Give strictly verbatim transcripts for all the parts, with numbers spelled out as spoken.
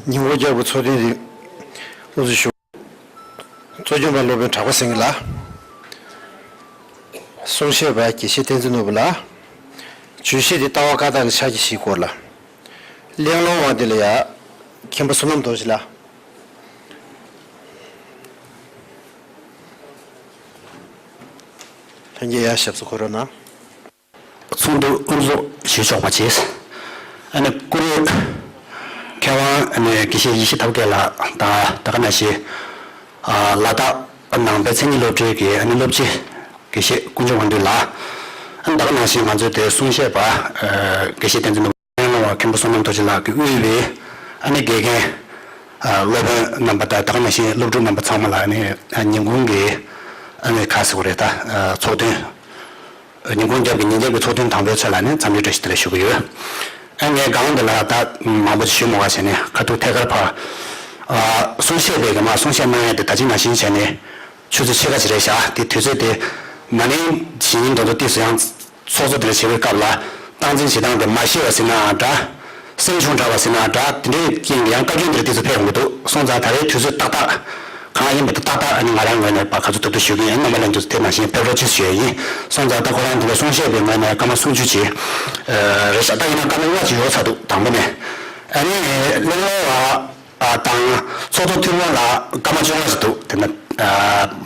ཉིན་གུང་རྒྱབ་ཀྱི་ཚོགས་ཐེངས་འདི་དབུ་འཛུགས་ཞུ། གཙོ་སྐྱོང་པ་སློབ་དཔོན་གྲགས་པ་སེང་གེ་ལགས། གསུང་བཤད་པ་དགེ་བཤེས་བསྟན་འཛིན་ནོར་བུ་ལགས། བརྗོད་གཞི་འདི་ལྟ་བ་བཀའ་རྟགས་ཀྱི་ཕྱག་རྒྱ་བཞིའི་སྐོར་ལ། གླེང་སློང་བ་འདི་ལ་ཡ། མཁན་པོ་བསོད་ནམས་རྡོ་རྗེ་ལགས། ལྷན་རྒྱས་ཡར་ཞབས་སོར་འཁོད་རོགས་གནང་། ཚོགས་འདུ་དབུ་འཛུགས་ཞུ་ཆོག་པ་བྱས། ཨ་ནི་བཀུར་འོས་མཁས་དབང་ཨ་ནི་དགེ་བཤེས་ཡེ་ཤེས་ཐབས་མཁས་ལགས་དང་ད་ག་ནང་བཞིན་ཨ་ལ་དྭགས་ནང་པའི་མཚན་ཉིད་སློབ་གྲྭའི་གི་ཨ་ནི་སློབ་སྤྱི་དགེ་བཤེས་དཀོན་མཆོག་དབང་འདུས་ལགས། ཨ་ནི་ད་ག་ནང་བཞིན་ང་ཚོའི་དེ་གསུང་བཤད་པ་ཨ་དགེ་བཤེས་བསྟན་འཛིན་ནོར་བུ་མཁན་པོ་བསོད་ནམས་རྡོ་རྗེ་ལགས་ཀྱིས་དབུས་པའི་ཨ་ནི་དགེ་རྒན་ཨ་སློབ་དཔོན་རྣམ་པ་དང་ད་ག་ནང་བཞིན་སློབ་ཕྲུག་རྣམ་པ་ཚང་མ་ལ་ཨ་ནི་ཨ་ཉིན་གུང་གི་ཨ་ནི་ཁ་ཟེར་བ་རེད་ད་ཨ་ཚོགས་ཐུན། ཉིན་གུང་རྒྱབ་ཀྱི་ཉིན་རྒྱབ་ཀྱི་ཚོགས་ཐུན་དང་པོའི་ཚེ་ལ་ནི་འཚམས་འདྲི་བཀྲ་ཤིས་བདེ་ལེགས་ཞུ་གི་ཡོད། ཨ་ངས་སྒང་འདི་ལ་ད་མང་པོ་ཞུ་མ་དགོས་བྱས་ནས་ཁ་ཐུག་ཐད་ཀར་ཕར། ཨ་གསུང་བཤད་པའི་གི་མ་གསུང་བཤད་གནང་ཡ་དེ་ད་ཅི་ནང་བཞིན་བྱས་ནས་ཆུ་ཚོད་ཕྱེད་ཀ་ཅིག་རེད་བཞག་དེ་དུས་ཚོད་དེ་ན་ནིང་གཞེས་ནིང་མདོ་མདོ་ཏིས་སུ་ཡང་ཚོགས་གཙོ་དེ་ལ་བྱེད་པའི་སྐབས་ལ་སྟངས་འཛིན་བྱེད་སྟངས་དེ་མ་ཤེས་པ་ཟེར་ནའང་འདྲ། སེམས་ཆུང་དྲགས་པ་ཟེར་ན་འདྲ། དེ་འདྲའི་རྐྱེན་གྱིས་ཡང་བཀའ་བཀྱོན་དེར་དེ་ཚོ་ཕེབས་ཡོང་གི་འདུག་སོང་ཙང་ད་རེས་དུས་ཚོད་ཏག་ཏག་གང་ཡིན་པ་དེ་ཏག་ཏག་ཨ་ནི་ང་རང་ངོས་ནས་ཕར་ག་ཚོད་ཐུབ་ཐུབ་ཞུ་གི་ཡིན། རྣམ་པ་ལྷན་རྒྱས་ཚོ་དེ་ནང་བཞིན་ཕེབས་རོགས་གྱིས་ཞུ་ཡ་ཡིན། སོང་ཙང་ད་ཁོ་རང་དེ་ལ་གསུང་བཤད་པའི་ངོས་ནས་སྐར་མ་སུམ་ཅུ་ཅིག་རེད་ཤག་ད་ཡིན་ན་སྐར་མ་ལྔ་ཅིག་ཡོལ་ཚར་འདུག་དང་པོ་ནས། ཨ་ནི་གླེང་སློང་བ་དང་ཚོགས་གཙོ་ཐུན་མོང་ལ་སྐར་མ་བཅོ་ལྔ་ཞིག་འདུག་དེ་ན་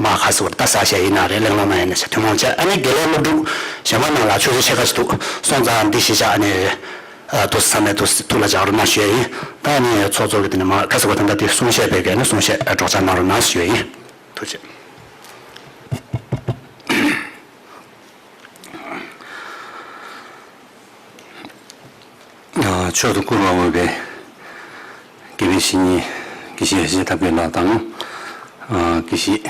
མ་ཁ་སི་བར་ད་ས་ཤ་ཡིན་ན་རེད། གླེང་སློང་ན་ཡིན་ན་ཤ་ཐུན་མོང་བྱས། ཨ་ནི་དགེ་ལས་སློབ་ཕྲུག་གཞན་པ་ནང་ལ་ཆུ་ཚོད་ཕྱེད་ཀ་ཞིག་འདུག་སོང་ཙང་འདི་གཞི་བཞག་ཨ་ནི། ཨ་ཏོག་ཙམ་ཚང་མས་ཏོག་ཙམ་ཐུགས་ལ་འཇགས་རོགས་གནང་ཞུ་ཡ་ཡིན། ད་ནི་ཚོགས་གཙོ་གི་དེ་ནས་མ་ཁ་སི་གོ་ད་ལྟ་དེ་གསུང་བཤད་པའི་གལ་ནི་གསུང་བཤད་སྒྲོག་སྦྱང་གནང་རོགས་གནང་ཞུ་ཡ་ཡིན། ཐུགས་རྗེ་ཆེ། ཨ་མཆོག་ཏུ་བཀུར་བར་འོས་པའི་དགེ་བའི་བཤེས་གཉེན་དགེ་བཤེས་ཡེ་ཤེས་ཐབས་མཁས་ལགས་དང་། ཨ་དགེ་བཤེས།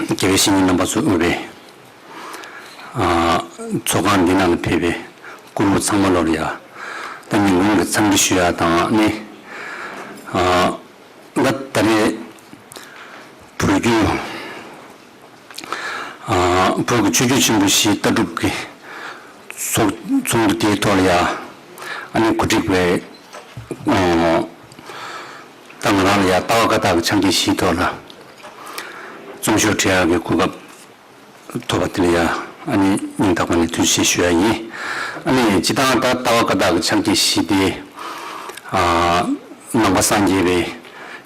དགེ་བའི་བཤེས་གཉེན་རྣམ་པ་ཚོ་དབུས་པའི་ཨ་ཚོགས་ཁང་འདི་ནང་ལ་ཕེབས་པའི་སྐུ་རུ་ཚང་མ་ལོར་ཡ། ད་ཉིན་གུང་གི་འཚམས་འདྲི་ཞུ་ཡ་དང་ནི། ཨ་ད་ད་རེས་བོད་བརྒྱུད་ཨ་བོད་ཀྱི་ཆོས་བརྒྱུད་ཆེན་པོ་བཞིའི་ལྟ་གྲུབ་ཀྱི་ཚོགས་ཚོགས་འདུ་དེའི་ཐོག་ལ་ཡ། ཨ་ནི་གོ་སྒྲིག་པའི་ཨ། ད་ང་རང་ལ་ཡ་ལྟ་བ་བཀའ་རྟགས་ཀྱི་ཕྱག་རྒྱ་བཞིའི་ཐོག་ལ་རྩོམ་ཤོག་བྲིས་ཡག་གི་གོ་སྐབས་ཐོབ་པ་དེ་ལ་ཡ་ཨ་ནི་སྙིང་ཐག་པ་ནས་ཐུགས་རྗེ་ཆེ་ཞུ་ཡ་ཡིན། ཨ་ནི་སྤྱི་བཏང་ད་ལྟ་བ་བཀའ་རྟགས་ཀྱི་ཕྱག་རྒྱ་བཞི་དེ་ཨ་ནང་པ་སངས་རྒྱས་པའི་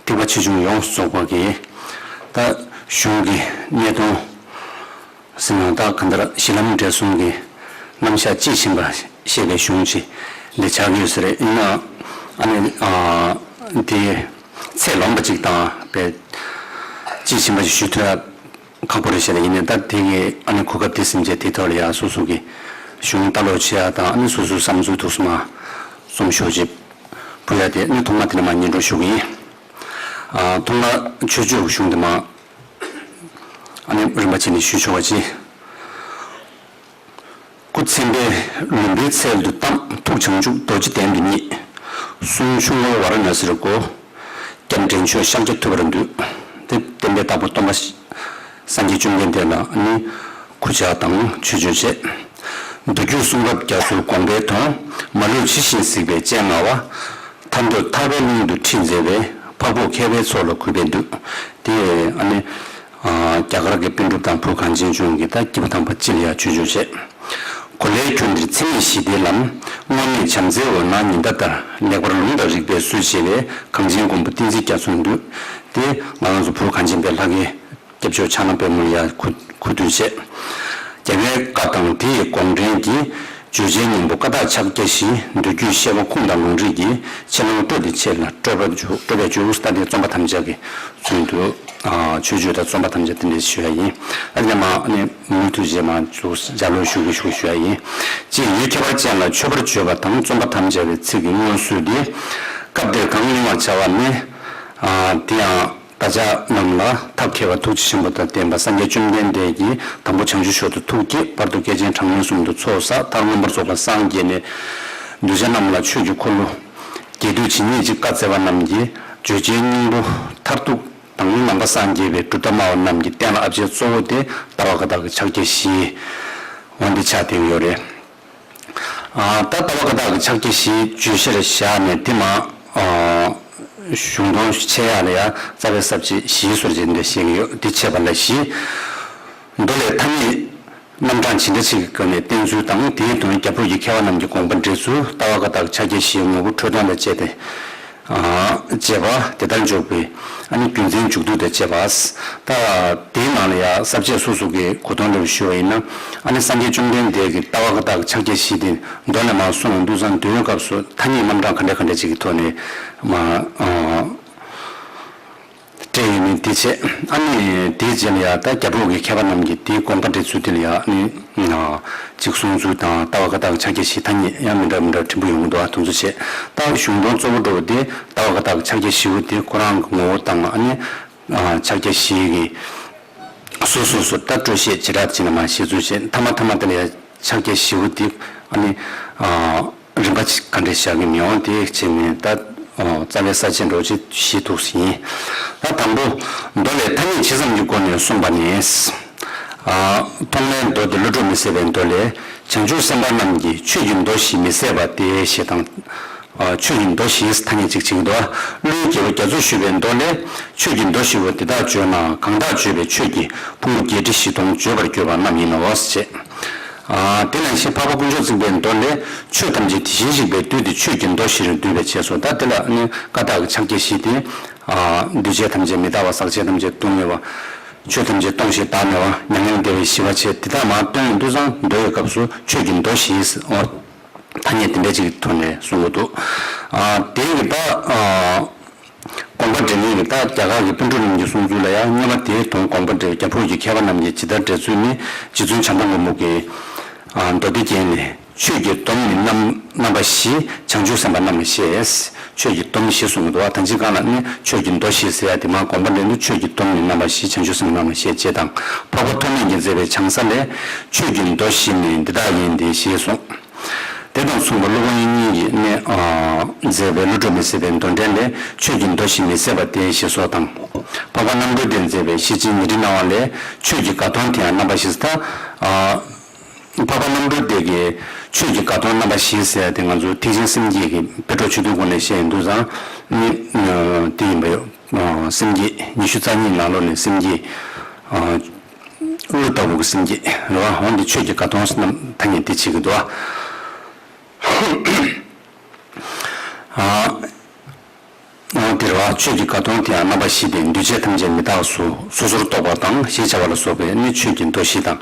ཐེག་པ་ཆེ་ཆུང་ཡོངས་སུ་རྫོགས་པ་གི་ད་གཞུང་གི་གནས་སྟངས། ཟེར་ན་ད་གང་ལྟར་གཞི་ལམ་འབྲས་གསུམ་གྱི་རྣམ་གཞག་དཔྱིས་ཕྱིན་པ་ཤེས་པའི་གཞུང་ཅིག་འདི་ཆགས་ཀྱི་ཡོད་ས་རེད། ཡིན་ནའང་ཨ་ནི་ཨ་དེ་ཚད་ལོངས་པ་ཅིག་དང་པའི་དཔྱིས་ཕྱིན་པ་ཞིག་ཞུ་ཐུབ་ཡ་ཁག་པོ་རེད་ཤག་ཡིན་ནའི་ད་དེ་གི་ཨ་ནི་གོ་སྐབས་དེ་ཟིན་བྱས་དེ་ཐོག་ལ་ཡ་སོ་སོ་གི་གཞུང་ལྟ་ཀློག་བྱེད་ཡ་དང་ཨ་ནི་སོ་སོའི་བསམ་ཚུལ་ཐུགས་སུ་མ་རྩོམ་ཤོག་ཅིག་ཕུལ་ཡ་དེ་ཨ་ནི་ཐོག་མ་དེ་ནས་མ་སྙན་སྒྲོན་ཞུ་གི་ཡིན། ཨ་ཐོག་མ་ཆོས་སྤྱོད་ཀྱི་གཞུང་དེ་མ། ཨ་ནི་རིམ་པ་བྱས་ནས་ཞུས་ཆོག་པ་ཅི། སྐུ་མཚན་དཔལ་ལུམ་བིའི་ཚལ་དུ་བལྟམས། ཐུགས་བྱང་ཆུབ་རྡོ་རྗེ་གདན་དུ་རྙེད། གསུང་ཆུང་ངུར་ཝཱ་ར་ཎཱ་སིར་བསྐོར། སྐྱབས་འདྲེན་ཆོས་ཤཱཀྱ་ཐུབ་པར་འདུད། དེ་བསྟན་པའི་བདག་པོ་སྟོན་པ་སངས་རྒྱས་བཅོམ་ལྡན་འདས་ལ་ནི་གུས་ཕྱག་དང་ཆོས་སྤྱོད་བཅས། མདོ་རྒྱུད་གསུང་རབ་རྒྱ་མཚོའི་དགོངས་པའི་དོན། མ་ལུས་ཇི་བཞིན་གཟིགས་པའི་སྤྱན་སྔ་བ། ཐར་འདོད་ཐར་པའི་གླིང་དུ་ཁྲིད་མཛད་པའི། འཕགས་བོད་མཁས་པའི་ཚོགས་ལ་གུས་པས་འདུད། དེ་ཨ་ནི་ཨ་རྒྱ་གར་གྱི་པཎ་གྲུབ་དང་བོད་གངས་ཅན་ལྗོངས་ཀྱི་ད་སྐྱེས་བུ་དམ་པ་སྤྱི་ལ་ཡང་ཆོས་སྤྱོད་བྱས། གོ་ལའི་ཁྱོན་འདིར་འཚེ་མེད་ཞི་བདེའི་ལམ། སྔོན་མེད་བྱམས་བརྩེའི་འོད་སྣང་ཉི་ཟླ་ལྟར། ལེགས་པར་ལུང་དང་རིགས་པས་སྲོལ་འབྱེད་པའི། གངས་ཅན་མགོན་པོ་བསྟན་འཛིན་རྒྱ་མཚོར་འདུད། དེ་ང་རང་ཚོ་བོད་གངས་ཅན་པའི་ལྷ་སྐལ་སྐྱབས་མཆོག་ཕྱག་ན་པདྨོ་ལ་ཡང་གུས་གུས་འདུད་བྱས། རྒྱལ་བའི་བཀའ་དང་དེ་ཡི་དགོངས་འགྲེལ་གྱི། བརྗོད་བྱའི་སྙིང་པོ་བཀའ་རྟགས་ཕྱག་རྒྱ་བཞི། མདོ་རྒྱུད་བཤད་པ་ཁུངས་དང་ལུང་རིགས་ཀྱི། ཆེ་ལོང་སྤྲོ་སྟེ་ཆེ་ལ་སྤྲོ་བའི་མཇུག་སྤྲོ་བའི་མཇུག་ད་ལྟའི་རྩོམ་པ་ཐམས་ཅད་ཀྱི་ཚུལ་དུ་ཨ་ཆོས་བརྗོད་དང་རྩོམ་པ་ཐམས་ཅད་དེ་འདྲ་ཞུ་ཡ་ཡིན། ཨ་ནི་མ་ཨ་ནི་མུ་མཐུད་བྱས་མ་ཚུགས་ལྗགས་ཀློག་ཞུ་གི་ཞུ་ཞུ་ཡ་ཡིན། ཅེས་ཡུལ་ཁྱད་པར་ཅན་ལ་མཆོད་པར་བརྗོད་པ་དང་རྩོམ་པ་ཐམས་ཅད་པའི་ཚིག་གི་སྔོན་སྲོལ་འདི་སྐབས་འདིར་གང་གླེང་བར་བྱ་བ་ནི། ཨ་དེ་ཡང་བདག་ཅག་རྣམས་ལ་ཐབས་མཁས་པ་ཐུགས་རྗེ་ཆེན་པོ་དང་ལྡན་པ་སངས་རྒྱས་བཅོམ་ལྡན་འདས་ཀྱིས་དང་པོ་བྱང་ཆུབ་མཆོག་ཏུ་ཐུགས་བསྐྱེད། བར་དུ་བསྐྱེད་ཆེན་གྲངས་མེད་གསུམ་དུ་ཚོགས་བསགས། མཐར་མངོན་པར་རྫོགས་པར་སངས་རྒྱས་ནས་གདུལ་བྱ་རྣམས་ལ་ཆོས་ཀྱི་འཁོར་ལོ་རྒྱས་བསྡུས་ཇི་སྙེད་ཅིག་བཀའ་སྩལ་བ་རྣམས་ཀྱི་བརྗོད་བྱའི་སྙིང་པོ་མཐར་ཐུག་དང་ནང་པ་སངས་རྒྱས་པའི་གྲུབ་མཐའ་སྨྲ་བ་རྣམས་ཀྱི་གཏན་ལ་ཨ་ཕྱེ་གཙོ་བོ་དེ་ལྟ་བ་བཀའ་རྟགས་ཀྱི་ཕྱག་རྒྱ་བཞི་འོ་འདི་ཆགས་བསྡད་ཡོད་རེད། ཨ་ད་ལྟ་བ་བཀའ་རྟགས་ཀྱི་ཕྱག་རྒྱ་བཞི་བརྗོད་གཞིར་བཞག་ནས་དེ་མ་ ཨ་གཞུང་དོན་འཆད་ཡག་ལ་ཡང་རྩ་བའི་ས་བཅད་བཞིའི་ཟུར་ཅིག་འདི་བཤད་ཀྱི་ཡོད། འདི་འཆད་པ་ལ་བཞི། མདོ་ལས་ཐ་སྙད་རྣམ་གྲངས་ཇི་འདྲ་ཞིག་གི་སྒོ་ནས་བསྟན་ཚུལ་དང་། དེའི་དོན་རྒྱ་ཕུག་གི་མཁས་པ་རྣམས་ཀྱི་དགོངས་པ་འགྲེལ་ཚུལ། ལྟ་བ་བཀའ་རྟགས་ཕྱག་རྒྱ་བཞིའི་ངོ་བོ་འཕྲོས་དོན་དང་བཅས་ཏེ། ཨ་བཅས་པ་དེ་ལྟར་འཇོག་པའི་ཨ་ནི་རྒྱུ་མཚན་མཇུག་བསྡུ་དང་བཅས་པ། ད་དེའི་ནང་ལ་ཡང་ས་བཅད་སོ་སོ་གི་གོ་དོན་འདྲ་བོ་ཞུ་བ་ཡིན་ན། ཨ་ནི་སངས་རྒྱས་བཅོམ་ལྡན་འདས་ཀྱིས་ལྟ་བ་བཀའ་རྟགས་ཕྱག་རྒྱ་བཞི་དེ་མདོ་ནས་མར་གསུངས་ཡོང་དུས་ཙང་། འདོན་ཡོང་སྐབས་སུ་ཐ་སྙད་རྣམ་གྲངས་ག་འདྲ་ག་འདྲ་ཅིག་གི་ཐོག་ནས་མར་ཨ་སྤྲད་ཡོད་མེད་དེ་བྱས། ཨ་ནི་དེའི་རྗེས་ལ་ཡང་ད་རྒྱ་ཕུག་གི་མཁས་པ་རྣམས་ཀྱིས་དེའི་དགོངས་པ་འགྲེལ་ཚུལ་དེ་ལ་ཡང་ཨ་ནི་ཅིག་གསུང་ཚུལ་དང་། ལྟ་བ་བཀའ་རྟགས་ཕྱག་རྒྱ་བཞི་ཐ་སྙད་ཡང་མི་འདྲ་མི་འདྲ་ཕྲན་བུ་ཡོང་གི་འདུག་ཨ། དེ་ཚོ་བྱས། ད་གཞུང་དོན་གཙོ་བོ་འདྲ་བོ་དེ་ལྟ་བ་བཀའ་རྟགས་ཕྱག་རྒྱ་བཞི་པོ་དེ་ཁོ་རང་གི་ངོ་བོ་དང་། ཨ་ནི་ཕྱག་རྒྱ་བཞི་གི་སོ་སོ་སོ་ད་སྤྲོས་བཤད་བྱེ་བྲག་ཅིག་ལ་མར་བཤད་ཚུལ་བྱས། མཐའ་མ་མཐའ་མ་དེ་ལ་ཡང་ཕྱག་རྒྱ་བཞི་པོ་དེ་ཨ་ནི་རིམ་པ་ག་འདྲས་བཞག་གི་མི་འོང་དེ་བྱས་ནས། ད་རྩ་བའི་ས་བཅད་འདྲ་བོ་ཅིག་བཞི་འདུག་ཟེར་ཡིན། ད་དང་པོ་མདོ་ལས་ཐ་སྙད་ཇི་ཙམ་གྱི་སྒོ་ནས་གསུངས་པ་ནི། ཐོག་མའི་མདོ་སྡེ་བློ་གྲོས་མི་ཟད་པའི་མདོ་ལས། བྱང་ཆུབ་སེམས་དཔའ་རྣམས་ཀྱིས་ཆོས་ཀྱི་མདོ་བཞི་མི་ཟད་པ་སྟེ་ཞེས་དང་། ཆོས་ཀྱི་མདོ་བཞིའི་ཐ་སྙད་ཅིག་བྱེད་ཀྱི་འདུག། ཀླུའི་རྒྱལ་པོ་རྒྱ་མཚོས་ཞུས་པའི་མདོ་ལས། ཆོས་ཀྱི་མདོ་བཞི་པོ་འདི་དག་བརྗོད་ན། གང་དག་བརྗོད་པའི་ཆོས་ཀྱི་ཕུང་པོ་བརྒྱད་ཁྲི་བཞི་སྟོང་བརྗོད་པར་གྱུར་པ་རྣམས་ཡིན་ནོ་ཞེས། དེ་ནང་བཞིན་འཕགས་པ་དཀོན་མཆོག་བརྩེགས་པའི་མདོ་ལས། ཆོས་ཐམས་ཅད་དེ་བཞིན་གཤེགས་པའི་དུས་ཏེ། ཆོས་ཀྱི་མདོ་བཞིར་འདུས་པའི་ཕྱིར་ཟེར། ད་དེ་ལ་ནི་བཀའ་རྟགས་ཀྱི་ཕྱག་རྒྱ་བཞི་སྟེ། འདུས་བྱས་ཐམས་ཅད་མི་རྟག་པ། ཟག་བཅས་ཐམས་ཅད་སྡུག་བསྔལ་བ། ཆོས་ཐམས་ཅད་སྟོང་ཞིང་བདག་མེད་པ། མྱ་ངན་འདས་པའི་ཞི་བ་བཅས་འདི་དག་མར་སྟོན་ཡོང་དུས་ཙང་། མདོ་ཡི་སྐབས་སུ་ཆོས་ཀྱི་མདོ་བཞི་ཟེར། ཐ་སྙད་དེ་འདྲ་ཅིག་གི་ཐོག་ནས་གསུང་གི་འདུག། དེ་ཡི་ད་དགོངས་པ་འགྲེལ་མཁན་གྱི་ད་རྒྱ་གར་གྱི་པཎ་གྲུབ་རྣམས་ཀྱི་གསུང་ཚུལ་ལ་ཡང་། སྔོན་མ་དེའི་དོན་དགོངས་པ་འགྲེལ་རྒྱ་ཕུག་གི་མཁས་པ་རྣམས་ཀྱིས་ཇི་ལྟར་འགྲེལ་ཚུལ་ནི། རྗེ་བཙུན་བྱམས་པ་མགོན་པོ་གིས་མདོ་སྡེ་རྒྱན་ནས། ཆོས་ཀྱི་སྡོམ་ནི་རྣམ་རྣམ་པ་བཞི། བྱང་ཆུབ་སེམས་དཔའ་རྣམས་ལ་བཤད། ཆོས་ཀྱི་སྡོམ་བཞི་གསུངས་འདུག་བ། ད་ཅི་གང་ལ་ནི་ཆོས་ཀྱི་མདོ་བཞི་ཟེར་ཡ་དེ་མར་དགོངས་པ་འགྲེལ་དུས། ཆོས་ཀྱི་སྡོམ་ནི་རྣམ་པ་བཞི། བྱང་ཆུབ་སེམས་དཔའ་རྣམས་ལ་བཤད་ཅེས་དང་། འཕགས་པ་ཐོགས་མེད་ཀྱིས་མཛད་པའི་བྱང་ས་ལས། ཆོས་ཀྱི་མདོ་བཞི་ནི་འདི་དག་ཡིན་ཏེ་ཞེས་གསུངས། དེ་དང་མཚུངས་པར་སློབ་དཔོན་དབྱིག་གཉེན་གྱིས་ནི་མཛད་པའི་བློ་གྲོས་མི་ཟད་པའི་མདོ་འགྲེལ་ལས། ཆོས་ཀྱི་མདོ་བཞི་མི་ཟད་པ་སྟེ་ཞེས་སོགས་དང་། འཕགས་པ་རྣམ་གྲོལ་གྱིས་མཛད་པའི་ཤེར་ཕྱིན་ཉི་ཁྲིའི་སྣང་བ་ལས། ཆོས་ཀྱི་དགའ་སྟོན་དེ་ཡང་རྣམ་པ་བཞི། ད་འཕགས་པ་རྣམ་གྲོལ་དེ་གིས་ཆོས་ཀྱི་དགའ་སྟོན་རྣམ་པ་བཞི་ཟེར་ཏེ། ང་ཚོ་ཐེག་ཆེན་སེམས་བསྐྱེད་ཀྱི་དཔེ་གྲོགས་ཆོས་འདུལ་སྒོ་ནས་བཤད་ཡོང་དུས་ཙང་ནི་དེ་ཡིན་པ་ཡོད། སེམས་བསྐྱེད་ཉི་ཤུ་རྩ་གཉིས་ནང་ལོགས་ནས་སེམས་བསྐྱེད། ཨུ་ལྟ་བུ་གི་སེམས་བསྐྱེད་རེད་བ། འོན་ཏེ་ཆོས་ཀྱི་དགའ་སྟོན་རྣམས་ཐ་སྙད་དེ་བྱེད་ཀྱི་འདུག་བ། འོ་དེ་རེད་བ། ཆོས་ཀྱི་དགའ་སྟོན་དེ་ཡང་རྣམ་པ་བཞི་སྟེ། འདུས་བྱས་ཐམས་ཅད་མི་རྟག་པ་སོ་སོ་སོར་རྟོག་པ་དང་ཞེས་བྱ་བ་ལ་སོགས་པའི་ནི་ཆོས་ཀྱི་མདོ་བཞི་དང་།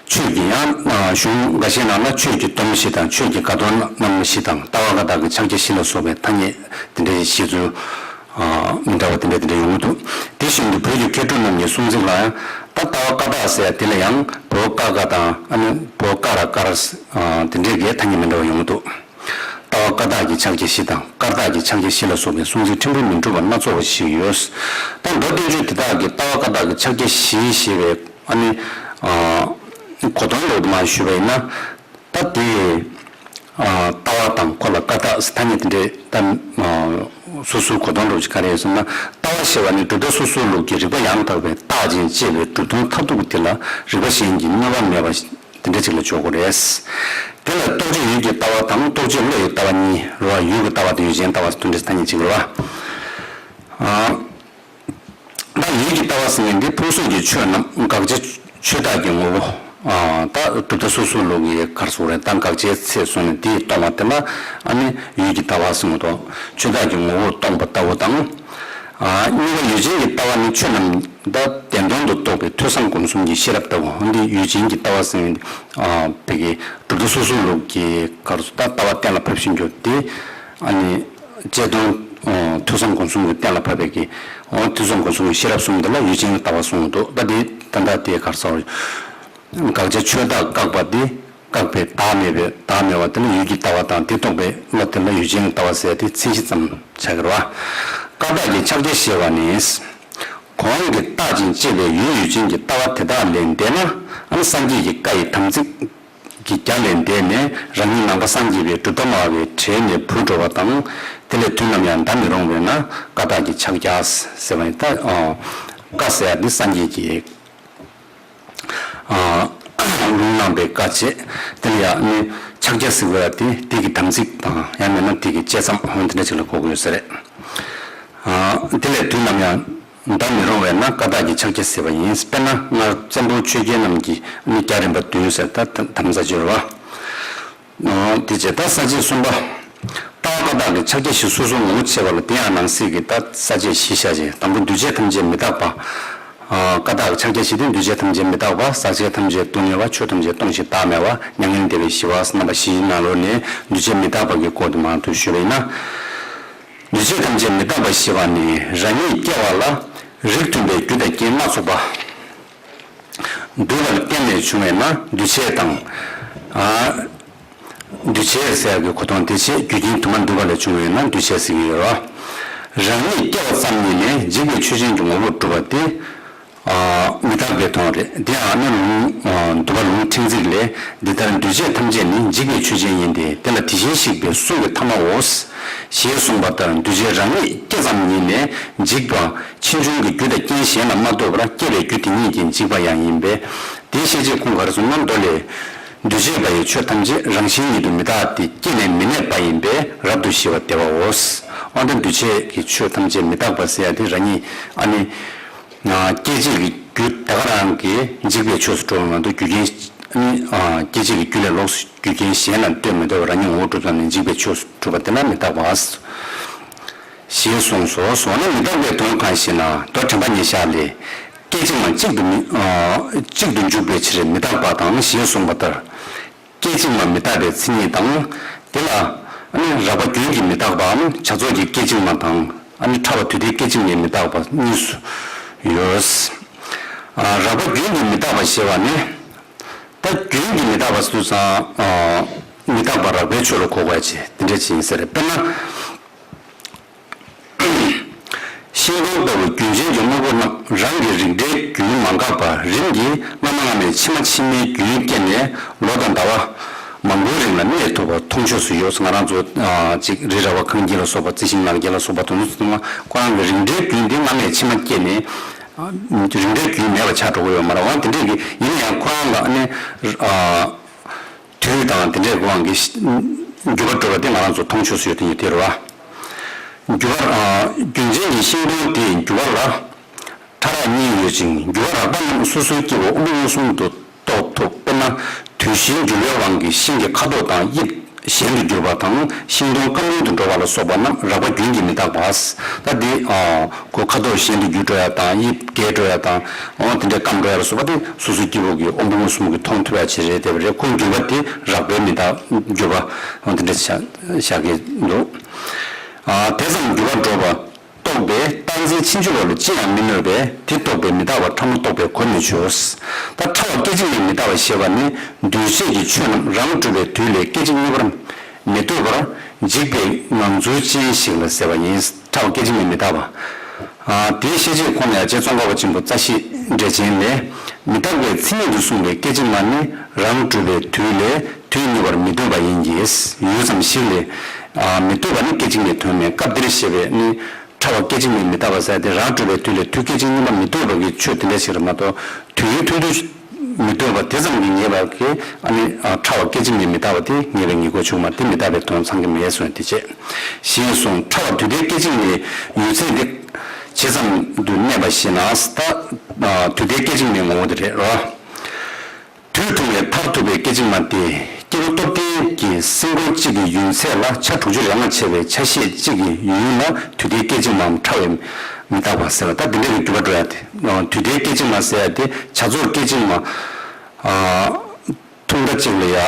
ཆོས་ཀྱི་ཡང་གཞུང་འགའ་ཤས་ནང་ལ་ཆོས་ཀྱི་སྡོམ་བཞི་དང་། ཆོས་ཀྱི་དགའ་སྟོན་རྣམ་བཞི་དང་། ལྟ་བ་བཀའ་རྟགས་ཀྱི་ཕྱག་རྒྱ་བཞི་ལ་སོགས་པའི་ཐ་སྙད་དེ་འདྲའི་བཤད་ཚུལ་མི་འདྲ་བ་དེ་འདྲ་དེ་འདྲ་ཡོང་གི་འདུག། དེ་བཞིན་དུ་བོད་ཀྱི་མཁས་གྲུབ་རྣམས་ཀྱི་གསུང་ཚིག་ལ་ཡང་། ད་ལྟ་བ་བཀའ་རྟགས་ཟེར་ཡ་དེ་ལ་ཡང་བོ་ཀ་ག་དང་། ཨ་ནི་བོ་ཀ་ར་ཀ་ར་དེ་འདྲའི་གི་ཐ་སྙད་མི་འདྲ་བ་ཡོང་གི་འདུག། ལྟ་བ་བཀའ་རྟགས་ཀྱི་ཕྱག་རྒྱ་བཞི་དང་། བཀའ་རྟགས་ཀྱི་ཕྱག་རྒྱ་བཞི་ལ་སོགས་པའི་གསུང་ཚིག་ཕྲན་བུ་མི་འགྲུབ་པ་སྣ་ཚོགས་པ་ཞིག་ཡོད། ད་མདོ་བསྟན་བཅོས་དེ་དག་གི་ལྟ་བ་བཀའ་རྟགས་ཀྱི་ཕྱག་རྒྱ་བཞི་ཞེས་པའི་ཨ་ནི་གོ་དོན་ལོག་ཏུ་མ་ཞུས་པ་ཡིན་ན། ད་དེ་ལྟ་བ་དང་ཁོ་ལ་བཀའ་རྟགས་ཐ་སྙད་དེ་འདྲའི་ད་སོ་སོའི་གོ་དོན་ལོག་ཅིག་ག་རེ་ཡོད་ཟེར་ན། ལྟ་བ་ཞེས་པ་ནི་གྲུབ་མཐའ་སོ་སོའི་ལུགས་ཀྱི་རིགས་པ་ཡང་དག་པའི་རྟགས་ཅན་དཔྱད་པའི་གྲུབ་དོན་མཐར་ཐུག་དེ་ལ་རིགས་པ་གཞན་གྱིས་གནོད་པ་མེད་པ། དེ་འདྲ་ཅིག་ལ་འཇོག་དགོས་རེད། དེ་ལ་རྟོགས་བརྗོད་ཡུལ་གྱི་ལྟ་བ་དང་། རྟོགས་བརྗོད་བློ་ཡི་ལྟ་བ་གཉིས་རེད་བ། ཡུལ་གྱི་ལྟ་བ་དང་ཡུལ་ཅན་ལྟ་བ་ཟེར་དུས་འདྲ་ཐ་སྙད་ཅིག་རེད་བ། ད་ཡུལ་གྱི་ལྟ་བ་ཟེར་མཁན་འདི་ཕུང་སོགས་ཀྱི་ཆོས་རྣམས་དགག་བྱ་ཆོས་བདག་གི་ངོ་བོ། ད་གྲུབ་མཐའ་སོ་སོའི་ལུགས་ཀྱི་ག་རེ་ཟེར་དགོས་རེད། ད་དགག་བྱའི་ཚད་བཟུང་ནས་དེ་སྟོང་བ་དེ་ལ་ཨ་ནི་ཡུལ་གྱི་ལྟ་བ་ཟེར་གྱི་འདུག། ཆོས་བདག་གི་ངོ་བོ་སྟོང་པ་ལྟ་བུ་དང་། གཉིས་པ་ཡུལ་ཅན་གྱི་ལྟ་བ་ནི་ཆོས་རྣམས་ད་བདེན་དོན་དུ་རྟོགས་པའི་ཐོས་བསམ་སྒོམ་གསུམ་གྱི་ཤེས་རབ་ལྟ་བུ། འདི་ཡུལ་ཅན་གྱི་ལྟ་བ་ཟེར་བའི་བོད་ཀྱི་གྲུབ་མཐའ་སོ་སོའི་ལུགས་ཀྱི་ག་རེ་ཟེར། ད་ལྟ་བ་གཏན་ལ་ཕབ་ཤེས་རྒྱུ་དེ་ཨ་ནི་དཔྱད་དོན་ཐོས་བསམ་སྒོམ་གསུམ་གྱི་གཏན་ལ་ཕབ་པའི་གི་ཐོས་བསམ་སྒོམ་གསུམ་གྱི་ཤེས་རབ་གསུམ་དེ་ལ་ཡུལ་ཅན་གྱི་ལྟ་བ་གསུངས་འདུག། ད་དེ་ད་ལྟ་དེ་ག་རེ་ཟེར། དགག་བྱ་ཆོས་བདག་བཀག་པ་དེ། བཀག་པའི་བདག་མེད་པའི་བདག་མེད་པ་དེ་ལ་ཡུལ་གྱི་ལྟ་བ་དང་། དེ་རྟོགས་པའི་བློ་དེ་ལ་ཡུལ་ཅན་གྱི་ལྟ་བ་ཟེར་ཏེ་མཚན་གཞི་ཙམ་ཆགས་ཀྱི་རེད་བ། བཀའ་རྟགས་ཀྱི་ཕྱག་རྒྱ་ཞེས་པ་ནི། གོང་གི་རྟགས་ཅན་དཔྱད་པའི་ཡུལ་ཡུལ་ཅན་གྱི་ལྟ་བ་དེ་དག་ལས་འདས་ན། ཨ་ནི་སངས་རྒྱས་ཀྱི་བཀའ་ཡི་དམ་ཚིག་གི་རྒྱ་ལས་འདས་ནས་རང་ཉིད་ནང་པ་སངས་རྒྱས་པའི་གྲུབ་མཐའ་སྨྲ་བའི་གྲལ་ནས་བུད་འགྲོ་བ་དང་། དེ་ལས་དུས་ནམ་ཡང་འདའ་མི་རུང་བས་ན་བཀའ་རྟགས་ཀྱི་ཕྱག་རྒྱ་ཟེར་བ་ཡིན། ད་བཀའ་ཟེར་ཡ་འདི་སངས་རྒྱས་ཀྱི་ལུང་གནང་བའི་བཀའ་བྱེད། དེ་ལ་ཡང་ནི་ ཕྱག་རྒྱ་ཟེར་དགོས་ཡ་དེ་དེ་གི་དམ་ཚིག་དང་ཡང་མིན་ན་དེ་གི་བཅད་མཚམས་འོ་དེ་འདྲ་ཅིག་ལ་གོ་དགོས་ས་རེད། ཨ། དེ་ལས་དུས་ནམ་ཡང་འདའ་མི་རུང་བས་ན་བཀའ་རྟགས་ཀྱི་ཕྱག་རྒྱ་ཟེར་བ་ཡིན། དཔེར་ན་སྔར་བཙན་པོ་ཆོས་རྒྱལ་རྣམས་ཀྱི་ནི་རྒྱ་རིམ་པ་བདུན་ཟེར་ད་དམ་རྫས་སྦྱོར་བ། ཨོ། དེ་རྗེས་ད་ས་བཅད་གསུམ་པ། ལྟ་བ་བཀའ་རྟགས་ཀྱི་ཕྱག་རྒྱ་བཞི་སོ་སོ་ངོ་བོ་ཕྱེ་བ་ལ་དེ་ཡང་ནང་གསེས་ཀྱི་ད་ས་བཅད་བཞི་བཞག་ཅིང་དང་པོ་འདུས་བྱས་ཐམས་ཅད་མི་རྟག་པ། ཨ། བཀའ་རྟགས་ཀྱི་ཕྱག་རྒྱ་བཞི་སྟེ་འདུས་བྱས་ཐམས་ཅད་མི་རྟག་པ། ཟག་བཅས་ཐམས་ཅད་སྡུག་བསྔལ་བ། ཆོས་ཐམས་ཅད་སྟོང་ཞིང་བདག་མེད་པ། མྱ་ངན་འདས་པའི་ཞི་བ། རྣམ་པ་བཞིའི་ནང་ལོགས་ནས་འདུས་བྱས་མི་རྟག་པ་གི་སྐོར་དུ་མང་དུ་ཞུས་པ་ཡིན་ན། འདུས་བྱས་ཐམས་ཅད་མི་རྟག་པ་ཞེས་པ་ནི་རང་ཉིད་སྐྱེ་བ་ལ་རིགས་མཐུན་པའི་རྒྱུ་དང་རྐྱེན་སྣ་ཚོགས་པ། འདུས་པར་བརྟེན་ནས་བྱུང་བས་ན་འདུས་བྱས་དང་། ཨ། འདུས་བྱས་ཟེར་ཡག་གི་གོ་དོན་དེ་བྱས་རྒྱུ་རྐྱེན་དུ་མ་འདུས་པ་ལས་བྱུང་བས་ན་འདུས་བྱས་ཟེར་གྱི་ཡོད་རེད། རང་ཉིད་སྐྱེ་བ་ཙམ་ཉིད་ནས་འཇིག་པའི་ཆོས་ཅན་གྱི་ངོ་བོར་གྲུབ་པ་སྟེ། ཨ། མི་རྟག་པའི་དོན་རེད། དེ་ཡང་ཨ་ནི་ལུང་། ཨ། འདུལ་བ་ལུང་ཕྲན་ཚེགས་ལས། འདི་ལྟར་འདུས་བྱས་ཐམས་ཅད་ནི་འཇིག་པའི་ཆོས་ཅན་ཡིན་ཏེ། དེ་ལ་དེ་བཞིན་གཤེགས་པའི་གསུང་གི་ཐ་མའོ། ཞེས་གསུངས་པ་ལྟར་འདུས་བྱས་རང་ཉིད་སྐྱེ་ཙམ་ཉིད་ནས་འཇིག་པ་ཕྱིས་འབྱུང་གི་རྒྱུ་དང་རྐྱེན་གཞན་ལ་མ་ལྟོས་པར་སྐྱེ་བའི་རྒྱུ་དེ་ཉིད་ཀྱིས་འཇིག་པ་ཡང་ཡིན་པས། དེའི་ཤེས་བྱེད་ཁུངས་ག་རེ་གསུངས་ན། མདོ་ལས། འདུས་བྱས་པ་ཡི་ཆོས་ཐམས་ཅད་རང་བཞིན་ཉིད་དུ་མི་རྟག་སྟེ། སྐྱེས་ནས་མི་གནས་པ་ཡིན་པས་རབ་ཏུ་ཞི་བ་བདེ་བའོ། འོ་ན་འདུས་བྱས་ཀྱི་ཆོས་ཐམས་ཅད་མི་རྟག་པ་ཟེར་ཡ་དེ་རང་ཉིད་ཨ་ནི། སྐྱེད་བྱེད་ཀྱི་རྒྱུ་དེ་ག་རང་གིས་འཇིག་པའི་ཆོས་སུ་འགྲོ་བ་མ་གཏོགས་རྒྱུ་རྐྱེན་ནི། སྐྱེད་བྱེད་ཀྱི་རྒྱུ་ལས་ལོགས་སུ་རྒྱུ་རྐྱེན་གཞན་ལ་ལྟོས་མི་དགོས་པར་རང་ཉིད་ངོ་བོ་གྲུབ་ཙམ་ནས་འཇིག་པའི་ཆོས་སུ་གྲུབ་པ་དེ་ལ་མི་རྟག་པ། ཞེས་གསུངས་སོ། འོ་ན་མི་རྟག་པའི་དོན་གང་ཞེ་ན། མདོ་དྲན་པ་ཉེར་བཞག་ལས། སྐད་ཅིག་མ་གཅིག་ཏུ་མི། གཅིག་ཏུ་འཇུག་པའི་ཕྱིར་མི་རྟག་པ་དང་ཞེས་གསུངས་པ་ལྟར། སྐད་ཅིག་མ་མི་རྟག་པའི་མཚན་ཉིད་དང་། དེ་ལ་ནི་རགས་པ་རྒྱུན་གྱིས་མི་རྟག་པའམ་བྱ་རྫོགས་ཀྱི་སྐད་ཅིག་མ་དང་། ཨ་ནི་ཕྲ་བ་དུས་མཐའི་སྐད་ཅིག་མའི་མི་རྟག་པ་གཉིས་སུ་ཡོད། ཨ། རགས་པ་རྒྱུན་གྱིས་མི་རྟག་པ་ཞེས་པ་ནི། ད་རྒྱུན་གྱིས་མི་རྟག་པ་སུ་ཙང་། ཨ། མི་རྟག་པ་རགས་པའི་ཆོས་ལ་གོ་དགོས་ཡ་ཅིག་དེ་འདྲ་ཅིག་ཡིན་ས་རེད། དཔེར་ན། ཤིང་སྡོང་ལྟ་བུ་རྒྱུན་ཅན་གྱི་དངོས་པོ་རྣམས་རང་གི་རིགས་འདྲའི་རྒྱུན་མ་འགགས་པར་རིམ་གྱིས་སྔ་མ་སྔ་མའི་ཕྱི་མ་ཕྱི་མའི་རྒྱུན་སྐྱེས་ནས་ལོ་དང་ཟླ་བ་མང་པོའི་རིང་ལ་གནས་ཐུབ་པ་མཐོང་ཆོས་སུ་ཡོད། ང་རང་ཚོ་ཅིག་རི་ར་བ་ཁང་དཀྱིལ་ལ་སོགས་པ། རྩི་ཤིང་ནགས་ཀྱི་ལ་སོགས་པ་དེ་ཚོ་ཚང་མ་ཁོ་རང་གི་རིགས་འདྲའི་རྒྱུན་དེ་སྔ་མས་ཕྱི་མ་སྐྱེས་ནས། རིགས་འདྲའི་རྒྱུན་མེད་པ་ཆགས་འགྲོ་གི་ཡོད་མ་རེད་བ། དེ་འདྲས་ཀྱི་ཡིན་ན་ཡང་ཁོ་རང་ལ་ནི། དུས་དང་དེ་འདྲའི་སྒོའང་གི་འགྱུར་བ་འགྲོ་བ་དེ་ང་རང་ཚོ་མཐོང་ཆོས་སུ་ཡོད་དེ་ཡོད་དེ་རེད་བ། འགྱུར་བ། རྒྱུན་ཅན་གྱི་ཤིང་སྡོང་དེའི་འགྱུར་བ་ལ་ཕྲ་རགས་གཉིས་ཡོད་ཅིང་། འགྱུར་བ་རགས་པ་རྣམས་སོ་སོའི་སྐྱེ་བོ་དབང་པོ་མངོན་སུམ་དུ་རྟོགས་ཐུབ། དཔེར་ན། དུས་བཞིའི་འགྱུར་བའི་དབང་གིས་ཤིང་གི་ཁ་དོག་དང་དབྱིབས་གཞན་དུ་གྱུར་པ་དང་། ཤིང་སྡོང་སྐམ་རིང་དུ་འགྲོ་བ་ལ་སོགས་པ་རྣམས་རགས་པ་རྒྱུན་གྱིས་མི་རྟག་པ། ད་འདི། ཁོ་ཁ་དོག་གཞན་དུ་འགྱུར་འགྲོ་ཡ་དང་། དབྱིབས་འགྱུར་འགྲོ་ཡ་དང་། འོ་དེ་འདྲའི་སྐམ་འགྲོ་ཡ་ལ་སོགས་པ་དེ་སོ་སོའི་སྐྱེ་བོ་གི་དབང་པོ་མངོན་སུམ་གྱིས་མཐོང་ཐུབ་ཡ་ཅིག་རེད་བསྡད་པ་རེད། ཁོའི་འགྱུར་བ་དེ་རགས་པའི་མི་རྟག་འགྱུར་བ། འོ་དེ་འདྲ་བཞག་གི་འདུག་དེ་ཙམ་འགྱུར་བ་འགྲོ་བ་རྟོགས་པས་རྟག་འཛིན་ཕྱིན་ཅི་ལོག་ལ་ཅི་ཡང་མི་གནོད་པས། དེ་རྟོགས་པས་མི་རྟག་པ་ཕྲ་མོ་རྟོགས་པའི་གོ་ནི་བྱོས། ད་ཕྲ་བ་སྐད་ཅིག་མའི་མི་རྟག་པ་ཞེས་པ་ནི་འདུས་བྱས་ཀྱི་ཆོས་རྣམས་རང་གྲུབ་པའི་དུས་ལས་སྐད་ཅིག་གཉིས་པར་མི་ལྟོས་པར་འཇིག་པའི་ངང་ཚུལ་ཅན་ཞིག་ལ་ཟེར་བ་ཡིན། ཕྲ་བ་སྐད་ཅིག་མའི་མི་རྟག་པ། དེའི་ཤེས་བྱེད་ཁོང་ལ་ཡང་རྗེ་ཙོང་ཁ་པ་ཆེན་པོ་རྩ་ཤེ་འགྲེལ་ཆེན་ལས། མི་རྟག་པའི་མཚན་ཉིད་དུ་གསུངས་པའི་སྐད་ཅིག་མ་ནི་རང་གྲུབ་པའི་དུས་ལས་དུས་གཉིས་པར་མི་ལྟོས་པ་ཡིན་གྱི། ཡུད་ཙམ་ཞིག་ལས། མི་ལྟོས་པ་ནི་སྐད་ཅིག་མའི་དོན་མིན། སྐབས་འདིར་བཤད་པའི་ནི། ཕྲ་བ་སྐད་ཅིག་མའི་མི་རྟག་པ་ཟེར་ཏེ་རང་གྲུབ་པའི་དུས་ལས་དུས་སྐད་ཅིག་གཉིས་པ་མི་ལྟོས་པ་གི་ཆོས་དེ་འདྲ་ཞིག་རེད་མ་གཏོགས། དུས་ཡུན་ཐུང་ཐུང་མི་ལྟོས་པ་དེ་ཙམ་གྱིས་ངེས་པ་གི་ཨ་ནི་ཕྲ་བ་སྐད་ཅིག་མའི་མི་རྟག་པ་དེ་ངེས་པའི་ངེས་དགོས་བྱུང་མ། དེ་མི་རྟག་པའི་དོན་ཚང་གི་མེད་གསུངས་དེ་བྱས། ཞེས་གསུངས། ཕྲ་བ་དུས་མཐའི་སྐད་ཅིག་མའི་ཡུད་ཚད་དེ་ཇི་ཙམ་དུ་གནས་པ་ཞེ་ན། ད་དུས་མཐའི་སྐད་ཅིག་མའི་ངོ་བོ་དེ་རེད་རོ། དུས་ཐུང་བས་མཐར་ཐུག་པའི་སྐད་ཅིག་མ་སྟེ། སྐྱེས་བུ་སྟོབས་ལྡན་གྱི་སེམས་ཁོང་གཅིག་གི་ཡུན་ཚད་ལ་ཆ་དྲུག་ཅུ་རེ་ལྔ་ཕྱེ་བའི་ཆ་ཤས་གཅིག་གི་ཡུན་ལ་དུས་མཐའི་སྐད་ཅིག་མའམ་ཕྲ་བའི་མི་རྟག་པ་ཟེར་བ། ད་འདི་འདྲ་གི་འགྱུར་བ་འགྲོ་ཡ་དེ། དུས་མཐའི་སྐད་ཅིག་མ་ཟེར་ཡ་དེ་བྱ་རྫོགས་སྐད་ཅིག་མ། ཐུང་མཐའ་གཅིག་ལ་ཡ།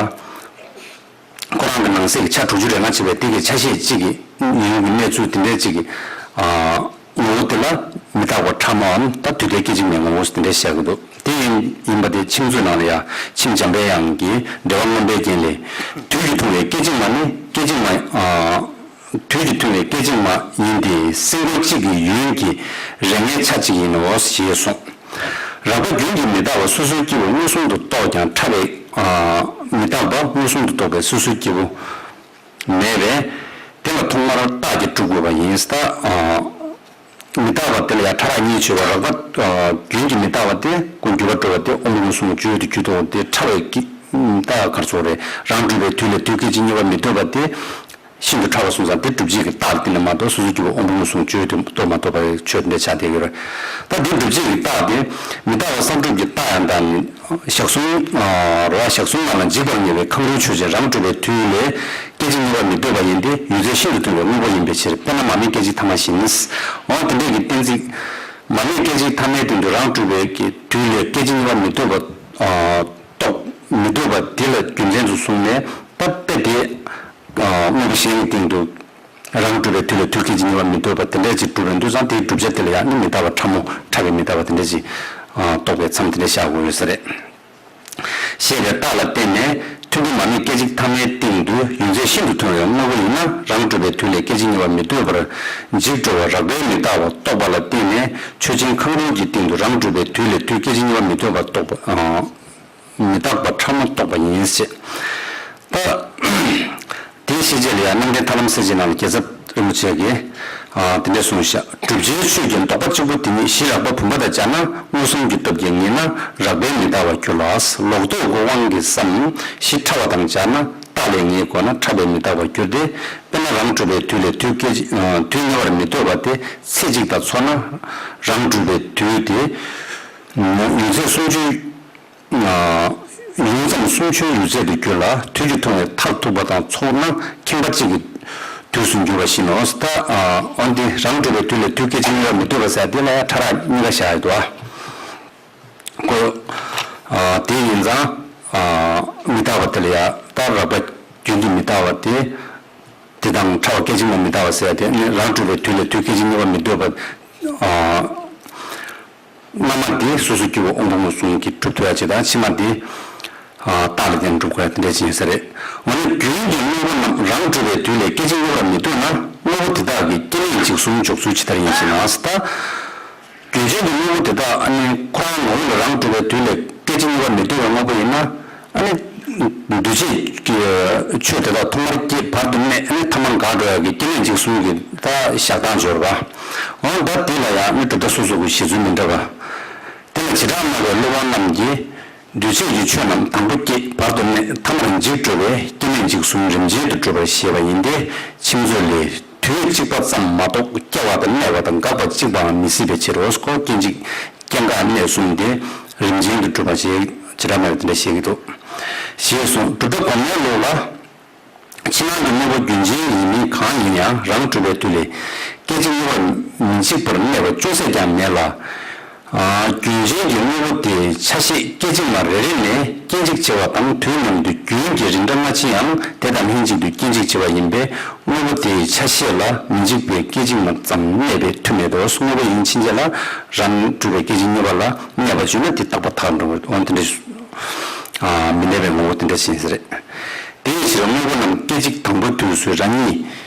ཁོ་རང་གི་ནང་གསེས་ཀྱི་ཆ་དྲུག་ཅུ་རེ་ལྔ་ཕྱེ་བའི་དེ་གི་ཆ་ཤས་གཅིག་གི་ཡུན་གྱི་གནས་ཚུལ་དེ་འདྲའི་གཅིག་གི། ངོ་བོ་དེ་ལ་མི་རྟག་པ་ཕྲ་མོའམ་ད་དུས་མཐའི་སྐད་ཅིག་མའི་ངོ་བོ་དེ་འདྲ་བཤད་ཀྱི་འདུག་དེ་ཡིན་ཡིན་པ་དེ་མཆིམས་མཛོད་ནང་ལ་ཡང་མཆིམས་འཇམ་པའི་དབྱངས་ཀྱིས་འགྲེལ་པ་མངོན་པའི་རྒྱན་ལས། དུས་ཀྱི་ཐུང་བའི་སྐད་ཅིག་མ་ནི་སྐད་ཅིག་མ། དུས་ཀྱི་ཐུང་བའི་སྐད་ཅིག་མ་ཡིན་ཏེ་སེམས་ཁོང་གཅིག་གི་ཡུན་གྱི་རེ་ལྔའི་ཆ་གཅིག་ཡིན་ནོ་ཞེས་གསུངས། རགས་པ་རྒྱུན་གྱིས་མི་རྟག་པ་སོ་སོའི་སྐྱེ་བོ་མངོན་སུམ་དུ་རྟོགས་ཀྱང་ཕྲ་བའི་མི་རྟག་པ་མངོན་སུམ་དུ་རྟོགས་པའི་སོ་སོའི་སྐྱེ་བོ། མེད་པས། དེ་ལ་ཐོག་མར་རྟགས་ཀྱིས་སྒྲུབ་དགོས་པ་ཡིན། ད། མི་རྟག་པ་དེ་ལ་ཡང་ཕྲ་རགས་གཉིས་ཡོད་པ། རགས་པ། རྒྱུན་གྱི་མི་རྟག་པ་དེ་ཀུན་འགྱུར་བ་འགྲོ་བ་དེ་དབང་པོ་མངོན་སུམ་གྱི་སྤྱོད་ཡུལ་དུ་གྱུར་ཏོ། དེ་ཕྲ་བའི་སྐད་ ད་གར་ཚོགས་རེད། རང་གྲུབ་པའི་དུས་ལས་དུས་སྐད་ཅིག་གཉིས་པ་མི་ལྟོས་པ་དེ་ཤིན་ཏུ་ཕྲ་བ་སོང་ཙང་དེ་སྒྲུབ་བྱེད་ཀྱི་རྟགས་དེ་ལ་མ་གཏོགས་སོ་སོ་སྐྱེ་བོ་དབང་པོ་ལྔ་གསུམ་གཅོད་དེ་ལྟོས་མ་གཏོགས་པའི་ཆོས་དེ་འདྲ་ཆགས་བསྡད་ཡོད་རེད། ད་དེ་སྒྲུབ་བྱེད་ཀྱི་རྟགས་དེ་མི་རྟག་པ་བསམ་གྲུབ་ཀྱི་རྟགས་ཡང་དག་ནི་ཞག་གསུམ་རེད་བ། ཞག་གསུམ་ནང་ལ་འཇིག་པར་ངེས་པའི་མཁའ་འགྲོའི་ཆོས་ཅན་རང་གྲུབ་པའི་དུས་ལས་སྐད་ཅིག་གཉིས་པ་མི་ལྟོས་པ་ཡིན་ཏེ་ཡུལ་ཚད་ཤིན་ཏུ་མཐོ་བའི་དངོས་པོ་ཡིན་པའི་ཕྱིར། དཔེར་ན་མར་མེ་སྐད་ཅིག་ཐ་མ་བཞིན། འོ་དེ་འདྲས་ཀྱི་གཏན་ཚིགས། མར་མེ་སྐད་ཅིག་ཐ་མའི་སྟེང་དུ་རང་གྲུབ་པའི་གི་དུས་ལས་སྐད་ཅིག་གཉིས་པ་མི་ལྟོས་པ། ཨ། རྟོགས། མི་ལྟོས་པ་འདི་ལ་རྒྱུ་མཚན་དུ་བཟུང་ནས་ད་དཔེ་དེ། ཨ། དངོས་པོ་གཞན་གྱི་སྟེང་དུ་རང་གྲུབ་པའི་དུས་ལ་དུས་སྐད་ཅིག་གཉིས་པ་མི་ལྟོས་པ་དེ་འདྲས་ཅིག་གྲུབ་པའི་དུས་ཙང་དེའི་བསྒྲུབ་བྱ་དེ་ལ་ཡང་ནི་མི་རྟག་པ་ཕྲ་མོ་ཕྲ་བའི་མི་རྟག་པ་དེ་འདྲས་ཅིག་ཨ། རྟོགས་པའི་མཚམས་དེ་འདྲས་བཞག་དགོས་ཡོད་ས་རེད། ཞེས་པའི་རྟགས་ལ་བརྟེན་ནས་ཐུན་མོང་མ་དམིགས་སྐད་ཅིག་ཐ་མའི་སྟེང་དུ་ཡུལ་ཚད་ཤིན་ཏུ་མཐོ་བའི་དངོས་པོ་ཡིན་ན་རང་གྲུབ་པའི་དུས་ལས་སྐད་ཅིག་གཉིས་པ་མི་ལྟོས་པར་འཇིག་འགྲོ་བ་རགས་པའི་མི་རྟག་པ་རྟོགས་པ་ལ་བརྟེན་ནས་ཆོས་ཅན་མཁའ་འགྲོའི་སྟེང་དུ་རང་གྲུབ་པའི་དུས་ལས་དུས་སྐད་ཅིག་གཉིས་པ་མི་ལྟོས་པ་རྟོགས་པ། ཨ། མི་རྟག་པ་ཕྲ་མོ་རྟོགས་པ་ཡིན་ཞེས། ད། དེའི་ཤེས་བྱེད་ལ་ཡང་རྣམ་འདྲེན་ཐར་ལམ་གསལ་བྱེད་ནང་ལ་རྒྱལ་ཚབ་རིན་པོ་ཆེ་གིས། ཨ། དེ་འདྲས་གསུངས་ཤག་བསྒྲུབ་བྱའི་ཆོས་ཀྱི་ལྡོག་པ་གཅིག་པུ་དེ་ཉིད་གཞི་རགས་པ་བུམ་པ་དང་སྦྱར་ན་མངོན་སུམ་གྱི་སྟོབས་ཀྱིས་ངེས་ན་རགས་པའི་མི་རྟག་པར་འགྱུར་ལ། ལོག་རྟོག་གི་དབང་གིས་སམ་གཞི་ཕྲ་བ་དང་སྦྱར་ན་རྟགས་ལས་ངེས་དགོས་ན་ཕྲ་བའི་མི་རྟག་པར་འགྱུར་ཏེ། དཔེར་ན་རང་གྲུབ་པའི་དུས་ལས་དུས་སྐད་ཅིག་དུས་ཉེ་བར་མི་ལྟོས་པ་དེ་ཚེ་གཅིག་དང་མཚོན་ན་རང་གྲུབ་པའི་དུས་དེ་ཡུལ་ཚད་སུམ་ཅུ། ཡུན་ཙམ་སུམ་ཅུའི་ཡུལ་ཚད་དུ་གྱུར་ལ་དུས་ཀྱི་ཐུང་བའི་མཐར་ཐུག་པ་དང་ཚོགས་ན་ཁྱིམ་པ་གཅིག་གི་དུས་སུ་འགྱུར་བ་བཞིན་ནོ། ད། འོན་ཏེ་རང་གྲུབ་པའི་དུས་ལས་དུས་སྐད་ཅིག་གཉིས་པ་མི་ལྟོས་པ་ཟེར་དེ་ལ་ཡང་ཕྲ་རགས་གཉིས་ཀ་བཞག་ཡོད་དོ། ཁོ། དེ་ཡིན་ཙང་། མི་རྟག་པ་དེ་ལ་ཡང་ད་རགས་པ་རྒྱུན་གྱི་མི་རྟག་པ་དེ། དེ་དང་ཕྲ་བ་སྐད་ཅིག་མ་མི་རྟག་པ་ཟེར་དེ་ནི་རང་གྲུབ་པའི་དུས་ལས་དུས་སྐད་ཅིག་གཉིས་པ་མི་ལྟོས་པ། སྔ་མ་དེ་སོ་སོ་སྐྱེ་བོ་དབང་པོ་ལྔ་གསུམ་གྱིས་གྲུབ་ཐུབ་ཡ་ཅིག་དང་ཕྱི་མ་དེ། རྟགས་ལ་བརྟེན་གྲུབ་དགོས་ཡ་དེ་འདྲ་ཅིག་ཡིན་ས་རེད། འོ་ན་རྒྱུན་གྱི་དངོས་པོ་རྣམས་རང་གྲུབ་པའི་དུས་ལས་སྐད་ཅིག་གཉིས་པར་མི་ལྟོས་ན་དངོས་པོ་དེ་དག་གི་སྐྱེ་གནས་འཇིག་གསུམ་འཇོག་ཚུལ་ཇི་ལྟར་ཡིན་ཞེ་ན། ད། རྒྱུན་ཅན་གྱི་དངོས་པོ་དེ་དག་ཨ་ནི་ཁོ་རང་ངོ་བོ་ལ་རང་གྲུབ་པའི་དུས་ལས་སྐད་ཅིག་གཉིས་པར་མི་ལྟོས་པའི་དངོས་པོ་ཡིན་ན། ཨ་ནི། འདུས་བྱས་ཀྱི་ཆོས་དེ་དག་ཐོག་མར་སྐྱེས་བར་དུ་གནས་ཨ་ནི་ཐ་མར་འགག་འགྲོ་ཡ་གི་སྐྱེ་གནས་འཇིག་གསུམ་གྱི་ད་བཞག་སྟངས་སྦྱོར་བ། འོ་ད་དེ་ལ་ཡང་ཨ་ནི་གྲུབ་མཐའ་སོ་སོ་གི་བཞེད་ཚུལ་མི་འདྲ་བ། དེ་ལ་བྱེ་བྲག་སྨྲ་བའི་སློབ་དཔོན་རྣམས་ཀྱིས། འདུས་བྱས་ཀྱི་ཆོས་རྣམས་དང་པོ་སྐྱེས་བར་དུ་གནས་ཐ་མར་འཇིག་འགྲོ་བས་སྐྱེ་གནས་འཇིག་གསུམ་རིམ་ཅན་དུ་གྲུབ་པར་བཞེད་པ་ཡིན་ཏེ། ཕྱིན་ཚོད་ལས་དུས་གཅིག་པ་ཙམ་མ་གཏོགས་སྐྱེ་བ་དང་གནས་པ་དང་འགག་པ་གཅིག་པའང་མི་སྲིད་པའི་ཕྱིར་རོ། སྐོར་སྐྱེ་འཇིག་སྐྱེ་འགག་གནས་གསུམ་དེ་རིམ་ཅན་དུ་གྲུབ་པར་བྱེད་བྱེ་བྲག་སྨྲ་བས་དེ་འདྲ་བཤད་ཀྱི་འདུག་ཞེས་གསུངས། གྲུབ་མཐའ་གོང་མའི་ལུགས་ལ། ཕྱི་ནང་གི་དངོས་པོ་རྒྱུན་ཅན་ཡིན་མིན་གང་ཡིན་ཡང་རང་གྲུབ་པའི་དུས་ལས་སྐད་ཅིག་གཉིས་པར་མི་འཇིག་པར་གནས་པ་ཅུང་ཟད་ཀྱང་མེད་ལ། ཨ། རྒྱུན་ཅན་གྱི་དངོས་པོ་དེའི་ཆ་ཤས་སྐད་ཅིག་མ་རེ་རེ་ནས་སྐྱེ་འཇིག་བྱེད་པ་དང་དུས་མཉམ་དུ་རྒྱུན་གྱི་རིགས་འདྲ་སྔ་ཕྱི་ཡང་དེ་དང་ལྷན་ཅིག་ཏུ་སྐྱེ་འཇིག་བྱེད་པ་ཡིན་པས་དངོས་པོ་དེའི་ཆ་ཤས་ལ་མི་འཇིག་པའི་སྐད་ཅིག་མ་ཙམ་གནས་པའི་མཐུ་མེད་དོ། དངོས་པོ་ཡིན་ཕྱིན་ཆད་ལ་རང་གྲུབ་པའི་སྐད་ཅིག་གཉིས་པ་ལ་གནས་པ་བརྗོད་ན་དེ་རྟག་པ་དག་འགྲོ་བ་འོ་དེ་འདྲ། ཨ། མི་གནས་པའི་ངོ་བོ་དེ་འདྲ་ཞིག་རེད། དེའི་ཕྱིར་དངོས་པོ་རྣམས་སྐད་ཅིག་དང་པོའི་དུས་སུ་རང་ཉིད་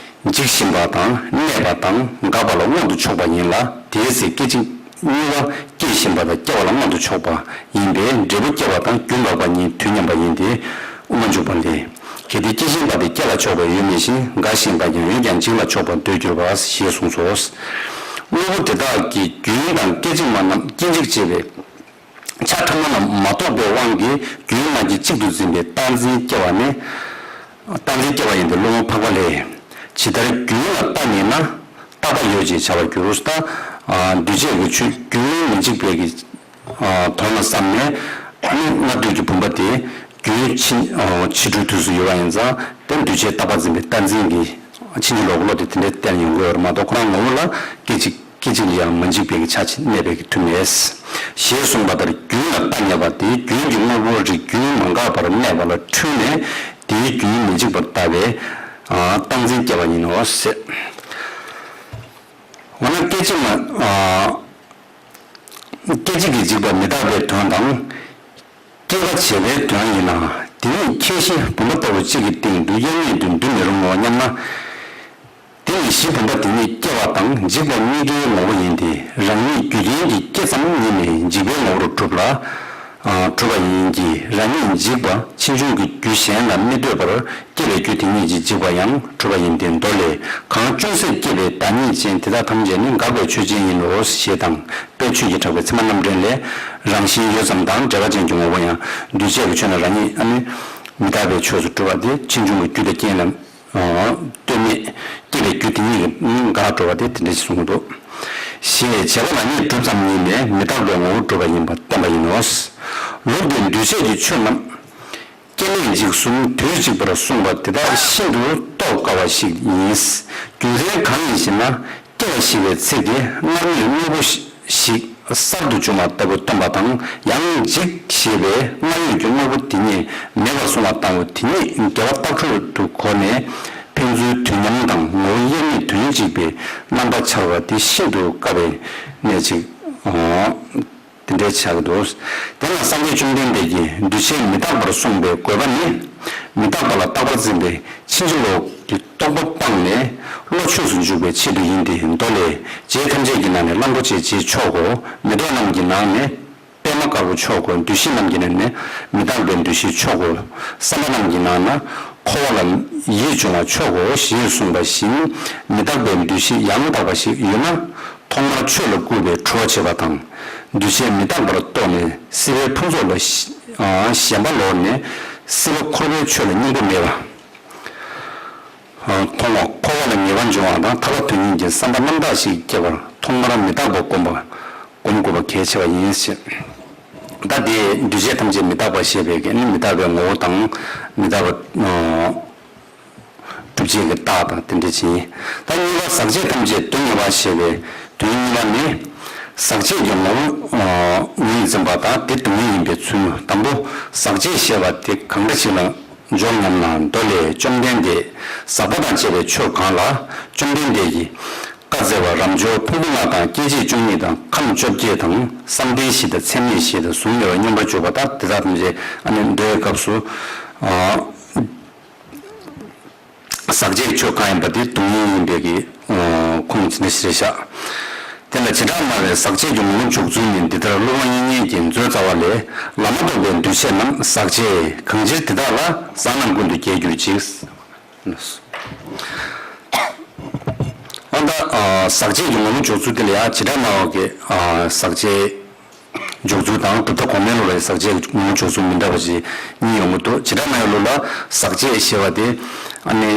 འཇིག་བཞིན་པ་དང་གནས་པ་དང་འགག་པ་ལ་མངོན་དུ་ཕྱོགས་པ་ཡིན་ལ། དེའི་ཚེ་སྐད་ཅིག་གཉིས་པ་སྐྱེ་བཞིན་པ་དང་སྐྱེ་བ་ལ་མངོན་དུ་ཕྱོགས་པ་ཡིན་པས་འབྲས་བུ་སྐྱེ་བ་དང་རྒྱུན་འགག་པ་གཉིས་དུས་མཉམ་པ་ཡིན་ཏེ། དབུ་མ་འཇུག་པ་ལས། གལ་ཏེ་སྐྱེ་བཞིན་པ་དེ་སྐྱེ་ལ་ཕྱོགས་པའི་ཡུལ་མེད་བཞིན་འགག་བཞིན་པ་ཀྱང་ཡུལ་ཀྱང་འཇིག་ལ་ཕྱོགས་པར་འདོད་གྱུར་པ་ཞེས་གསུངས་སོ། དངོས་པོ་དེ་དག་གི་རྒྱུན་དང་སྐད་ཅིག་མ་རྣམས་སྐྱེ་འཇིག་བྱེད་པའི། ཆ་ཕྲ་མོ་རྣམས་མ་རྟོགས་པའི་དབང་གིས་རྒྱུན་རྣམས་ཀྱིས་གཅིག་ཏུ་འཛིན་པའི་རྟག་འཛིན་སྐྱེ་བ་ནི། རྟག་འཛིན་སྐྱེ་བ་ཡིན་ཏེ་སློབ་དཔོན་འཕགས་པ་ལས། ཇི་ལྟར་རྒྱུན་ལ་རྟག་ངེས་ན་རྟག་པ་ཡོད་ཅེས་བྱ་བར་འགྱུར། ད། འདུས་བྱས་ཀྱི་ཆོས་རྒྱུན་མི་འཇིག་པའི་གི། དོན་ལ་བསམས་ནས་ནི་སྔ་དུས་ཀྱི་བུམ་པ་དེ་རྒྱུན་ཕྱི་ཕྱི་དྲོའི་དུས་སུ་ཡོད་པ་ཡིན་ཙང་དེ་འདུས་བྱས་རྟག་པ་འཛིན་པའི་རྟག་འཛིན་གྱི་ཕྱིན་ཅི་ལོག་གི་བློ་དེ་དེ་འདྲའི་བསྟན་ཡོང་གི་ཡོད་རེད་མ་གཏོགས་ཁོ་རང་ངོ་བོ་ལ་སྐད་ཅིག་སྐད་ཅིག་ལ་ཡང་མ་འཇིག་པའི་གི་ཆ་ཅིག་གནས་པའི་གི་མཐུ་མེད། ཞེས་གསུངས་པ་ལྟར་རྒྱུན་ལ་རྟག་ངེས་པ་དེ་རྒྱུན་གྱི་དངོས་པོ་རིགས་རྒྱུན་མ་འགག་པར་གནས་པ་ལ་འཁྲུལ་ནས་དེའི་རྒྱུན་མི་འཇིག་པར་ལྟ་བའི་རྟག་འཛིན་སྐྱེ་བ་ཡིན་ནོ་ཟེར། འོ་ན་སྐད་ཅིག་མ། སྐད་ཅིག་གིས་འཇིག་པ་མི་རྟག་པའི་དོན་དང་། སྐྱེ་འགག་བྱེད་པའི་དོན་ཡིན་ན་དེ་ཉིད་ཁྱད་གཞི་བུམ་པ་ལྟ་བུ་གཅིག་གི་སྟེང་དུ་དབྱེར་མེད་དུ་འདུ་མི་རུང་ངོ་སྙམ་ན། དེ་ནི་གཞི་བུམ་པ་དེ་ཉིད་སྐྱེ་བ་དང་འཇིག་པ་གཉིས་ཀའི་ངོ་བོ་ཡིན་ཏེ་རང་ཉིད་རྒྱུ་རྐྱེན་གྱི་སྐྱེ་ཙམ་ཉིད་ནས་འཇིག་པའི་ངོ་བོར་གྲུབ་ལ། གྲུབ་པ་ཡིན་གྱི། རང་ཉིད་འཇིག་པ་ཕྱིས་འབྱུང་གི་རྒྱུ་གཞན་ལ་མི་ལྟོས་པར་སྐྱེ་བའི་རྒྱུ་དེ་ཉིད་ཀྱིས་འཇིག་པ་ཡང་གྲུབ་པ་ཡིན་ཏེ། མདོ་ལས། གང་ཅུང་ཟད་སྐྱེས་པའི་བདག་ཉིད་ཅན། དེ་དག་ཐམས་ཅད་ནི་འགག་པའི་ཆོས་ཅན་ཡིན་ནོ། ཞེས་དང་། དཔལ་ཆོས་ཀྱི་གྲགས་པའི་ཚད་མ་རྣམ་འགྲེལ་ལས། རང་བཞིན་ཡུལ་ཙམ་དང་འབྲེལ་བ་ཅན་གྱི་ངོ་བོ་ཡང་། འདུས་བྱས་ཀྱི་ཆོས་རྣམས་རང་ཉིད་ཨ་ནི་མི་རྟག་པའི་ཆོས་སུ་གྲུབ་པ་དེ་ཕྱིས་འབྱུང་གི་རྒྱུ་དང་རྐྱེན་ལ། ལྟོས་མེད། སྐྱེ་བའི་རྒྱུ་དེ་ཉིད་ཀྱིས་འགག་འགྲོ་བ་དེ་དེ་འདྲ་ཞིག་གསུངས་འདུག། ཞེས་བྱས་པ་རང་ཉིད་གྲུབ་ཙམ་ཉིད་ནས་མི་རྟག་པའི་ངོ་བོ་གྲུབ་པ་ཡིན་པ་བསྟན་པ་ཡིན་ནོ། ལུགས་འདིས་འདུས་བྱས་ཀྱི་ཆོས་རྣམས་སྐྱེ་གནས་འཇིག་གསུམ་དུས་གཅིག་པར་གསུངས་པ་དེ་དག་ཤིན་ཏུ་རྟོགས་དཀའ་བ་ཞིག་ཡིན། རྒྱུ་མཚན་གང་ཡིན་ཞེ་ན། སྐྱེ་བ་ཞེས་པའི་ཚིག་དེ་སྔར་མེད་དངོས་པོ་ཞིག་གསར་དུ་བྱུང་བ་ལྟ་བུ་སྟོན་པ་དང་། ཡང་འཇིག་ཞེས་པས་སྔར་ཡོད་ཀྱི་དངོས་པོ་དེ་ཉིད་མེད་པར་གསུངས་པ་ལྟ་བུ་དེ་ཉིད་འགལ་བ་རྟག་སྤྲོད་དུ་གོ་ནས། ཕན་ཚུན་དུས་མཉམ་དང་ངོ་བོ་དབྱེར་མེད་དོན་གཅིག་པའི་རྣམ་པ་འཆར་བ་དེ་ཤིན་ཏུ་དཀའ་བའི་གནད་ཅིག་འོང་། དེ་འདྲའི་ཆགས་ཀྱི་འདུག། དེ་ལ་སངས་རྒྱས་བཅོམ་ལྡན་འདས་ཀྱིས་འདུས་བྱས་མི་རྟག་པར་གསུངས་པའི་དགོས་པ་ནི། མི་རྟག་པ་ལ་རྟག་པར་འཛིན་པའི་ཕྱིན་ཅི་ལོག་གི་རྟོག་པ་སྤངས་ནས་བློ་ཆོས་སུ་འཇུག་པའི་ཆེད་དུ་ཡིན་ཏེ། མདོ་ལས། རྗེ་ཐམས་ཅད་ཀྱི་ནང་ནས་གླང་པོ་ཆེ་རྗེ་མཆོག་གོ། མི་ལྡོག་རྣམས་ཀྱི་ནང་ནས་པདྨ་དཀར་པོ་མཆོག་གོ། འདུས་བྱས་རྣམས་ཀྱི་ནང་ནས་མི་རྟག་པའི་འདུས་བྱས་མཆོག་གོ། བསམ་པ་རྣམས་ཀྱི་ནང་ན་འཁོར་བ་ལ་ཡིད་འབྱུང་བ་མཆོག་གོ་ཞེས་གསུངས་པ་བཞིན། མི་རྟག་པའི་འདུས་བྱས་ཡང་དག་པ་ཞིག་ཡོད་ན། ཐོག་མར་ཆོས་ལ་བསྐུལ་བའི་གྲོགས་བྱེད་པ་དང་། འདུས་བྱས་མི་རྟག་པར་རྟོགས་ནས་སྲིད་པའི་ཕུན་ཚོགས་ལ་ཞེན་པ་ལོག་ནས་སྲིད་པ་འཁོར་བའི་ཆོས་ལ་སྙིང་པོ་མེད་པ། མཐོང་བ་འཁོར་བ་ལ་ངེས་པ་འབྱུང་བ་དང་། ཐར་པ་དོན་གཉེར་གྱི་བསམ་པ་རྣམ་དག་ཞིག་སྐྱེ་བར་ཐོག་མར་མི་རྟག་པ་སྒོམ་པ་སྒོམ་དགོས་པ་གལ་ཆེ་བ་ཡིན་ཞེས། ད་དེ་འདུས་བྱས་ཐམས་ཅད་མི་རྟག་པ་ཞེས་པའི་གི་ནི་མི་རྟག་པའི་ངོ་བོ་དང་མི་རྟག་པ། སྒྲུབ་བྱེད་ཀྱི་རྟགས་དང་དེ་འདྲ་ཅིག་ཡིན། ད་གཉིས་པ་ཟག་བཅས་ཐམས་ཅད་སྡུག་བསྔལ་བ་ཞེས་པའི་དོན་གཉིས་པ་ནི། ཟག་བཅས་ཀྱི་ངོ་བོ་ངོས་འཛིན་པ་དང་དེ་སྡུག་བསྔལ་ཡིན་པའི་ཚུལ། དང་པོ་ཟག་བཅས་ཞེས་པ་དེ་གང་འདྲ་ཞིག་ལ་འཇོག་སྙམ་ན། མདོ་ལས། བཅོམ་ལྡན་འདས་ཟག་པ་དང་བཅས་པའི་ཆོས་གང་ལ་བཅོམ་ལྡན་འདས་ཀྱིས་བཀའ་སྩལ་པ། རབ་འབྱོར་ཕུང་པོ་ལྔ་དང་སྐྱེ་མཆེད་བཅུ་གཉིས་དང་ཁམས་བཅོ་བརྒྱད་དང་བསམ་གཏན་བཞི་དང་ཚད་མེད་བཞི་དང་གཟུགས་མེད་པ་སྙོམས་པར་འཇུག་པ་དང་དེ་དག་ཐམས་ཅད་ཨ་ནི་མདོའི་སྐབས་སུ། ཟག་བཅས་ཆོས་གང་ཡིན་པ་དེ་སྡུག་བསྔལ་ཡིན་པའི་གི་ཁུངས་ཅི་འདྲ་ཞིག་རེད་ཤག། དེ་ལ་བྱེ་བྲག་སྨྲ་བའི་ཟག་བཅས་ཀྱི་ངོ་བོ་འཇོག་ཚུལ་ནི་འདི་ལྟར། སློབ་དཔོན་དབྱིག་གཉེན་གྱི་མཛོད་རྩ་བ་ལས། ལམ་མ་གཏོགས་པའི་འདུས་བྱས་རྣམས་ཟག་བཅས། གང་ཕྱིར་དེ་དག་ལ་ཟག་རྣམས་ཀུན་ཏུ་སྐྱེ་གྱུར་ཅིག། འོ་ད་ཟག་བཅས་ཀྱི་ངོ་བོ་འཇོག་ཚུལ་དེ་ལ་ཡང་བྱེ་བྲག་སྨྲ་བ་གི་ཟག་བཅས། འཇོག་ཚུལ་དང་གྲུབ་མཐའ་གོང་མའི་ལུགས་ལ་ཟག་བཅས་ཀྱི་ངོ་བོ་འཇོག་ཚུལ་མི་འདྲ་བ་ཞིག་གཉིས་ཡོང་གི་འདུག། བྱེ་བྲག་སྨྲ་བའི་ལུགས་ལ་ཟག་བཅས་ཞེས་པ་དེ། ཨ་ནི་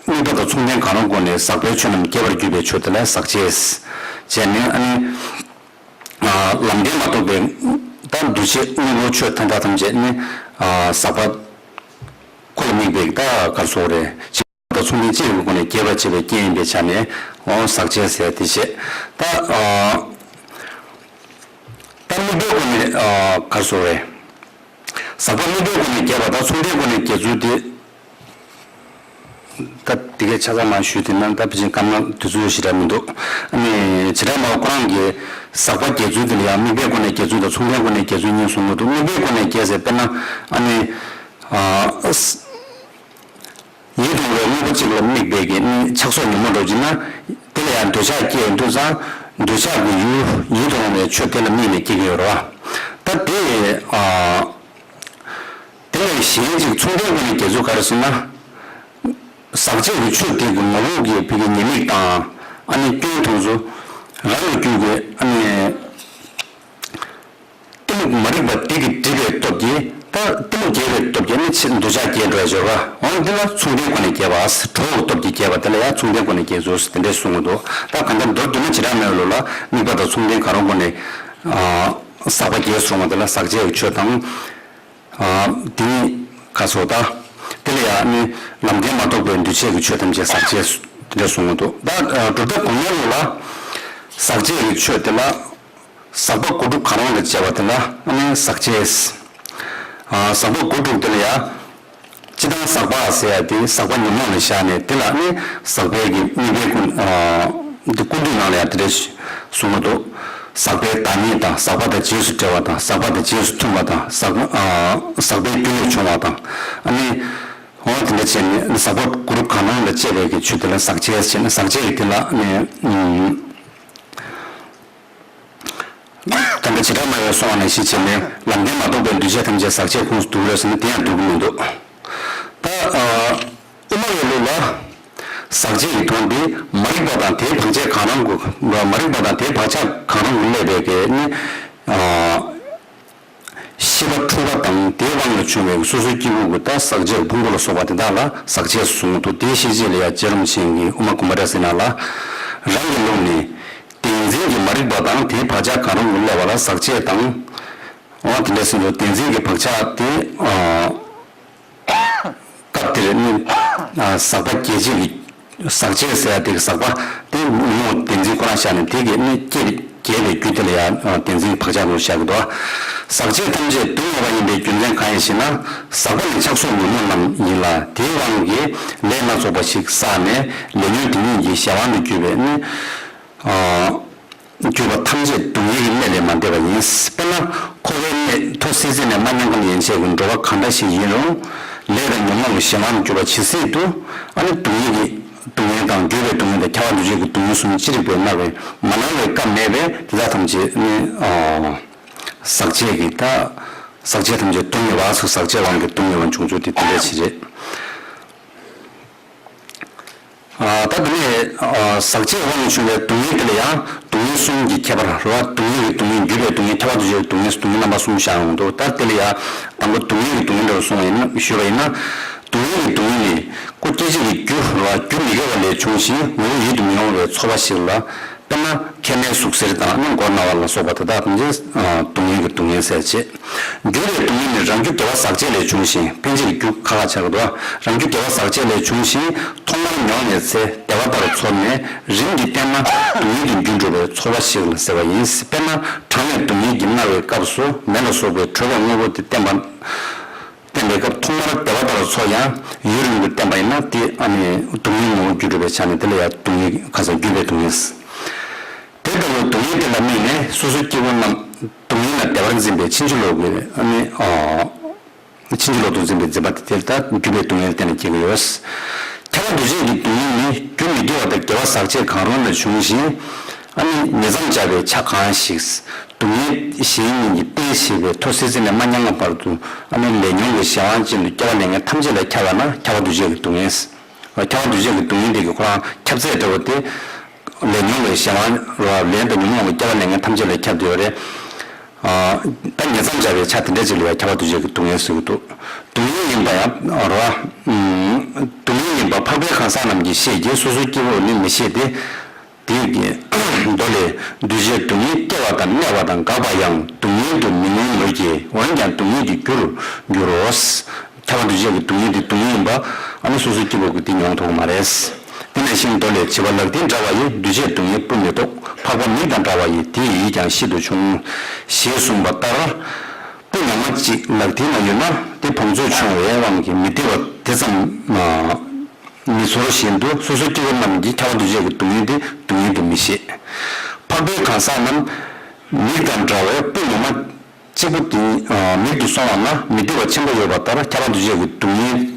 དམིགས་པ་དང་མཚུངས་ལྡན་གང་རུང་སྒོ་ནས་ཟག་པའི་ཆོས་རྣམས་སྐྱེ་བར་གྱུར་པའི་ཆོས་དེ་ལ་ཟག་བཅས་བྱས་ནས། ཨ་ནི་ལམ་བདེན་མ་གཏོགས་པའི་ད་འདུས་བྱས་དངོས་པོ་ཆོས་ཐམས་ཅད་ཐམས་ཅད་ནི་ཟག་པ་ཁོ་ལ་དམིགས་པའི་ད་ག་རེ་ཟེར་དགོས་རེད། དང་མཚུངས་ལྡན་ཅི་ཡིན་པའི་སྒོ་ནས་སྐྱེ་བར་བྱེད་པའི་རྐྱེན་ཡིན་པའི་ཆ་ནས་འོ་ཟག་བཅས་ཟེར་དེ་བྱས། ད་ཨ་ད་དམིགས་པའི་སྒོ་ནས་ཨ་ག་རེ་ཟེར་རེད། ཟག་པ་དམིགས་པའི་སྒོ་ནས་སྐྱེས་པ་དང་མཚུངས་ལྡན་སྒོ་ནས་སྐྱེ་ཚུལ་དེ། ད་དེ་གའི་ཆ་ཚང་མ་ཞུས་དེ་ན་ད་ཕལ་ཆེར་སྐར་མ་དུས་ཚོད་ཞེ་དྲག་མི་འདུག། ཨ་ནི་བྱེ་བྲག་སྨྲ་བ་ཁོ་རང་གིས་ཟག་པ་སྐྱེ་ཚུལ་དེ་ལ་ཡང་དམིགས་པའི་སྒོ་ནས་སྐྱེ་ཚུལ་དང་མཚུངས་ལྡན་སྒོ་ནས་སྐྱེ་ཚུལ་གཉིས་གསུངས་ཀྱི་འདུག། དམིགས་པའི་སྒོ་ནས་སྐྱེ་ཟེར་དཔེར་ན་ཨ་ནི། ཨ། ཡིད་དུ་འོང་བའི་དངོས་པོ་གཅིག་ལ་དམིགས་པའི་གི་ནི་ཆགས་སོགས་ཉོན་མོངས་འགྲོ་བྱེད་ན། དེ་ལ་ཡང་འདོད་ཆགས་སྐྱེ་འདུག་ཙང་འདོད་ཆགས་ཀྱི་ཡུལ་ཡིད་དུ་འོང་བའི་ཆོས་དེ་ལ་དམིགས་ནས་སྐྱེ་གི་ཡོད་རེད་བ། ད་དེ་ཨ། དེ་ལས་གཞན་ཅིག་མཚུངས་ལྡན་སྒོ་ནས་སྐྱེ་ཚུལ་ག་རེ་ཟེར་ན། ཟག་བཅས་ཀྱི་ཆོས་དེ་གི་ངོ་བོ་གི་བོད་ཀྱི་ཉེས་དམིགས་དང་ཨ་ནི་སྐྱོན་དེ་ཚོ་རང་གི་རྒྱུད་ཀྱི་ཨ་ནི། གཏི་མུག་མ་རིག་པ་དེ་གིས་བསྒྲིབས་པའི་སྟོབས་ཀྱིས་ད་གཏི་མུག་སྐྱེ་བའི་སྟོབས་ཀྱིས་ནི་ཕྱིར་འདོད་ཆགས་སྐྱེ་འགྲོ་ཡ་སྦྱོར་བ། འོ་འདི་ལ་མཚུངས་ལྡན་སྒོ་ནས་སྐྱེ་བ། གྲོགས་ཀྱི་སྟོབས་ཀྱིས་སྐྱེ་བ་དེ་ལ་ཡང་མཚུངས་ལྡན་སྒོ་ནས་སྐྱེ་ཚུལ་དེ་འདྲས་གསུང་གི་འདུག། ད་གང་ལྟར་མདོར་བསྡུས་ན་བྱེ་བྲག་སྨྲ་བའི་ལུགས་ལ་དམིགས་པ་དང་མཚུངས་ལྡན་གང་རུང་སྒོ་ནས་ཟག་པ་སྐྱེ་སོང་བ་དེ་ལ་ཟག་བཅས་ཀྱི་ཆོས་དང་། དེ་ཉིད་ཁ་སོ་ད། དེ་ལ་ཡང་ནི་ལམ་བདེན་མ་གཏོགས་པའི་འདུས་བྱས་ཀྱི་ཆོས་ཐམས་ཅད་ཟག་བཅས་དེ་འདྲས་གསུང་གི་འདུག། ད་གྲུབ་མཐའ་གོང་མའི་ལུགས་ལ་ཟག་བཅས་ཀྱི་ཆོས་དེ་ལ། ཟག་པ་དགུ་སྒྲུབ་གང་རུང་ལ་བྱས་པ་དེ་ལ་ཨ་ནི་ཟག་བཅས། ཨ་ཟག་པ་དགུ་སྒྲུབ་དེ་ལ་ཡང་། སྤྱིར་བཏང་ཟག་པ་ཟེར་ཡ་དེ་ཟག་པ་ཉོན་མོངས་ལ་བཞག་ནས་དེ་ལ་ཨ་ནི་ཟག་པའི་གི་དམིགས་པའི་ཀུན། ཨ་འདི་ཀུན་བཏུས་ནང་ལ་ཡང་དེ་འདྲ་གསུང་གི་འདུག། ཟག་པའི་བདག་ཉིད་དང་ཟག་པ་དང་རྗེས་སུ་འབྲེལ་བ་དང་ཟག་པ་དང་རྗེས་སུ་མཐུན་པ་དང་ཟག་ཨ་ཟག་པའི་རྒྱུ་ལས་བྱུང་བ་དང་ཨ་ནི། འོ་དེ་འདྲ་བྱས་ནས་ཟག་པ་དགུ་སྒྲུབ་གང་རུང་ལ་བྱས་པའི་གི་ཆོས་དེ་ལ་ཟག་བཅས་ཟེར་ནས་ཟག་བཅས་ཀྱི་དེ་ལ་ཨ་ནི། ད་ བྱེ་བྲག་སྨྲ་བས་གསུངས་པ་ནང་བཞིན་བྱས་ནས་ལམ་བདེན་མ་གཏོགས་པའི་འདུས་བྱས་ཐམས་ཅད་ཟག་བཅས་ཁོངས་སུ་འདུ་གི་རེད་ཟེར་ན་དེ་ཡང་འདུ་གི་མི་འདུག་ད་ཨ་དབུ་མ་པའི་ལུགས་ལ་ཟག་བཅས་ཀྱི་དོན་དེ་མ་རིག་པ་དང་དེའི་བག་ཆགས་གང་རུང་གི་མ་རིག་པ་དང་དེའི་བག་ཆགས་གང་རུང་གི་སླད་པའི་གི་ནི་ཨ། ཤེས་པ་འཁྲུལ་པ་དང་དེའི་དབང་ལ་བྱུང་བའི་སོ་སོའི་སྐྱེ་བོ་གི་ད་ཟག་བཅས་ཕུང་པོ་ལ་སོགས་པ་དེ་དག་ལ་ཟག་བཅས་སུ་གསུངས་འདུག་དེའི་ཤེས་བྱེད་ལ་ཡང་རྗེ་རིན་པོ་ཆེ་གིས་དབུ་མ་དགོངས་པ་རབ་གསལ་ནང་ལ། རང་གི་ལུགས་ནི། བདེན་འཛིན་གྱི་མ་རིག་པ་དང་དེའི་བག་ཆགས་གང་རུང་གི་སླད་པ་ལ་ཟག་བཅས་དང་། འོ་དེ་འདྲ་ཟེར་འདུག་བདེན་འཛིན་གྱི་བག་ཆགས་དེ། སྐབས་དེར་ནི། ཟག་པ་སྐྱེད་བྱེད་ཀྱི། ཟག་བཅས་ཟེར་ཡ་དེ་གི་ཟག་པ་དེ་ཉོན་མོངས་བདེན་འཛིན་ཁོ་རང་བཞག་ནས་དེ་གི་ནི་སྐྱེད་བྱེད་པའི་རྒྱུ་དེ་ལ་ཡང་བདེན་འཛིན་གྱི་བག་ཆགས་དུ་བཞག་གི་འདུག་ཟག་བཅས་ཐམས་ཅད་སྡུག་བསྔལ་བ་ཡིན་པའི་རྒྱུ་མཚན་གང་ཡིན་ཞེ་ན། ཟག་པ་ནི་ཆགས་སོགས་ཉོན་མོངས་རྣམས་ཡིན་ལ་དེའི་དབང་གིས་ལས་སྣ་ཚོགས་པ་ཞིག་བསགས་ནས་ལས་ཉོན་དེ་ཉིད་ཀྱི་གཞན་དབང་དུ་གྱུར་པའི་ནི། གྱུར་པ་ཐམས་ཅད་སྡུག་བསྔལ་གྱི་གནས་ལས་མ་འདས་པ་ཡིན། དཔེར་ན་འཁོར་བའི་གནས་ཐོག་སྲིད་རྩེ་ནས་མ་ཉམས་ཁམས་ཡན་ཆད་ཀྱི་འགྲོ་བ་གང་འདྲ་ཞིག་ཡིན་རུང་། ལས་དང་ཉོན་མོངས་ཀྱི་གཞན་དབང་དུ་གྱུར་པ་ཇི་སྲིད་དུ། ཨ་ནི་སྡུག་བསྔལ་གྱི་སྡུག་བསྔལ་དང་འགྱུར་བའི་སྡུག་བསྔལ་དང་ཁྱབ་པ་འདུ་བྱེད་ཀྱི་སྡུག་བསྔལ་གསུམ་ཅི་རིགས་པས་མནར་བའི་མ་མནར་བའི་སྐབས་མེད་པས་དེ་དག་ཐམས་ཅད་ནི། ཟག་བཅས་ཀྱི་ད། ཟག་བཅས་ཐམས་ཅད་སྡུག་བསྔལ་བ་སོགས་ཟག་བཅས་དབང་གིས་སྡུག་བསྔལ་བ་འབྱུང་ཚུལ་དེ་དེ་འདྲ་ཞིག་རེད། ད་དེ་ནས་ཟག་བཅས་དབང་བྱུང་བའི་སྡུག་བསྔལ་དེ་ལ་ཡང་སྡུག་བསྔལ་གསུམ་གྱི་ཁྱད་པར་རེད་བ། སྡུག་བསྔལ་གྱི་སྡུག་བསྔལ་འགྱུར་བའི་སྡུག་བསྔལ་ཁྱབ་པ་འདུ་བྱེད་ཀྱི་སྡུག་བསྔལ་སྡུག་བསྔལ་རྣམ་པ་གསུམ་བཞག་ཡོང་འདུག་ད་དེ་ལ་ཡང་དང་པོ་སྡུག་བསྔལ་གྱི་སྡུག་བསྔལ་འདྲ་བ་གསུངས་པ་ཡིན་ན་ཞུས་པ་ཡིན་ན། སྡུག་བསྔལ་གྱི་སྡུག་བསྔལ་ནི་ཀུན་སྐྱེ་མཆེད་ཀྱི་རྒྱུ་རེད་བ། རྒྱུ་མི་དགེ་བ་ལས་བྱུང་ཞིང་ངོ་བོ་ཡིད་དུ་མི་འོང་བའི་ཚོར་བ་ཞིག་ལ། དཔེར་ན་མཁལ་མའི་ཟུག་གཟེར་དང་ནི་མགོ་ན་བ་ལ་སོགས་པ་དེ་དག་ཐམས་ཅད་སྡུག་བསྔལ་གྱི་སྡུག་བསྔལ་ཟེར་བྱེད། འགྱུར་བའི་སྡུག་བསྔལ་ནི་རང་རྒྱུ་དགེ་བ་ཟག་བཅས་ལས་བྱུང་ཞིང་འཕེན་བྱེད་ཀྱི་རྒྱུ་ཁག་ཁག་ཆགས་འདུག་རང་རྒྱུ་དགེ་བ་ཟག་བཅས་ལས་བྱུང་ཞིང་ཐོག་མར་མྱོང་བའི་ཚེ་བདེ་བ་ལྟར་ཚོར་ནས་རིམ་གྱིས་བརྟན་ན་སྡུག་བསྔལ་དུ་འགྱུར་འགྲོ་བའི་ཚོར་བ་ཞིག་ལ་ཟེར་བ་ཡིན། དཔེར་ན་གྲང་བའི་སྡུག་བསྔལ་གྱིས་མནར་བའི་སྐབས་སུ་མེ་ལ་སོགས་པའི་དྲོད་པའི་དངོས་པོ་དེ་བརྟེན་པ། བརྟེན་པའི་སྐབས་ཐོག་མར་བདེ་བ་ལྟར་ཚོར་ཡང་ཡུན་རིང་དུ་བརྟེན་པ་ཡིན་ན་དེ་ཨ་ནི་སྡུག་བསྔལ་ངོ་བོར་གྱུར་འགྲོ་བའི་ཆ་ནས་དེ་ལ་ཡང་སྡུག་བསྔལ་ཁ་སང་འགྱུར་བའི་སྡུག་བསྔལ། དེ་ལྟ་བུའི་སྡུག་བསྔལ་དེ་ལ་དམིགས་ནས་སོ་སོའི་སྐྱེ་བོ་རྣམས་སྡུག་བསྔལ་ལ་བདེ་བར་འཛིན་པའི་ཕྱིན་ཅི་ལོག་གི་ཨ་ནི་ཕྱིན་ཅི་ལོག་ཏུ་འཛིན་པའི་འཛིན་པ་དེ་དེ་ལྟར་འགྱུར་བའི་སྡུག་བསྔལ་གཏན་ནས་སྐྱེ་གི་ཡོད། ཁྱབ་པ་འདུ་བྱེད་ཀྱི་སྡུག་བསྔལ་ནི་རྒྱུ་མི་དགེ་བ་དང་དགེ་བ་ཟག་བཅས་གང་རུང་ལས་བྱུང་ཞིང་། ཨ་ནི་ཉེ་མཚམས་སྦྱར་བའི་ཆ་གང་ཞིག་སྡུག་བསྔལ་གཞན་གཉིས་ཀྱི་རྟེན་བྱེད་པའི་ཐོག་སྲིད་རྩེ་ནས་མ་མྱ་ངམ་བར་དུ་ཨ་ནི་ལས་ཉོན་གྱི་གཞན་དབང་ཅན་དུ་སྐྱེ་བ་ལེན་མཁན་ཐམས་ཅད་ལ་ཁྱབ་པ་ན་ཁྱབ་པ་འདུ་བྱེད་ཀྱི་སྡུག་བསྔལ། ཁྱབ་པ་འདུ་བྱེད་ཀྱི་སྡུག་བསྔལ་དེ་གི་ཁོ་རང་ཁྱབ་ཚད་འདྲ་བོ་དེ། ལས་ཉོན་གྱི་གཞན་དབང་ར་ལས་དང་ཉོན་མོངས་ཀྱི་སྐྱེ་བ་ལེན་མཁན་ཐམས་ཅད་ལ་ཁྱབ་བསྡད་ཡོད་རེད། ད་ཉེ་མཚམས་སྦྱར་བའི་ཆ་དེ་འདྲ་ཅིག་ལ་ཡང་ཁྱབ་པ་འདུ་བྱེད་ཀྱི་སྡུག་བསྔལ་ཟེར་གྱི་འདུག་སྡུག་བསྔལ་ཡིན་པ་ཡང་ར། སྡུག་བསྔལ་ཡིན་པ་འཕགས་པའི་གང་ཟག་རྣམས་ཀྱིས་ཤེས་ཀྱི་སོ་སོའི་སྐྱེ་བོས་ནི་མི་ཤེས་ཏེ། དེ་ཡི་མདོ་ལས། འདུ་བྱེད་སྡུག་བསྔལ་སྐྱེ་བ་དང་གནས་པ་དང་འགག་པ་ཡང་སྡུག་བསྔལ་དུ་མི་མངོན་མོད་ཀྱི་འོན་ཀྱང་སྡུག་བསྔལ་གྱི་རྒྱུར་འགྱུར་རོ། ཁྱབ་པ་འདུ་བྱེད་ཀྱི་སྡུག་བསྔལ་དེ་སྡུག་བསྔལ་ཡིན་པ་ཨ་ནི་སོ་སོའི་སྐྱེ་བོ་གིས་དེ་མྱོང་ཐུབ་ཀྱི་མ་རེད། དེ་ནང་བཞིན་མདོ་ལས་བྱིས་པ་ལག་མཐིལ་འདྲ་བ་ཡིས་འདུ་བྱེད་སྡུག་བསྔལ་སྤུ་མི་ཐོགས། འཕགས་པ་མིག་དང་འདྲ་བ་ཡིས་དེ་ཡིས་ཀྱང་ཤིན་ཏུ་ཕྱུང་། ཞེས་གསུངས་པ་ལྟར། སྤུ་ངོ་མ་གཅིག་ལག་མཐིལ་ན་ཡོད་ན་དེ་བོངས་ཚོད་ཆུང་བའི་དབང་གིས་མི་བདེ་བ་དེ་ཙམ་མི་ཚོར་བཞིན་དུ་སོ་སོའི་སྐྱེ་བོ་རྣམས་ཀྱིས་ཁྱབ་པ་འདུ་བྱེད་ཀྱི་སྡུག་བསྔལ་དེ་སྡུག་བསྔལ་དུ་མི་ཤེས། འཕགས་པའི་གང་ཟག་རྣམས་མིག་དང་འདྲ་བའི་སྤུ་ངོ་མ་གཅིག་པུ་དེ་མིག་ཏུ་སོང་བ་ན་མི་བདེ་བ་ཆེན་པོ་ཡོད་པ་ལྟར་ཁྱབ་པ་འདུ་བྱེད་ཀྱི་སྡུག་བསྔལ་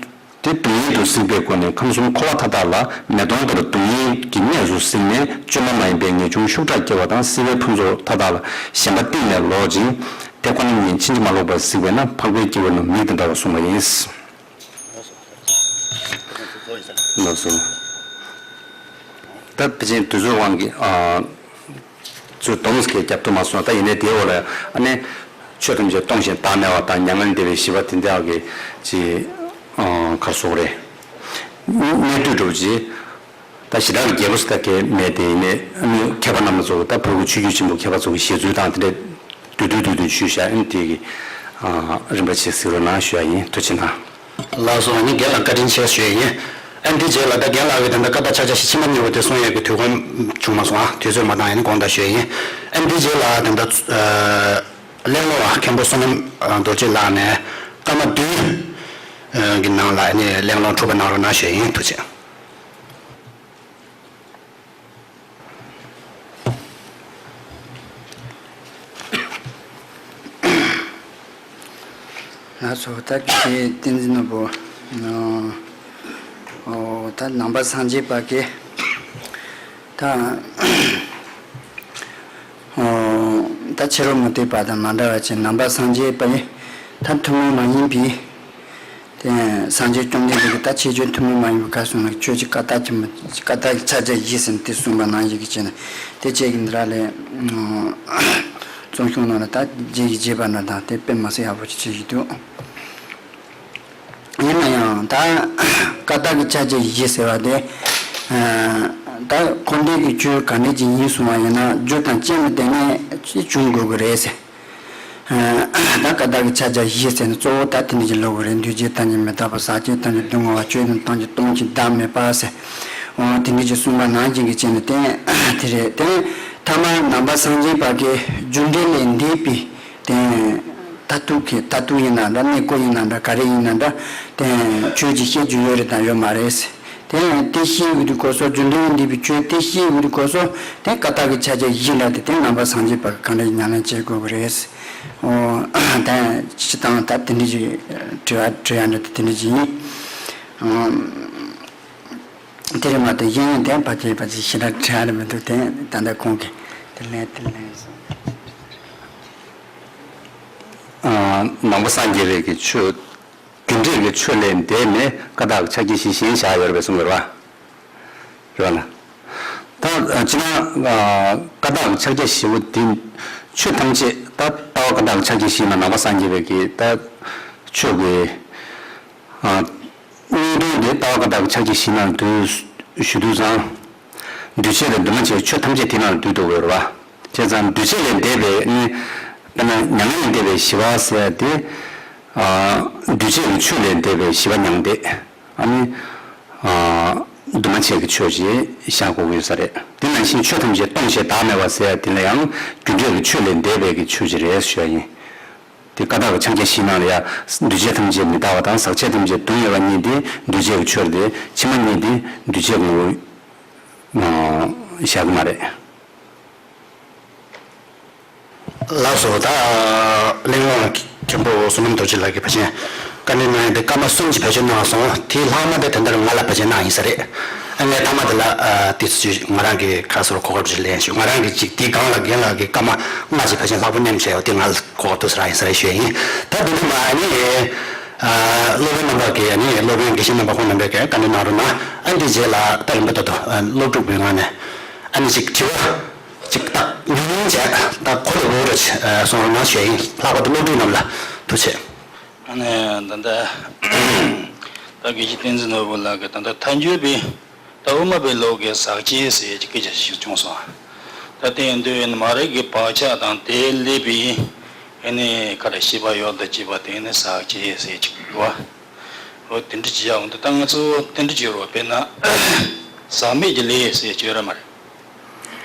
དེ་སྡུག་བསྔལ་དུ་གཟིགས་པའི་སྒོ་ནས་ཁམས་གསུམ་འཁོར་བ་མཐའ་དག་ལ་མེ་དོང་ལྟར་སྡུག་བསྔལ་གྱི་གནས་སུ་གཟིགས་ནས་བཅོས་མ་མ་ཡིན་པའི་ངེས་འབྱུང་ཤུགས་དྲག་སྐྱེ་བ་དང་སྲིད་པའི་ཕུན་ཚོགས་མཐའ་དག་ལ་ཞེན་པ་གཏིང་ནས་ལོག་ཅིང་དེ་ཁོ་ན་ཉིད་ཕྱིན་ཅི་མ་ལོག་པར་གཟིགས་པས་ན་འཕགས་པའི་སྐྱེ་བོ་རྣམས་མིག་དང་འདྲ་བར་གསུངས་པ་ཡིན། ལགས་སོ། ད་དེ་བཞིན་དུས་ཚོད་དབང་གིས་ཨ། ཚུར་སྡོམ་ཟེར་རྒྱབ་ཐུབ་མ་སོང་། ད་ཡིན་ནའི་དེའི་འོག་ལ་ཨ་ནི་ཆོས་ཐམས་ཅད་སྟོང་ཞིང་བདག་མེད་པ་དང་མྱ་ངན་འདས་པའི་ཞི་བ་དེ་འདྲ་གི་ཅིག་ཨ་ག་རེ་ཟེར་དགོས་རེད། གནད་བསྡུས་འདྲ་བོ་ཅིག་ད་ཞེ་དྲག་གི་རྒྱས་པོ་ཞེ་དྲག་གི་མེད་དེ། ཡིན་ནའི་ཨ་ནི་མཁས་པ་རྣམས་ཚོ་ད་བར་སྐོར་ཆོས་བརྒྱུད་ཆེན་པོ་མཁས་པ་ཚོ་གི་བཞེད་ཚུལ་དང་དེ་འདྲ་བསྡུས་བསྡུས་བསྡུས་བསྡུས་ཞུས་བཞག་ཨ་ནི་དེ་གི་ཨ་རིམ་པ་ཅིག་གཟིགས་རོགས་གནང་ཞུ་ཡ་ཡིན། ཐུགས་རྗེ་གནང་། ལགས་སོ། ཨ་ནི་རྒན་ལགས་བཀའ་དྲིན་ཆེ་ཞུ་ཡ་ཡིན། ཨ་ནི་དེ་རྗེས་ལ་ད་རྒན་ལགས་ཀྱིས་ད་ལྟ་བཀའ་རྟགས་ཕྱག་རྒྱ་ཞེ་ཕྱི་མ་གཉིས་པོ་དེ་གསུང་ཡས་ཀྱི་དུས་ཁོམ་བྱུང་མ་སོང་ཨ། དུས་ཚོད་མ་འདང་ཡ་ནི་དགོངས་དག་ཞུ་ཡ་ཡིན། ཨ་ནི་དེ་རྗེས་ལ་ད་ལྟ་ཨ་གླེང་སློང་བ་མཁན་པོ་བསོད་ནམས་རྡོ་རྗེ་ལགས་ནས་སྐར་མ་བདུན་གྱི་ནང་ལ་ཨ་ནི་གླེང་སློང་འཁྲུག་པ་གནང་རོགས་གནང་ཞུ་ཡ་ཡིན། ཐུགས་རྗེ་ཆེ། ལགས་སོ། ད་དེ་བསྟན་འཛིན་ནོར་བུ། ཨོ་ད་ནང་པ་སངས་རྒྱས་པ་གི་ད་ཨོ་ད་ ཕྱི་རོལ་མུ་སྟེགས་པ་དང་མ་འདྲ་བ་ཅིག་ནང་པ་སངས་རྒྱས་པ་ཡིན། ད་ཐུན་མོང་མ་ཡིན་པའི། དེ་སངས་རྒྱས་བཅོམ་ལྡན་འདས་ཀྱིས་ད་ཁྱེད་ཆོས་ཐུན་མོང་མ་ཡིན་པའི་ཁ་གསུངས་ན་ཁྱོད་ཀྱི་ཀ་དག་གི་མི་ཀ་དག་གི་ཕྱག་རྒྱ་བཞི་ཟེར་ནས་དེ་གསུངས་པ་ནང་བཞིན་གྱི་བྱས་ན་དེ་ཁྱེད་ཀྱི་འདི་ར་ལས། རྩོམ་གཞུང་ནང་ལ་ད་རྗེ་ཡི་རྗེ་པ་འདྲ་དང་དེ་དཔེ་མི་སྲིད་ཡག་པོ་ཅིག་བྱེད་ཀྱི་འདུག་ཡིན་ན་ཡང་ད་ཀ་དག་གི་ཕྱག་རྒྱ་བཞི་ཟེར་བ་དེ། ད་འཁོར་འདས་ཀྱི་ཆོས་ག་འདྲ་ཅིག་ཡིན་གསུང་བ་ཡིན་ན་རྒྱུ་དང་རྐྱེན་ལ་བརྟེན་ནས་བྱུང་དགོས་ཀྱི་རེད་ཟེར། ད་ཀ་དག་གི་ཕྱག་རྒྱ་བཞི་ཟེར་ནས་གཙོ་བོ་ད་དེ་འདྲ་ཅིག་ལབ་དགོས་རེད། འདུས་བྱས་ཐམས་ཅད་མི་རྟག་པ། ཟག་བཅས་ཐམས་ཅད་སྡུག་བསྔལ་བ། ཆོས་རྣམས་ཐམས་ཅད་སྟོང་ཞིང་བདག་མེད་པ་ཟེར། འོ་དེ་འདྲ་ཅིག་གསུངས་པ་ནང་བཞིན་གྱི་བྱས་ནས་བསྟན་དེ་རེད། དེ་ཐ་མ་ནང་པ་སངས་རྒྱས་པ་གི་རྒྱུ་འབྲས་ལས་འདས་པའི། དེ་མཐར་ཐུག་གི་མཐར་ཐུག་ཡིན་ན་འདྲ། གནས་སྐོར་ཡིན་ན་འདྲ། ག་རེ་ཡིན་ན་འདྲ། དེ་ཆོས་ཅིག་བཤད་རྒྱུ་ཡོད་རེད་དང་ཡོད་མ་རེད། དེ་དེ་ཤེས་དགོས་དུས་སྐོར་སོགས། རྒྱུ་འབྲས་འདས་པའི་ཆོས་དེ་ཤེས་དགོས་དུས་སྐོར་སོགས། དེ་ཀ་དག་གི་ཕྱག་རྒྱ་བཞི་ལ་དེ་དེ་ནང་པ་སངས་རྒྱས་པ་གི་ག་འདྲ་ཉམས་ལེན་བྱེད་དགོས་ཀྱི་རེད། འོ་དེ་སྤྱི་བཏང་ད་དེ་འདྲ་ཅིག་དྲི་བ་དྲི་ཡ་འདྲ་དེ་དེ་འདྲ་ཅིག་ཡིན། དེ་རེད་མ་གཏོགས་གཞན་ཡང་དེ་ཕལ་ཆེར་ཕལ་ཆེར་ཞེ་དྲག་དྲི་ཡ་རེད་མི་འདུག་དེ་ད་ལྟ་ཁོང་གིས་དེ་ལན་དེ་ལན་སོང་། ནང་པ་སངས་རྒྱས་པའི་གི་ཆོས། རྒྱུ་འབྲས་ཀྱི་ཆོས་ལས་འདས་ནས་ཀ་དག་ཕྱག་རྒྱ་བཞི་གཞན་བཞག་ཡོད་རེད་པས་གསུངས་ཡོད་རེད་བ། རེད་བ་ལ། ད་སྤྱིར་ན་ཀ་དག་ཕྱག་རྒྱ་བཞི་པོ་འདི་ཆོས་ཐམས་ཅད་ད་ལྟ་བ་ཀ་དག་ཕྱག་རྒྱ་བཞི་ན་ནང་པ་སངས་རྒྱས་པའི་གི་ད་ཆོས་ཀྱི་སྙིང་དོན་དེ་ལྟ་བ་ཀ་དག་ཕྱག་རྒྱ་བཞི་ནང་དུ་ཞུ་དུས་ཙང་། འདུས་བྱས་དང་འདུས་མ་བྱས་ཆོས་ཐམས་ཅད་དེ་ནང་ལ་འདུས་འདུག་ཡོད་རེད་བ། བྱས་ཙང་འདུས་བྱས་ལས་འདས་པའི་ནི། དཔེར་ན་མྱ་ངན་ལས་འདས་པའི་ཞི་བ་ཟེར་ཡ་དེ། འདུས་བྱས་ཀྱི་ཆོས་ལས་འདས་པའི་ཞི་བ་མྱང་འདས། ཨ་ནི། འདུས་མ་བྱས་ཀྱི་ཆོས་ཅེས་བཞག་དགོས་ཀྱི་ཡོད་ས་རེད། དེ་ནང་བཞིན་ཆོས་ཐམས་ཅད་སྟོང་ཞིང་བདག་མེད་པ་ཟེར་ཡ་དེ་ལ་ཡང་རྒྱུ་འབྲས་ཀྱི་ཆོས་ལས་འདས་པའི་གི་ཆོས་ཅིག་རེད་ཞུ་ཡ་ཡིན། དེ་ཀ་དག་གི་ཕྱག་རྒྱ་བཞིའི་ནང་ལ་ཡང་འདུས་བྱས་ཐམས་ཅད་མི་རྟག་པ་དང་ཟག་བཅས་ཐམས་ཅད་སྡུག་བསྔལ་བ་གཉིས་དེ་འདུས་བྱས་ཀྱི་ཆོས་རེད། དེ་ཕྱི་མ་གཉིས་དེ་འདུས་བྱས་ངོ་བོ་བཞག་གི་མ་རེད། ལགས་སོ། ད་གླེང་བློང་མཁན་པོ་བསོད་ནམས་རྡོ་རྗེ་ལགས་ཀྱིས་ཕལ་ཆེར་བཀའ་འདྲི་གནང་ཡ་དེ་སྐར་མ་གསུམ་ཅིག་བེད་སྤྱོད་གནང་སོང་། དེའི་ལྷག་མ་དེ་ད་ལྟ་ང་ལ་བེད་སྤྱོད་གནང་ཡིན་ས་རེད། ཨ་ངས་མཐའ་མ་དེ་ལ་ཨ་དེ་ཚོ་ང་རང་གི་ཁ་སོར་གོ་སྐབས་ཅིག་ལེན་ཞུ། ང་རང་གི་ཅིག་དེའི་སྒང་ལ་རྒན་ལགས་ཀྱིས་སྐར་མ་ལྔ་ཅིག་བེད་སྤྱོད་ལྷག་པོ་ཉམས་བྱས་ཡོད། དེ་ང་ལ་གོ་སྐབས་ཐོབ་ས་རང་ཡིན་ས་རེད་ཞུ་ཡ་ཡིན། ད་དེ་འདྲ་མ་ཨ་ནི་ཨ་སློབ་དཔོན་རྣམ་པ་གིས་ཨ་ནི་སློབ་དཔོན་དགེ་བཤེས་རྣམ་པ་ཁོང་རྣམ་པས་བཀའ་འདྲི་གནང་རོགས་གནང་། ཨ་འདི་རྗེས་ལ་ད་རིམ་པ་ད་དུ་ཨ་སློབ་ཕྲུག་པའི་ངང་ནས་ཨ་ནི་ཅིག་དྲི་བ། ཅིག་ཏག་ཉུང་ཉུང་བྱས་ད་གོ་ལ་འོས་ར་ཅིག་གསུང་རོགས་གནང་ཞུ་ཡ་ཡིན། ལྷག་པར་དུ་སློབ་ཕྲུག་རྣམས་ལ་ཐུགས་རྗེ་ཆེ། ཨ་ནི་ད་ལྟ་ད་དགེ་བཤེས་བསྟན་འཛིན་ནོར་བུ་ལགས་ཀྱིས་ད་ལྟ་མཐའ་འཁྱོལ་བའི་ད་དབུ་མ་པའི་ལུགས་ཀྱི་ཟག་བཅས་ཟེར་གྱི་སྐད་ཆ་ཞིག་བྱུང་སོང་། ད་དེ་ཡིན་དུས་མ་རིག་གི་བག་ཆགས་དང་དེ་སླེབས་པའི་ཨ་ནི་ཁ་ལ་ཤེས་པ་ཡོད་དང་བཅས་པ་དེ་ནི་ཟག་བཅས་ཟེར་གྱི་འདུག་བ། འོ་དེ་འདྲ་ཅིག་ཡག་འདུག་ད་ང་ཚོ་དེ་འདྲ་ཅིག་རོ། དཔེར་ན་ཟག་མེད་ཀྱི་ལས་ཟེར་གྱི་ཡོད་རེད་མ་རེད།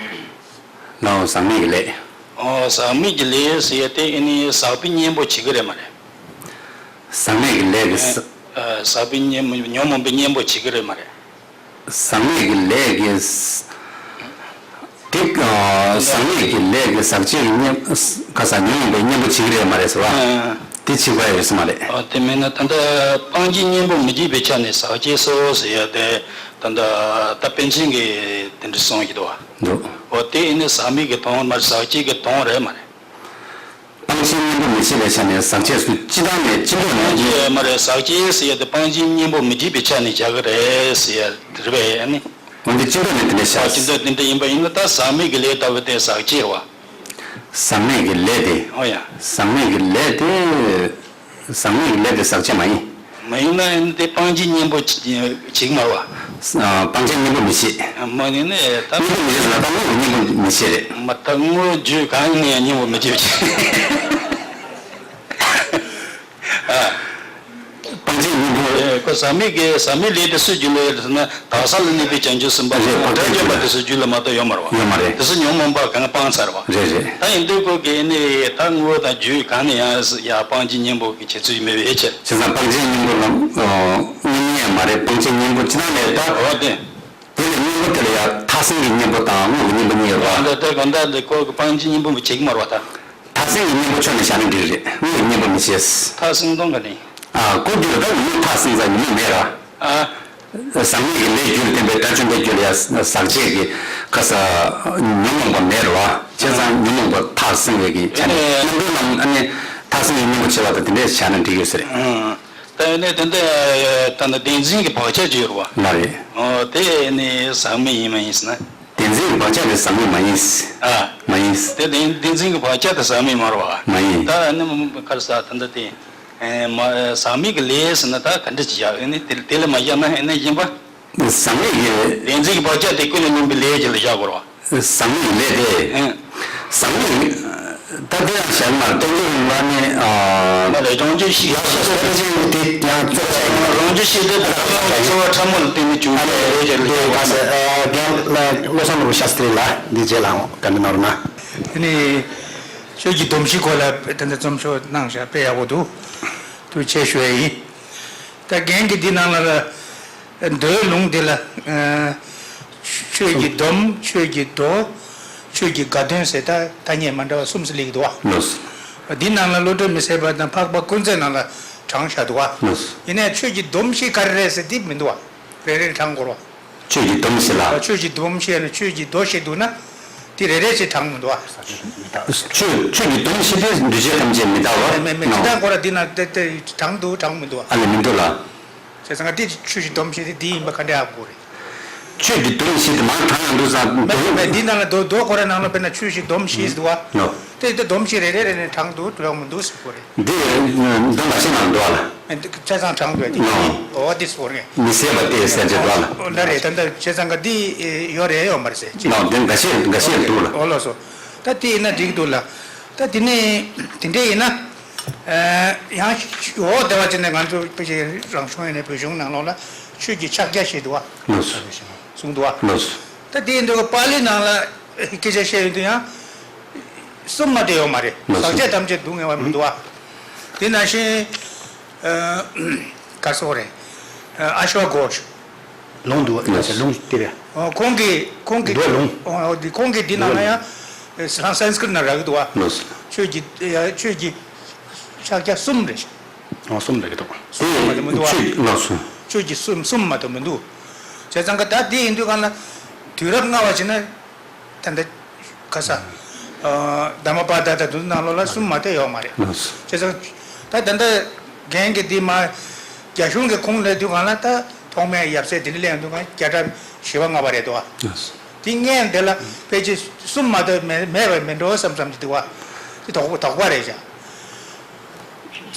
ལའོ་ཟག་མེད་ཀྱི་ལས། ཨོ་ཟག་མེད་ཀྱི་ལས་ཟེར་ཡ་དེ་ཨ་ནི་ཟག་པའི་གཉེན་པོ་བྱེད་ཀྱི་རེད་མ་རེད། ཟག་མེད་ཀྱི་ལས་ཀྱི་ཟག་ཨ་ཟག་པའི་གཉེན་ཉོན་མོངས་པའི་གཉེན་པོ་བྱེད་ཀྱི་རེད་མ་རེད། ཟག་མེད་ཀྱི་ལས་ཀྱི་དེ་ཨ་ཟག་མེད་ཀྱི་ལས་ཀྱི་ཟག་བཅས་ཀྱི་གཉེན་ཁ་ཟག་ཉོན་མོངས་པའི་གཉེན་པོ་བྱེད་ཀྱི་རེད་མ་རེད་ཟེར་བ། ཨ་དེ་བྱེད་དགོས་ཡ་ཡོད་ས་མ་རེད། ཨ་དེ་མིན་ན་ད་ལྟ་སྤང་བྱའི་གཉེན་པོ་མི་བྱེད་པའི་ཆ་ནས་ཟག་བཅས་སོ་ཟེར་ཡ་དེ་ད་ལྟ་ད་པཎ་ཆེན་གྱིས་དེ་འདྲ་གསུངས་ཀྱི་འདུག་བ། འདུག་འོ་དེ་ཨ་ནི་ཟག་མེད་ཀྱི་དོན་མ་རེད། ཟག་བཅས་ཀྱི་དོན་རེད་མ་རེད། སྤང་བྱའི་གཉེན་པོ་མི་བྱེད་པའི་ཆ་ནས་ཟག་བཅས་སུ་སྤྱི་བཏང་ནས་སྤྱི་ལྡོག་ནས་སྤང་བྱའི་མ་རེད། ཟག་བཅས་ཟེར་ཡ་དེ་སྤང་བྱའི་གཉེན་པོ་མི་བྱེད་པའི་ཆ་ནས་བྱ་གི་རེད་ཟེར་ཡ་རེད་པས་ཨ་ནི། འོན་ཏེ་སྤྱི་ལྡོག་ནས་དེ་འདྲ་བྱ། སྤྱི་ལྡོག་དེ་འདྲ་ཡིན་པ་ཡིན་ན་ད་ཟག་མེད་ཀྱི་ལས་ལྟ་བུ་དེ་ཟག་བཅས་རེད་བ། ཟག་མེད་ཀྱི་ལས་དེ། ཨོ་ཡ། ཟག་མེད་ཀྱི་ལས་དེ། ཟག་མེད་ཀྱི་ལས་དེ་ཟག་བཅས་མ་ཡིན། མ་ཡིན་ན་ཨ་ནི་དེ་སྤང་བྱའི་གཉེན་པོ་བྱེད་ཀྱི་མ་རེད་བ། ཨ་སྤང་བྱའི་གཉེན་པོ་མི་བྱེད། མ་ཡིན་ན་ད་གཉེན་པོ་མི་བྱེད་ཟེར་ན་ད་དངོས་ཀྱི་གཉེན་པོ་མི་བྱེད་རེད། མ་ད་དངོས་རྒྱུད་གང་ཡིན་ན་ཡང་གཉེན་པོ་མི་བྱེད་བྱེད། ཨ། སྤང་བྱའི་གཉེན་པོ། ཨེ་ཁོ་ཟག་མེད་ཀྱི་ཟག་མེད་ལས་དེ་སུའི་རྒྱུད་ལ་ཡོད་ཟེར་ན་དག་ས་ལ་གནས་པའི་བྱང་ཆུབ་སེམས་དཔའ་རེད། དགྲ་བཅོམ་པ་དེ་ཚོའི་རྒྱུད་ལ་མ་གཏོགས་ཡོད་མ་རེད་བ། ཡོད་མ་རེད། དེ་ཚོ་ཉོན་མོངས་པ་གང་སྤངས་ཚར་བ། རེད་རེད། ད་ཡིན་དུས་ཁོ་གིས་ནི་ད་དངོས་དང་རྒྱུད་གང་ནས་ཡང་ཡ་སྤང་བྱའི་གཉེན་པོ་གི་བྱེད་ཚུལ་མེད་པའི་ཕྱིར། བྱས་ཙང་སྤང་བྱའི་གཉེན་པོ་ལ་དངོས་གཉེན་ཡང་མ་རེད། སྤང་བྱའི་གཉེན་པོ་ཅི་ལྟར་ལས་ད། འོ་དེ། དེ་ལས་གཉེན་པོ་དེ་ལ་ཡང་མཐར་སོན་གྱི་གཉེན་པོ་དང་དངོས་ཀྱི་གཉེན་པོ་གཉིས་ཡོད་པ། འོ་ད་ལྟ་གང་ལྟར་འདི་ཁོ་གི་སྤང་བྱའི་གཉེན་པོ་བྱེད་ཀྱི་མ་རེད་བ་ད། མཐར་སོན་གྱི་གཉེན་པོ་ཆོས་ནས་བཞག་ན་འགྲིག་རེད། དངོས་ཀྱི་གཉེན་པོ་མི་བྱེད། མཐར་སོན་གཏོང་ག་ནི། ཨ་ཁོ་རྒྱུད་ལ་ད་ཉོན་མོངས་མཐར་སོན་ས་ཉོན་མོངས་མེད་ར། ཨ། ཟག་མེད་ཀྱི་ལས་རྒྱུ་ལ་བརྟེན་པའི་དགྲ་བཅོམ་པའི་རྒྱུ་ལ་ཡང་ཟག་བཅས་ཀྱི་ཁ་ས་ཉོན་མོངས་པ་མེད་རེད་བ། བྱས་ཙང་ཉོན་མོངས་པ་ཐག་བསྲིང་བའི་གི་ཆ་ནས་རྣམ་གྲོལ་ལམ་ཨ་ནི་ཐག་བསྲིང་བའི་གཉེན་པོ་བྱེད་པ་དང་དེ་འདྲས་བྱས་ན་འགྲིག་ཡོད་ས་རེད། ད་ནི་དེ་འདྲ་ད་ནི་བདེན་འཛིན་གྱི་བག་ཆགས་ཅིག་ཡོད་རེད་བ། ལ་རེད། ཨོ་དེ་ནི་ཟག་མེད་ཡིན་མ་ཡིན་ཟེར་ན། བདེན་འཛིན་གྱི་བག་ཆགས་དེ་ཟག་མེད་མ་ཡིན། ཨ། མ་ཡིན། དེ་བདེན་བདེན་འཛིན་གྱི་བག་ཆགས་དེ་ཟག་མེད་མ་རེད་བ། མ་ཡིན། ད་ནི་ག་རེ་ཟ་ད་འདི་དེ། ཨེ་མ་ཟག་མེད་ཀྱི་ལས་ཟེར་ན་ད་ག་འདྲ་ཅིག་བཞག་ཨེ་ནི་དེ་དེ་ལས་མ་བཞག་ན་ཨེ་ནི་གཞན་པ། ཟག་མེད་ཀྱི། བདེན་འཛིན་གྱི་བག་ཆགས་དེ་ཀུན་ནས་བསླངས་པའི་ལས་ཅིག་ལ་བཞག་དགོས་རེད་བ། ཟག་མེད་ཀྱི་ལས་དེ། ཨེ། ཟག་མེད་ཀྱི། ད་དེ་ཡང་བཞག་མ་རེད། སྟོང་ཉིད་ལ་ནི། ཨ། མ་རེད། རང་རྒྱུད་ཤེས། ཡག་ཤོས་སུ་ཕལ་ཆེར་དེ་ཡང་གཙོ་ཆེ་ཡིན། རང་རྒྱུད་ཤེས་དེ་ད་ལྟ་ཚོར་བ་ཕྲ་མོ་ལ་བརྟེན་ནས་བྱུང་བའི་ལས་ཅིག་ལ་བཞག་དགོས་རེད། རྒན་བློ་བཟང་ནོར་བུ་ཤཱསྟྲི་ལགས་འདི་རྗེས་ལའང་བཀའ་འདྲི་གནང་རོགས་གནང་། དེ་ནི། ཆོས་ཀྱི་སྡོམ་བཞིའི་སྐོར་ལ་དེ་འདྲ་རྩོམ་ཤོག་གནང་བཞག་དཔེ་ཡག་པོ་འདུག་ཐུགས་རྗེ་ཆེ་ཞུ་ཡ་ཡིན། ད་རྒན་གྱིས་འདི་ནང་ལ་མདོའི་ལུང་འདི་ལ། ཆོས་ཀྱི་སྡོམ། ཆོས་ཀྱི་མདོ། ཆོས་ཀྱི་དགའ་སྟོན་ཟེར་ད་ཐ་སྙད་མ་འདྲ་བ་གསུམ་ཟེར་སླེབས་འདུག་བ། འདི་ནང་ལ་བློ་གྲོས་མི་ཟད་པ་དང་འཕགས་པ་ཀུན་རྫོབ་ནང་ལ་དྲངས་བཞག་འདུག་བ། ཡིན་ནའི་ཆོས་ཀྱི་སྡོམ་བཞི་ག་རེ་རེད་ཟེར་འདི་མི་འདུག་བ། རེ་རེ་དྲངས་དགོས་རེད་བ། ཆོས་ཀྱི་སྡོམ་ཞིག་ལ། ཆོས་ཀྱི་སྡོམ་ཞེས་ནས་ཆོས་ཀྱི་མདོ་ཞིག་འདུག་ན། དེ་རེ་རེ་བྱས་དྲངས་མི་འདུག་ཨ། ཆོས་ཆོས་ཀྱི་སྡོམ་ཞིག་དེ་འདུས་བྱས་ཐམས་ཅད་མི་རྟག་པ། མེད་མེད་མེད། ཇི་ལྟར་གོ་ར་འདི་ན་དེ་དེ་དྲངས་འདུག་དྲངས་མི་འདུག་ཨ། ཨ་ལས་མི་འདུག་ལ། བྱས་ཙང་དེ་ཆོས་ཀྱི་སྡོམ་ཞིག་དེ་འདི་ཡིན་པ་ག་འདྲ་ཧ་གོ་རེད། ཆོས་ཀྱི་སྡོམ་ཞིག་དེ་མང་དྲངས་ཡང་འདུག་ས། མེད་མེད་འདི་ན་ལ་མདོ་མདོ་གོ་ར་ནང་ལ་དཔེར་ན་ཆོས་ཀྱི་སྡོམ་ཞིག་འདུག་ཨ། ནོ། དེ་དེ་སྡོམ་ཞིག་རེ་རེ་རེ་ནས་དྲངས་འདུག་དྲངས་མི་འདུག་ཟེར་གོ་རེད། འདི་འདོན་པ་ཞིག་ནང་འདུག་ཨ་ལ། ཆ་ཚང་དྲངས་འདུག་དེ། ནོ། འོ་དེ་སོ་རེད། མི་ཟད་པ་སྟེ་ཟེར་གྱི་འདུག་ལ། འོ་འདྲ་རེད། ད་ལྟ་བྱས་ཙང་ག་འདི་ཡོད་རེད་ཡོད་མ་རེད་ཟེར་ཅི། ནོ། དེ་འགའ་ཤས་འགའ་ཤས་འདུག་ལ། འོ་ལགས་སོ། ད་དེ་ཡིན་ན་འགྲིག་འདུག་ལ། ད་དེ་ནས་དེ་འདྲས་ཡིན་ན། ཡང་འོ་དེ་བ་ཅི་ནས་ང་ཚོ་ཕལ་ཆེར་རང་གཞུང་ཡིན་ནའི་བོད་གཞུང་ནང་ལོགས་ལ་ཆོས་ཀྱི་ཕྱག་རྒྱ་ཞེས་འདུག་བ། ལགས་སོ། གསུངས་འདུག་བ། ལགས་སོ། ད་དེ་ཡིན་དུས་པཱ་ལི་ནང་ལ་སྐད་ཆ་བཤད་ཡོང་དུས་ཡང་གསུམ་མ་གཏོགས་ཡོད་མ་རེད། ལགས་སོ། ཟག་བཅས་ཐམས་ཅད་སྡུག་བསྔལ་བ་མི་འདུག་བ། དེ་ནང་བཞིན། ག་སོག་རེད། ཨ་ཤྭ་གྷོ་ཤ། ལུང་འདུག་ཨ། ལུང་དེ་རེད། ཁོང་གིས་ཁོང་གིས། འདུག་ལུང་། ཁོང་གིས་འདི་ནང་ན་ཡང་སང་སྐྲིཏ་ན་རག་གི་འདུག་བ། ལགས་སོ། ཆོས་ཀྱི་ཆོས་ཀྱི་ཕྱག་རྒྱ་གསུམ་རེད། ཨོ་གསུམ་རེད་གི་འདུག་གསུམ་མ་གཏོགས་མི་འདུག་བ། ཆོས་ལགས་སོ། ཆོས་ཀྱི་གསུམ་གསུམ་མ་གཏོགས་མི་འདུག་བྱས་ཙང་ག་ད་འདི་ཡིན་དུས་གང་ལ་དུས་རབས་ལྔ་བ་བྱས་ན། ད་ལྟ་ག་ས། ཨ། དྷརྨ་པ་དྷ་ཏ་དེ་ཚོ་ནང་ལོགས་ལ་གསུམ་མ་གཏོགས་ཡོད་མ་རེད། ལགས་སོ། བྱས་ཙང་ད་ད་ལྟ་རྒན་གྱི་འདི་མ། རྒྱ་གཞུང་གི་ཁུངས་ལ་དུས་གང་ལ་ད་ཐོག་མའི་ཡབ་སྲས་དེ་འདྲ་ལེན་དུས་གང་བརྒྱ་ཕྲག་བཞི་པ་ལྔ་པ་རེད་དོ། ལགས་སོ། དེ་སྔོན་དེ་ལ་ཕལ་ཆེར་གསུམ་མ་གཏོགས་མེད་མེད་པ་མིན་འགྲོ་བསམ་བསམ་གྱི་འདུག་བ། དེ་དོགས་པ་དོགས་པ་རེད་བྱ།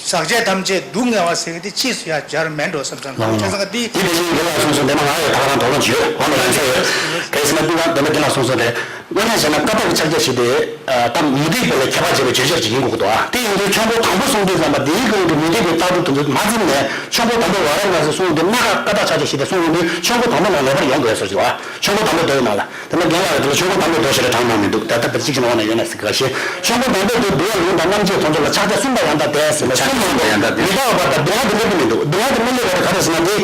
ཟག་བཅས་ཐམས་ཅད་སྡུག་བསྔལ་བ་ཟེར་གི་དེ་ཕྱིས་སུ་ཡང་སྦྱར་མེད་འགྲོ་བསམ་བསམ་ལ། བྱས་ཙང་འདི། དེ་དེ་བཞིན་རྒན་ལགས་གསུངས་སོང་། དེ་མ་ང་ཡང་ད་ག་རང་དོགས་སློང་བྱེད་ཡོད། ང་ལ་ཡང་ཚ་ཡོད། གལ་སྲིད་ན་འདི་ང་འདི་ནས་རྒན་ལགས་གསུངས་སོང་རེད། དངོས་གནས་བྱས་ན་ཀ་དག་གི་ཕྱག་རྒྱ་ཞིག་དེ། ད་མུ་སྟེགས་པ་ལ་ཁྱད་པར་འབྱེད་པའི་བརྗོད་བྱ་ཅིག་ཡིན་དགོས་ཀྱི་འདུག་ཨ། དེ་ཡིན་དུས་ཆོས་འཁོར་དང་པོ་གསུང་དུས་ཙམ་པ་དེའི་སྒང་དུ་མུ་སྟེགས་པའི་ལྟ་གྲུབ་དེ་ཚོ་མ་འཛིན་ནས་ཆོས་འཁོར་དང་པོ་ཝཱ་ར་ཎཱ་སི་གསུང་དུས་སྣ་ཁ་ཀ་དག་ཕྱག་རྒྱ་ཞིག་དེ་གསུང་ཡོང་དུས་ཆོས་འཁོར་དང་པོ་ནང་ལེགས་པར་ཡོང་དགོས་ཟེར་གྱི་འདུག་ཨ། ཆོས་འཁོར་དང་པོའི་མདོ་ཡི་ནང་ལ། དེ་ནས་རྒན་ལགས་ཀྱིས་དེ་ལ་ཆོས་འཁོར་དང་པོའི་མདོ་ཞེས་དྲངས་གནང་མི་འདུག་ད་ལྟ་བར་གཅིག་གི་ནང་ན་ཡོད་ན་ཟེར་ག་ཞེས། ཆོས་འཁོར་དང་པོའི་མདོ་འདུལ་བ་ལུང་དང་རྣམ་འབྱེད་དེ་ཚོ་ལ་ཕྱག་རྒྱ་གསུམ་པ་ཡང་དག་བསྡད་ཟེར་ནས། གསུམ་མ་གཏོགས་མི་རྟག་པ་དང་མི་སྣང་བ་དང་དེ་སྔ་དེ་སྔ་དེ་མི་སླེབས་པ་དེ་ག་རེ་ཟེར་ན། དེ་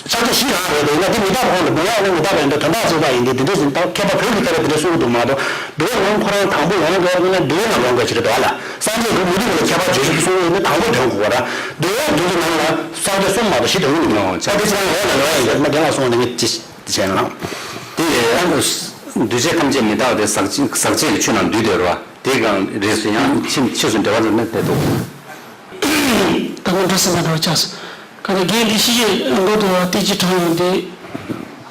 ཕྱག་རྒྱ་བཞི་རང་རེད་དེ། ཡིན་ན་དེ་མི་རྟག་པ་ཁོང་དུ་འདུལ་བ་ནི་མི་རྟག་པ་ཡིན་དུས་དོན་དག་གཅིག་པ་ཡིན་ཏེ། དེ་འདྲ་ཟེར་ད་མཁས་པ་བོད་ཀྱི་མཁས་པས་དེ་འདྲ་གསུང་གི་འདུག་མ་གཏོགས། འདུལ་བ་ལུང་ཁོ་རང་དང་པོ་ཡོང་དགོས་ན་འདུལ་བའི་ནང་ཡོང་དགོས་ཀྱི་རེད་དོ་ཨ་ལ། སངས་རྒྱས་ཀྱིས་མུ་སྟེགས་པ་ལ་ཁྱད་པར་བརྗོད་བྱེད་དུ་གསུངས་ཡོད་ན་དང་པོ་དོན་གོ་བ་ར། འདུལ་བ་འདུལ་བའི་ནང་ལ་ཕྱག་རྒྱ་གསུམ་མ་གཏོགས་བཞི་དོན་གོ་མི་ཡོང་། ད་དེ་ཚོ་རང་ཡོད་ལ་ཡོད་ཡིན་པས་ན་རྒན་ལགས་གསུངས་ནས་ངས་ཅི། དེ་བྱས་ན། དེ་ཡང་འདུས་བྱས་ཐམས་ཅད་མི་རྟག་པ་དེ་ཟག་བཅས་ཟག་བཅས་ཀྱི་ཆོས་རྣམས་འདུས་ཏེ་རོ། དེ་གང་རེད་ཟེར་ཡང་ཕྱིས་ཕྱིས་སུ་འབྲེལ་བ་རེད་ན་དེ་འདུག་ད་ང་འགྲོ་སེམས་པ་འདྲ་བ་ཆགས་སོང་། ག་ནས་རྒན་འདི་ཤི་ཡས་མགོ་དུ་བ་ཏི་ཅི་དྲངས་ཡོང་དེ།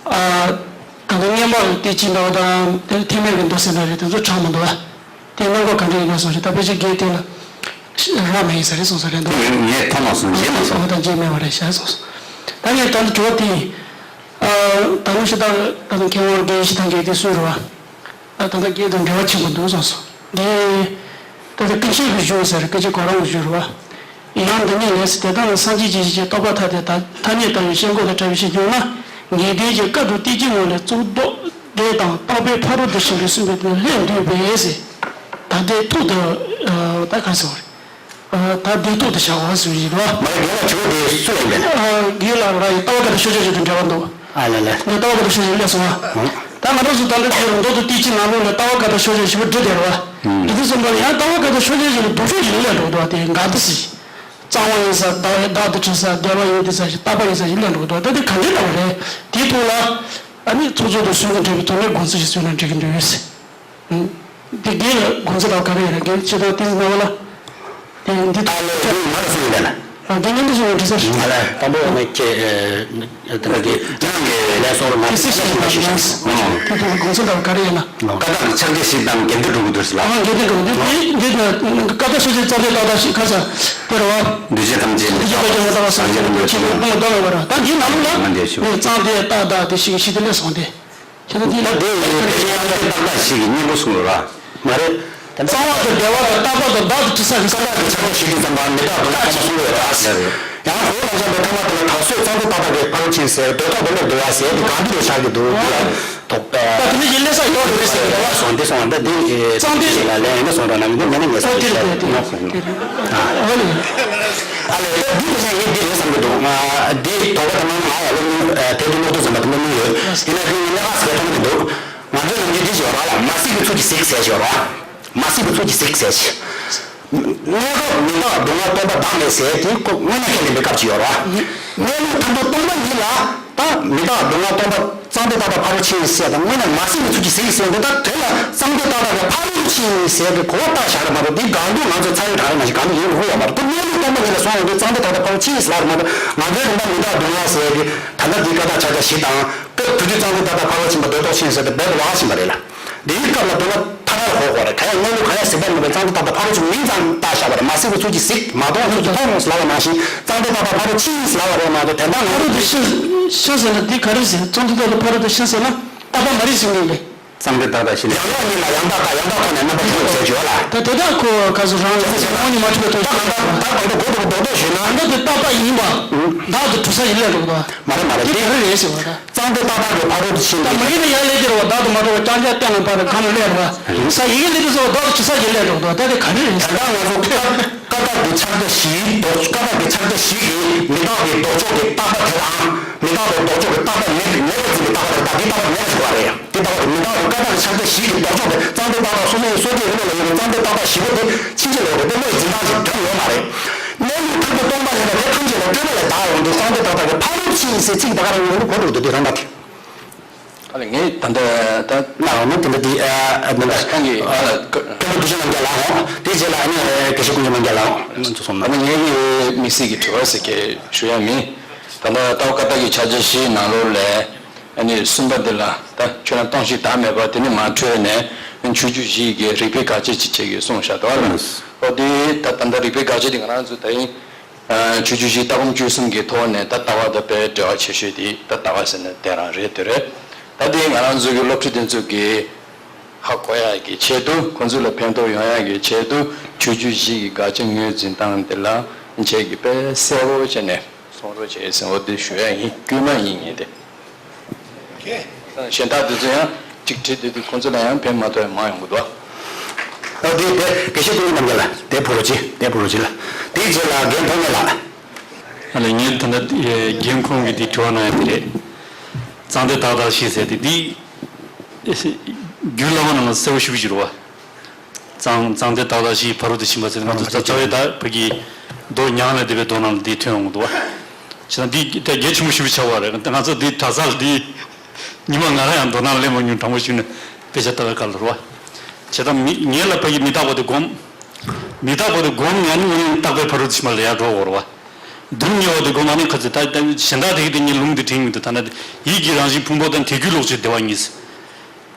ཨ། ད་ལྟ་བསྙེན་པར་ཏི་ཅི་འདྲ་བ་དང་དེ་ཐེག་དམན་གྱི་མདོ་ཟེར་འདྲ་རེད། དེ་ཚོ་དྲངས་མི་འདུག་བ། དེ་རྣམ་པ་ག་འདྲ་ཡིན་ན་སོང་ཞིག་ད་ཕལ་ཆེར་རྒན་དེ་ལ་རག་མ་ཡིན་ས་རེད་གསུངས་ས་རེད་འདུག་ངས་མཐོང་མ་སོང་། མཇལ་མ་སོང་། ཨ། ད་མཇལ་མེད་པ་རེད་ཤག་གསུངས་སོང་། ད་ངས་ད་ལྟ་དྲི་བ་དེ་ཡིན། ཨ། ད་ལོ་ཞིག་ད་ད་ལྟ་མཁས་དབང་རྒན་ཞིག་དང་རྒན་དེ་སུ་རེད་བ། ད་ད་ལྟ་རྒན་དང་འབྲེལ་བ་ཆེན་པོ་འདུག་གསུངས་སོང་། འདི་ད་ལྟ་ཀུན་མཁྱེན་གྱི་གཞུང་ཟེར་ཀུན་མཁྱེན་གོ་རམས་ཀྱི་གཞུང་རེད་བ། ཡང་འདི་ནས་ལས་སུ་དེ་དག་ནི་སངས་རྒྱས་ཀྱི་ཞིང་གཤེགས་རྟོགས་པ་ཐ་དད་དང་ཐ་སྙད་ལྟ་བུའི་ཤེས་སྒོ་དང་བྲལ་བའི་ཕྱིར་འབྱུང་ན། ངེས་དོན་གྱི་སྐབས་དུ་ཏི་ཅི་ངོ་ལས་གཙུག་ཏོར་འདྲེ་དང་རྟག་པའི་ཕ་རོལ་ཏུ་ཕྱིན་པའི་གསུངས་པའི་དོན་ལས་འདུས་པས་ཟེར། ད་ལྟའི་ཐོག་ཏུ་ད་ག་ཟེར་བ་རེད། ད་ལྟའི་ཐོག་ཏུ་བྱ་བ་ཟེར་བ་ཡིན་རོ། མ་རེད། རྒན་ལགས་དྲི་བ་དེ་སུ་ལ་ཡིན་པས། རྒན་ལགས་རང་ཡིན། ལྟ་བ་བཀའ་ཐང་ཤོ་ཆེན་ཞིག་དང་འབྲེལ་བ་འདུག་ཨ་ལེ་ལེ། ངས་ལྟ་བ་བཀའ་ཐང་ཤོ་ཆེན་སླེབས་སོང་ཨ། ད་ང་རང་ཚོ་ད་ལྟ་དེ་རུ་མདོ་དང་ཏི་ཅི་ནང་ལོགས་ནས་ལྟ་བ་བཀའ་ཐང་ཤོ་ཆེན་ཞེ་པོ་འབྲི་བསྡད་རོ། འདི་དུས་ཙམ་པ་ལ་ཡང་ལྟ་བ་བཀའ་ཐང་ཤོ་ཆེན་ཞིག་ལ་སྡུག་ཤོས་ཞིག་སླེབས་འགྲོ་འདུག་བ། དེ་འགའ་འདི་སྲིད། གཙང་མ་ཡིན་ས་བདག་བདག་ཏུ་ཁྲིད་ས་བདེ་བ་ཡིན་ཏེ་ས་ཞིག་རྟག་པ་ཡིན་ས་ཞིག་སླེབས་འགྲོ་གི་འདུག་ད་དེ་ག་འདྲ་འདྲ་བ་རེད། དེའི་ཐོག་ལ་ཨ་ནི་ཚོགས་གཙོ་དང་གསུང་གི་འབྲེལ་བའི་ཐོག་ནས་དགོངས་ཚུལ་ཞིག་གསུངས་ན་འགྲིག་གི་འདུག་ཟེར། དེ་རྒན་ལ་དགོངས་ཚུལ་ལ་ག་རེ་ཡོད་རེད། རྒན་ཆེ་དང་བསྟན་འཛིན་རྣམ་པ་ལ། དེ་འདི་ད་ལོ་རྒན་མར་སོང་ཡིན་ད་ལ། ཨ་རྒན་རྒན་འདི་སོང་ཡིན་དྲི་ས་ཞིག་ང་ལ་དང་པོ་ནས་ཁྱེད། དེ་འདྲ་གི་ནང་གི་ལས་སོར་མ་དེ་སྲིད་ཞིག་ཡིན་པ་ཞིག་ཨང་། དེ་དེ་དགོངས་ཚུལ་ལ་ག་རེ་ཡོད་ན། ཀ་དག་གི་ཕྱག་རྗེས་ཤིག་དང་འགལ་འདུ་འགྲོ་གི་འདུག་ཟེར་ལ། ཨང་འགལ་འདུ་འགྲོ་གི་འདུག་འདི་འདི་ན་ཀ་དག་ཕྱག་རྗེས་རྩ་བའི་ཏག་ཏག་ཞིག་ཁ་ས་དེ་རེད་བ། འདུས་བྱས་ཐམས་ཅད་འདུས་བྱས་ཐམས་ཅད་ལ་སངས་རྒྱས་རིན་པོ་ཆེ་གི་དགོངས་པ་རྟོགས་ཡོད་པ་རེད། ད་འདིའི་ནང་ལ་ནི་གཙང་དེ་ཏག་ཏག་དེ་ཞིག་ཞིག་དེ་ལས་སོང་སྟེ། ཁྱེད་ཚོ་འདི་ད་ལ་དེ་ཡི་དེ་ཡང་དེ་ཏག་ཏག་ཞིག་གི་སྙན་པོ་གསུངས་ཡོད་ར། མ་རེད། གཙང་བ་དང་བདེ་བ་དང་རྟག་པ་དང་བདག་ཏུ་ཁྲིད་ས་གི་ཀ་དག་གི་ཕྱག་རྗེས་ཤིག་དང་མི་རྟག་སྡུག་བསྔལ་སྟོང་པ་གསུངས་ཡོད་ར། ཡང་གོང་ལ་འཇམ་པའི་ཐ་མ་དེ་ལ་དག་སོས་གཙང་དུ་ཏག་ཏག་གི་ཕ་རོལ་ཕྱིན་ཟེར་འདོད་ཐོག་འདོད་ལེགས་འདོད་ཡ་ཟེར་དེ་གང་འདི་རུ་ཆགས་ཀྱི་འདུག་འདི་ལ་དོགས་པ། ད་དེ་ནི་ཡིན་ལས་ས་ཡོད་རེད་ཟེར་གི་རེད་བ། སོང་འདི་སོང་ད་འདི་གཙང་དེ་ཞིག་ལ་ལན་ཡིན་ན་སོང་ར་ན་མི་འདུག་མེད་ན་ངས་ཨོ་སོང་དེ་རེད་དེ་རེད་དེ་རེད། ཨ་ཨོ་ལེ། ཨ་ལས་ད་འདི་དེ་ཚོ་ཡིན་འདི་རེད་བསམ་གི་འདུག་ང་འདི་དོགས་པ་དང་མ་ང་ཡ་ལོ་ཨ་དེ་འདི་སློབ་དུ་ཟིན་པ་དེ་མི་མི་ཡོད་ཡིན་ན་འདི་ངས་ལས་ཀ་ཟེར་མཐོང་གི་འདུག་ང་ཚོའི་ནམ་རྒྱུན་འདི་ཞིག་ཡོད་ར་ལ་མ་སྲིད་པའི་ཚུལ་གྱིས་གཟིགས་ཟེར་ཞིག་ཡོད་ར། མ་སྲིད་པའི་ཚུལ་གྱིས་གཟིགས་ཟེར་ཞིག་གནས་སྐབས་མི་རྟག་སྡུག་བསྔལ་སྟོང་པ་བདག་མེད་ཟེར་དེ་ཁོ་དངོས་གནས་ཁས་ལེན་པའི་སྐབས་ཅིག་ཡོད་ར། གནས་ལུགས་མཐར་ཐུག་སྟོང་པ་ཉིད་ལ་ད་མི་རྟག་སྡུག་བསྔལ་སྟོང་པ་གཙང་དེ་ཏག་ཏག་ཕ་རོལ་ཕྱིན་ཟེར་དང་དངོས་གནས་མ་སྲིད་པའི་ཚུལ་གྱིས་གཟིགས་ཟེར་འདི་ལྟར་དོན་ལ་གཙང་དེ་ཏག་ཏག་གི་ཕ་རོལ་ཕྱིན་ཟེར་གི་གོ་བ་བཏགས་བཞག་རེད་མ་གཏོགས་འདི་གང་འདུག་ང་ཚོ་ཚ་བའི་གྲ་རེ་མ་ཞིག་གང་འདུག་ཡིན་དགོས་ཡོད་མ་རེད། ཁོ་གནས་ལུགས་སྟོང་པ་ཉིད་ལ་སོང་ཡོང་དུས་གཙང་དེ་ཏག་ཏག་ཕ་རོལ་ཕྱིན་ཟེར་ལབ་རེད་མ་གཏོགས་ང་ཚོའི་རིན་པ་མི་རྟག་སྡུག་བསྔལ་ཟེར་གི་ད་ལྟ་འདི་ཀ་དག་ཕྱག་རྒྱ་བཞི་དང་སྐབས་དེ་དུས་གཙང་དེ་ཏག་ཏག་ཕ་རོལ་ཕྱིན་པ་འདོད་ཐོག་ཕྱིན་ཟེར་དེ་རྦད་དེ་ལོགས་ཀ་ཕྱིན་པ་རེད་ལ། འདིའི་སྐབས་ལ་མདོར་ན་ཐ་ན་ལ་གོ་དགོས་རེད། ག་ཡང་གནས་ལུགས་གང་ཡང་གཟིགས་པ་མེད་པའི་གཙང་དེ་ཏག་ཏག་ཕ་རོལ་ཕྱིན་མིང་ཙམ་བཏགས་བཞག་པ་རེད། མ་གཟིགས་པའི་ཚུལ་གྱིས་གཟིགས་མ་མཐོང་ལྷུག་ཏུ་མཐོང་ཟེར་ལབ་པ་ནང་བཞིན་གཙང་དེ་ཏག་ཏག་ཕ་རོལ་ཕྱིན་ཟེར་ལབ་པ་རེད་མ་གཏོགས་དོན་དག་ཕ་རོལ་ཏུ་ཕྱིན་ཕྱིན་ཟེར་ན་འདི་ག་རེ་ཟེར། གཙང་དེ་ཏག་ཏག་ཕ་རོལ་ཏུ་ཕྱིན་ཟེར་ན་རྟག་པ་མ་རེད་ཟེར་ངེས་རེད། གཙང་དེ་ཏག་ཏག་ཕྱིན་ཡང་དག་ཉིད་ལ་ཡང་དག་དང་ཡང་དག་ཐོག་ནས་རྣམ་པར་གྲོལ་ཟེར་གྱི་ཡོད་ལ། ད་དེ་དག་ཁོ་ག་ཚོད་རང་ལ་ཡང་དག་ཉིད་མ་གྲུབ་པའི་ཐོག་ད་གང་ལྟར་ད་གང་ལྟར་གོ་ཐོག་རྡོག་རྡོག་ཞུས་ན། ད་དེ་རྟག་པ་ཡིན་པ་བདག་ཏུ་གྲུབ་ས་ཡིན་ལས་འགྲོ་གི་འདུག་མ་རེད་མ་རེད། དེ་དེ་ག་རེ་རེད་ཟེར་བ་ད། གཙང་དེ་ཏག་ཏག་གི་ཕ་རོལ་ཏུ་ཕྱིན་ད་མ་ཡིན་ན་ཡར་སླེབས་ཀྱི་རེད་བ། བདག་ཏུ་མ་གྲུབ་པ་རྐྱང་རྐྱང་སྟེང་ལ་ཕར་གང་ལ་སླེབས་རེད་བ། ས་ཡི་གེ་སླེབས་དུས་སོ་བདག་ཏུ་གྲུབ་ས་ཡིན་ལས་འགྲོ་གི་འདུག་ད་དེ་ག་རེ་རེད་ཟེར། ད་ང་ཚོ་ཀ་ཀ་དག་གི་ཕྱག་རྒྱ་བཞིའི་ལྡོག་ཀ་དག་གི་ཕྱག་རྒྱ་བཞི་གིས་མི་རྟག་པའི་ལྡོག་ཕྱོགས་ཀྱི་རྟག་པ་དེ་དང་མི་རྟག་པའི་ལྡོག་ཕྱོགས་ཀྱི་རྟག་པ་མེད་མེད་པར་འཛིན་པའི་རྟག་པ་དེ་དག་དེའི་རྟག་པ་མེད་པར་འཇོག་པ་རེད། དེ་ལྟ་བུ་དེ་མི་རྟག་པའི་ཀ་དག་གི་ཕྱག་རྒྱ་བཞི་གི་ལྡོག་ཕྱོགས་དེ་གཙང་དེ་ཏག་ཏག་སོ་སོའི་སོ་སྐྱེའི་རིགས་ལ་ཡོད་པའི་གཙང་དེ་ཏག་ཏག་བཞི་པོ་དེ་ཕྱིན་ཅི་ལོག་རེད་དེ་བློ་ཡི་འཛིན་སྟངས་ཤིག་འདྲ་ཡོད་མ་རེད། གནས་ལུགས་མཐར་ཐུག་སྟོང་པ་ཉིད་ལ་དེ་ཐམས་ཅད་ལ་སྤྲོས་པ་ལས་བདག་ཡོང་དུས་གཙང་དེ་ཏག་ཏག་གི་ཕ་རོལ་ཕྱིན་ཟེར་ཚིག་ད་ག་རང་ཡོང་དུས་གོ་འགྲོ་འདུག་དེ་རང་ལ་དེ། ཨ་ལས་ངས་ད་ལྟ་ད་ལ་འོ་ན་དེ་འདྲ་དེ་ཨ་ད་ལྟ་ཁྱེད་རང་གི་ཨ་ལ་སྐྱབས་མགོན་རྡོ་རྗེ་རྣམ་རྒྱལ་ལགས་འོ་དེ་རྗེས་ལ་ཨ་ནི་དགེ་བཤེས་ཀུན་མཁྱེན་རྣམ་རྒྱལ་ལགས་འོ་ཨ་ནི་ཚོ་སོང་ན་ཨ་ནི་ངས་ངས་དམིགས་བསལ་གྱི་དྲི་བ་ཟེར་གྱི་ཞུ་ཡ་མིན། ད་ལྟ་ལྟ་བ་ཀ་དག་གི་ཕྱག་རྒྱ་བཞིའི་ནང་ལོགས་ལས། ཨ་ནི་གསུམ་པ་འདི་ལ་ད་ཁྱོད་རང་སྟོང་ཞིང་བདག་མེད་པ་དེ་ནི་མ་འཕྲོས་ནས་ཆོས་བརྒྱུད་བཞི་གི་རིགས་པའི་དགག་བྱ་ཅིག་བྱེད་ཀྱི་གསུངས་བཞག་འདུག་ཨ་ལ། ཨོ་དེ་ད་ད་ལྟ་རིགས་པའི་དགག་བྱ་དེ་ང་རང་ཚོ་ད་ཡིན་ཆོས་བརྒྱུད་བཞི་ལྟ་སྒོམ་སྤྱོད་གསུམ་གྱི་ཐོག་ནས་ད་ལྟ་བ་དང་དཔེ་འབྲེལ་བ་ཆེ་ཤོས་དེ་ད་ལྟ་བ་ཟེར་ན་དེ་རང་རེད་དེ་རེད། ད་དེ་ང་རང་ཚོ་གི་སློབ་ཕྲུག་དེ་ཚོ་གི་ཧ་གོ་ཡག་གི་ཆེད་དུ་ཁོང་ཚོ་ལ་ཕན་ཐོགས་ཡོང་ཡག་གི་ཆེད་དུ་ཆོས་བརྒྱུད་བཞི་གི་དགག་བྱ་ངོས་འཛིན་སྟངས་དེ་ལ་ཁྱེད་ཀྱིས་དཔེ་གསལ་པོ་བྱས་ནས། གསུང་རོགས་བྱེད་ཟེར་འོ་དེ་ཞུ་ཡ་ཡིན། དཀྱུས་མ་ཡིན་ངེས་ཏེ། གཞན་དག་དེ་ཚོ་ཡང་གཅིག་བྲིས་དེ་དུས་ཁོང་ཚོ་ལ་ཡང་ཕན་མ་ཐོགས་ཡ་མང་ཡོང་གི་འདུག་ཨ་དེ་དེ་དགེ་བཤེས་ཀུན་མཁྱེན་རྣམ་རྒྱལ་ལ་དེ་ཕུ་རུ་ཅི་དེ་ཕུ་རུ་ཅི་ལ་དེའི་རྗེས་ལ་རྒན་ཐོགས་མེད་ལགས། ཨ་ལས་ངས་ད་ལྟ་རྒན་ཁོང་གིས་དེ་དྲི་བ་གནང་ཡ་དེ་རེད། གཙང་དེ་ཏག་ཏག་ཞིག་ཟེར་དེ་དེ་རྒྱུད་བླ་མ་རྣམས་ལ་གསལ་པོ་ཞེ་པོ་ཅིག་རེད་བ། གཙང་གཙང་དེ་ཏག་ཏག་ཞིག་ཕ་རོལ་ཏུ་ཕྱིན་པ་ཟེར་ང་ཚོ་རྩ་བའི་ད་བོད་ཀྱི་མདོ་མྱང་ལས་འདས་པའི་མདོ་ནང་ལ་འདི་ཐོན་ཡོང་གི་འདུག་བ། བྱས་ཙང་འདི་ད་གལ་ཆེན་པོ་ཞེ་པོ་ཆགས་པ་རེད། ང་ཚོ་འདི་གྲྭ་སར་འདི་ཉི་མ་ང་རང་ཡང་མདོ་ནང་སླེབས་མ་མྱོང་དྲང་པོ་ཞུས་ན་དཔེ་ཆ་ལྟ་བའི་སྐབས་ལ་རེད་བ། བྱས་ཙང་མི་ངེད་ལ་ཕ་གི་མི་རྟག་པ་དེ་སྒོམ། མི་རྟག་པ་དེ་སྒོམ་ཡང་ནི་ངོས་ནས་རྟག་པའི་ཕ་རོལ་ཏུ་ཕྱིན་པ་ལ་ཡར་འགྲོ་དགོས་རེད་བ། སྡུག་བསྔལ་བ་དེ་སྒོམ་ཨ་ནི་ཁ་ཚེ་ད་ད་གཞན་དག་དེ་གི་དེ་ངས་ལུང་དེ་དྲན་གྱི་མི་འདུག་ད་ནི་ཡིད་ཀྱི་རང་བཞིན་ཕུང་པོ་དང་དེ་རྒྱུད་ལོག་ཕྱིར་བདེ་བ་གཉིས།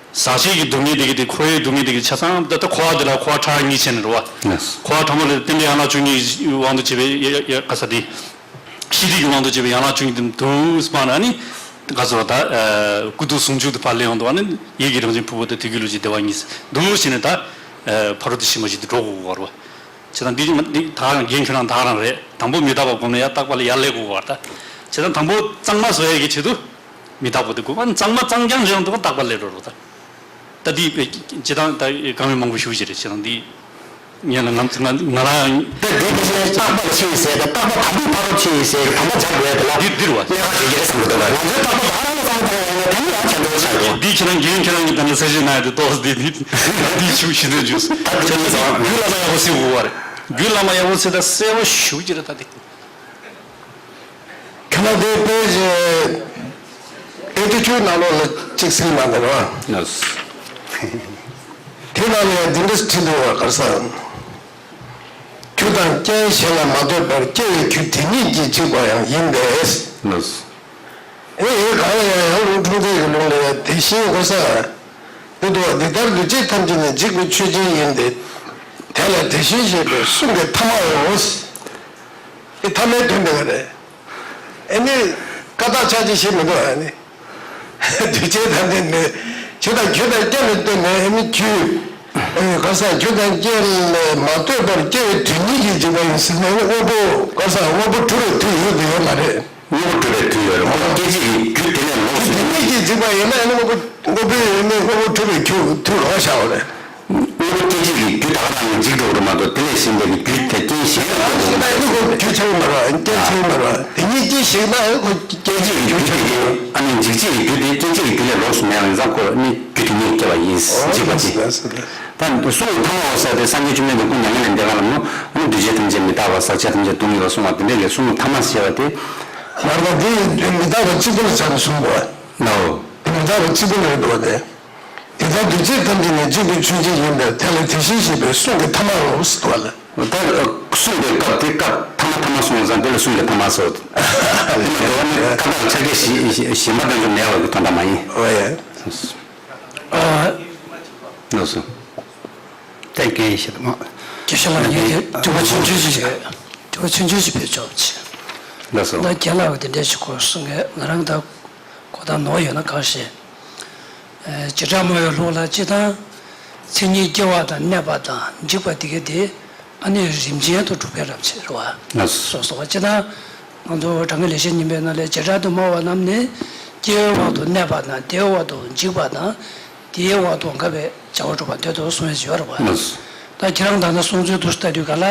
ཟག་བཅས་ཀྱི་སྡུག་བསྔལ་དེ་གི་དེ་འཁོར་བའི་སྡུག་བསྔལ་དེ་གི་ཆ་ཚང་ད་ལྟ་འཁོར་བ་དེ་ལ་འཁོར་བ་ཕྲ་རགས་གཉིས་བྱས་ནས་རེད་བ། འཁོར་བ་ཕྲ་མོ་ལ་རྟེན་འབྲེལ་ཡན་ལག་བཅུ་གཉིས་དབང་དུ་བྱས་པའི་ཡ་ཡ་ཡ་ག་ས་དེ། ཤེས་རིག་གི་དབང་དུ་བྱས་པའི་ཡན་ལག་བཅུ་གཉིས་དེ་དུ་སྤང་ན་ནི། ག་ཚོད་ད། ཀུན་ཏུ་ཟུང་འཇུག་ཏུ་ཕར་སླེབས་ཡོང་དུ་བ་ནི་ཡིད་ཀྱི་རང་བཞིན་ཕུང་པོ་དང་དེ་རྒྱུད་ལོག་ཕྱིར་བདེ་བ་གཉིས། འདུག་བྱས་ནས་ད། ཕ་རོལ་ཏུ་ཕྱིན་པ་ཞིག་ཏུ་འགྲོ་དགོས་ཀྱི་ཡོད་རེད་བ། བྱས་ཙང་འདི་འདི་ད་རང་རྒན་ཁྱོད་རང་ད་རང་རེད། དང་པོ་མི་རྟག་པ་སྒོམ་ནས་ཡར་རྟག་པ་ལ་ཡར་སླེབས་དགོས་ཀྱི་ཡོད་རེད་ད། བྱས་ཙང་དང་པོ་གཙང་མ་བཟོ་ཡས་ཀྱི་ཆེད་དུ། མི་རྟག་པ་དེ་དགོས་པ་གཙང་མ་གཙང་རྐྱང་རེད་འདུག་པ་རྟག་པ་ལས་འགྲོ་རུ་ད། ད་འདི་སྤྱི་བཏང་ད་དཀའ་ངལ་མང་པོ་ཞུ་ཞིག་རེད་བྱས་ཙང་འདི་ངས་ལ་ང་ང་ང་རང་། ད་འདི་དེ་བཞིན་རྟག་པར་ཕྱིན་ཟེར་ད་རྟག་པ་དང་པོ་ཕ་རོལ་ཕྱིན་ཟེར་གི་དམ་པ་སྦྱར་དགོས་དེ་ལ་འདི་འདིར་བ་གནད་འགག་ཞིག་རེད་བསམ་གི་འདུག་ང་ཚོའི་རྟག་པ་ད་རང་ལ་ཙང་ཙང་ཡོང་ན་དེ་ནི་ཡང་ཁྱད་མཚར་ཆགས་འདུག་འདི་ཁྱེད་རང་རྒན་ཁྱེད་རང་གི་ད་ནི་ས་གཞི་ན་ཡ་དེ་ཏོག་ཙམ་འདི་འདི་འདི་ཆུ་ཤི་འདོད་འཇུག་ད་དེ་ནི་ཙང་རྒྱུད་ལ་ཙང་ཡག་པོ་སྲིད་དགོས་པ་རེད། རྒྱུད་བླ་མ་ཡག་པོ་ཚེ་ད་གསལ་པོ་ཞུ་ཅི་རེད་ད་དེ། ཁྱེད་རང་དེ་དཔེ་ཨེ་ཏི་ཅུ་ནང་ལོགས་ལ་གཅིག་གཟིགས་མ་གནང་རོགས། ལགས་སོ། དེ་ནང་ལ་ཡང་འདི་འདྲ་བྲིས་འདུག་བ། ག་རེ་ཟེར། རྒྱུ་དང་རྐྱེན་གཞན་ལ་མ་ལྟོས་པར་སྐྱེ་བའི་རྒྱུ་དེ་ཉིད་ཀྱིས་འཇིག་པ་ཡང་ཡིན་པས། ལགས་སོ། ཨེ་ཨེ་གང་ལ་ཡང་ཡང་ལུང་ཁྲུང་ཚེ་གི་ལུང་ལ་ཡང་དེ་བཞིན་གོ་ས། འདི་ལྟར་འདུ་བྱེད་ཐམས་ཅད་ནི་འཇིག་པའི་ཆོས་ཅན་ཡིན་ཏེ། དེ་ལ་དེ་བཞིན་གཤེགས་པའི་གསུང་གི་ཐ་མའོ། དེ་ཐ་མའི་དོན་དེ་ག་རེད། ཨེ་ནི་ཀ་དག་ཆ་ཅིག་ཞིག་མི་འདུག་ཨ་ནི། འདུ་བྱེད་ཐམས་ཅད་ནི་ཆོས་དང་རྒྱུ་དང་རྐྱེན་ལ་ལྟོས་ནས་ཨེ་ནི་རྒྱུ། ཨེ་ག་རེ་ཟེར། རྒྱུ་དང་རྐྱེན་ལ་མ་ལྟོས་པར་སྐྱེ་བའི་དོན་ཉིད་ཀྱིས་འཇིག་པ་ཡིན་ཟེར་ནས་ཨེ་ནི་དངོས་པོ་ག་རེ་ཟེར། དངོས་པོ་གྲུབ་པའི་དུས་ཡོད་དེ་ཡོད་མ་རེད། དངོས་པོ་གྲུབ་པའི་དུས་ཡོད་རེད། དངོས་པོ་སྐྱེ་མཆེད་ཀྱི་རྒྱུ་དེ་ནས་ལོག་སོང་། དེ་ཉིད་ཀྱིས་འཇིག་པ་ཡིན་ན་ཨེ་ནི་དངོས་པོ་དངོས་པོའི་ཡོད་མེད་དངོས་པོ་གྲུབ་པའི་རྒྱུ་དུས་ལོག་བཞག་པ་རེད། དངོས་པོ་སྐྱེ་མཆེད་ཀྱི་རྒྱུ་ད་ག་རང་འཇིག་འགྲོ་གི་མ་གཏོགས་དེ་ལས་གཞན་པའི་རྒྱུ་དེ་རྐྱེན་གཞན་ལ་ལྟོས་པ་ཡིན་ན་ཨེ་ནི་ཁོ་རྒྱུ་ཆགས་ཀྱི་མ་རེད། རྐྱེན་ཆགས་ཀྱི་མ་རེད། དེ་ཉིད་ཀྱིས་ཞིག་ན་ཨེ་ཁོ་སྐྱེ་མཆེད་ཀྱི་རྒྱུ་དེ་ཨ་ནི་འཇིག་བྱེད་ཀྱི་རྒྱུ་དེ་སྐྱེ་མཆེད་ཀྱི་རྒྱུ་ལས་ལོག་སོང་ན་ཡང་ཡིན་ཙང་ཁོ་ནི་རྒྱུ་དེ་ཉིད་སྐྱེ་བ་ཡིན། འཇིག་པ་ཅི། ད་གསུང་ཐ་མའོ་ཟེར་ཏེ་སངས་རྒྱས་བཅོམ་ལྡན་འདས་སྐུ་མྱ་ངན་ལས་འདས་པ་ལ་ནི་འདུ་བྱེད་ཐམས་ཅད་མི་རྟག་པ་ཟག་བཅས་ཐམས་ཅད་སྡུག་བསྔལ་བ་གསུངས་པ་དེ་འདྲ་ལས་གསུང་ཐ་མ་ཟེར་བ་དེ། ང་རང་འདི་མི་རྟག་པ་གཅིག་པུ་ལ་བྱ་ནས་གསུངས་པ། ལའོ། འདི་མི་རྟག་པ་གཅིག་པུ་ལ་འགྲོ་བ་དེ། དེ་ལྟར་འདུ་བྱེད་ཐམས་ཅད་ནི་འཇིག་པའི་ཆོས་ཅན་ཡིན་པས་དེ་ལ་དེ་བཞིན་གཤེགས་པའི་གསུང་གི་ཐ་མའོ་ཟེར་བ་ལ། ད་གསུངས་པའི་སྐབས་དེ་སྐབས་ཐ་མ་ཐ་མ་གསུངས་ཙང་དེ་ལ་གསུང་གི་ཐ་མ་ཟེར། དེ་ནི་འགྲོ་བ་ནི་ཀ་དག་ཆ་གས་གཞན་པ་དོན་དུ་མེད་པ་གི་དོན་དག་མ་ཡིན། ཨོ་ཡ། ཨ། ལགས་སོ། ད་གན་ཡིན་ཤེས་དང་། དགེ་བཤེས་ལགས། ངས་དྲི་བ་ཆུང་ཆུང་ཞིག་ཡོད། དྲི་བ་ཆུང་ཆུང་ཞིག་བེད་ཆོག་ཅིག་ལགས་སོ། ད་རྒན་ལགས་དེ་འདྲས་ཞིག་གོ་སོང་ངས། ང་རང་ད་གོ་བརྡ་ནོར་ཡོད་ན་གང་ཤེས། ཨེ། བྱེ་བྲག་སྨྲ་བའི་ལུགས་ལ་སྤྱིར་བཏང་མཚན་ཉིད་སྐྱེ་བ་དང་གནས་པ་དང་འཇིག་པ་དེ་ག་དེ། ཨ་ནི་རིམ་ཅན་དུ་སྒྲུབ་མཁན་རབ་ཆེ་རེད་བ། ལགས་སོ། སོ་སོ་བ་ཅི་ན། ང་ཚོ་གྲངས་ངེས་ལེགས་བཤད་སྙིང་པོའི་ནང་ལས་བྱེ་བྲག་ཏུ་སྨྲ་བ་རྣམས་ནི། སྐྱེ་བའི་དབང་དུ་གནས་པ་དང་བདེ་བའི་དབང་དུ་འཇིག་པ་དང་། དེའི་དབང་དུ་འགལ་བའི་བྱ་བ་སྒྲུབ་པ་དེ་དག་གསུངས་ཡོད་རེད་བ། ལགས་སོ། ད་ཁྱེད་རང་ད་ལྟ་གསུང་ཚུལ་དུ་ལྟ་དུས་ག་ལ།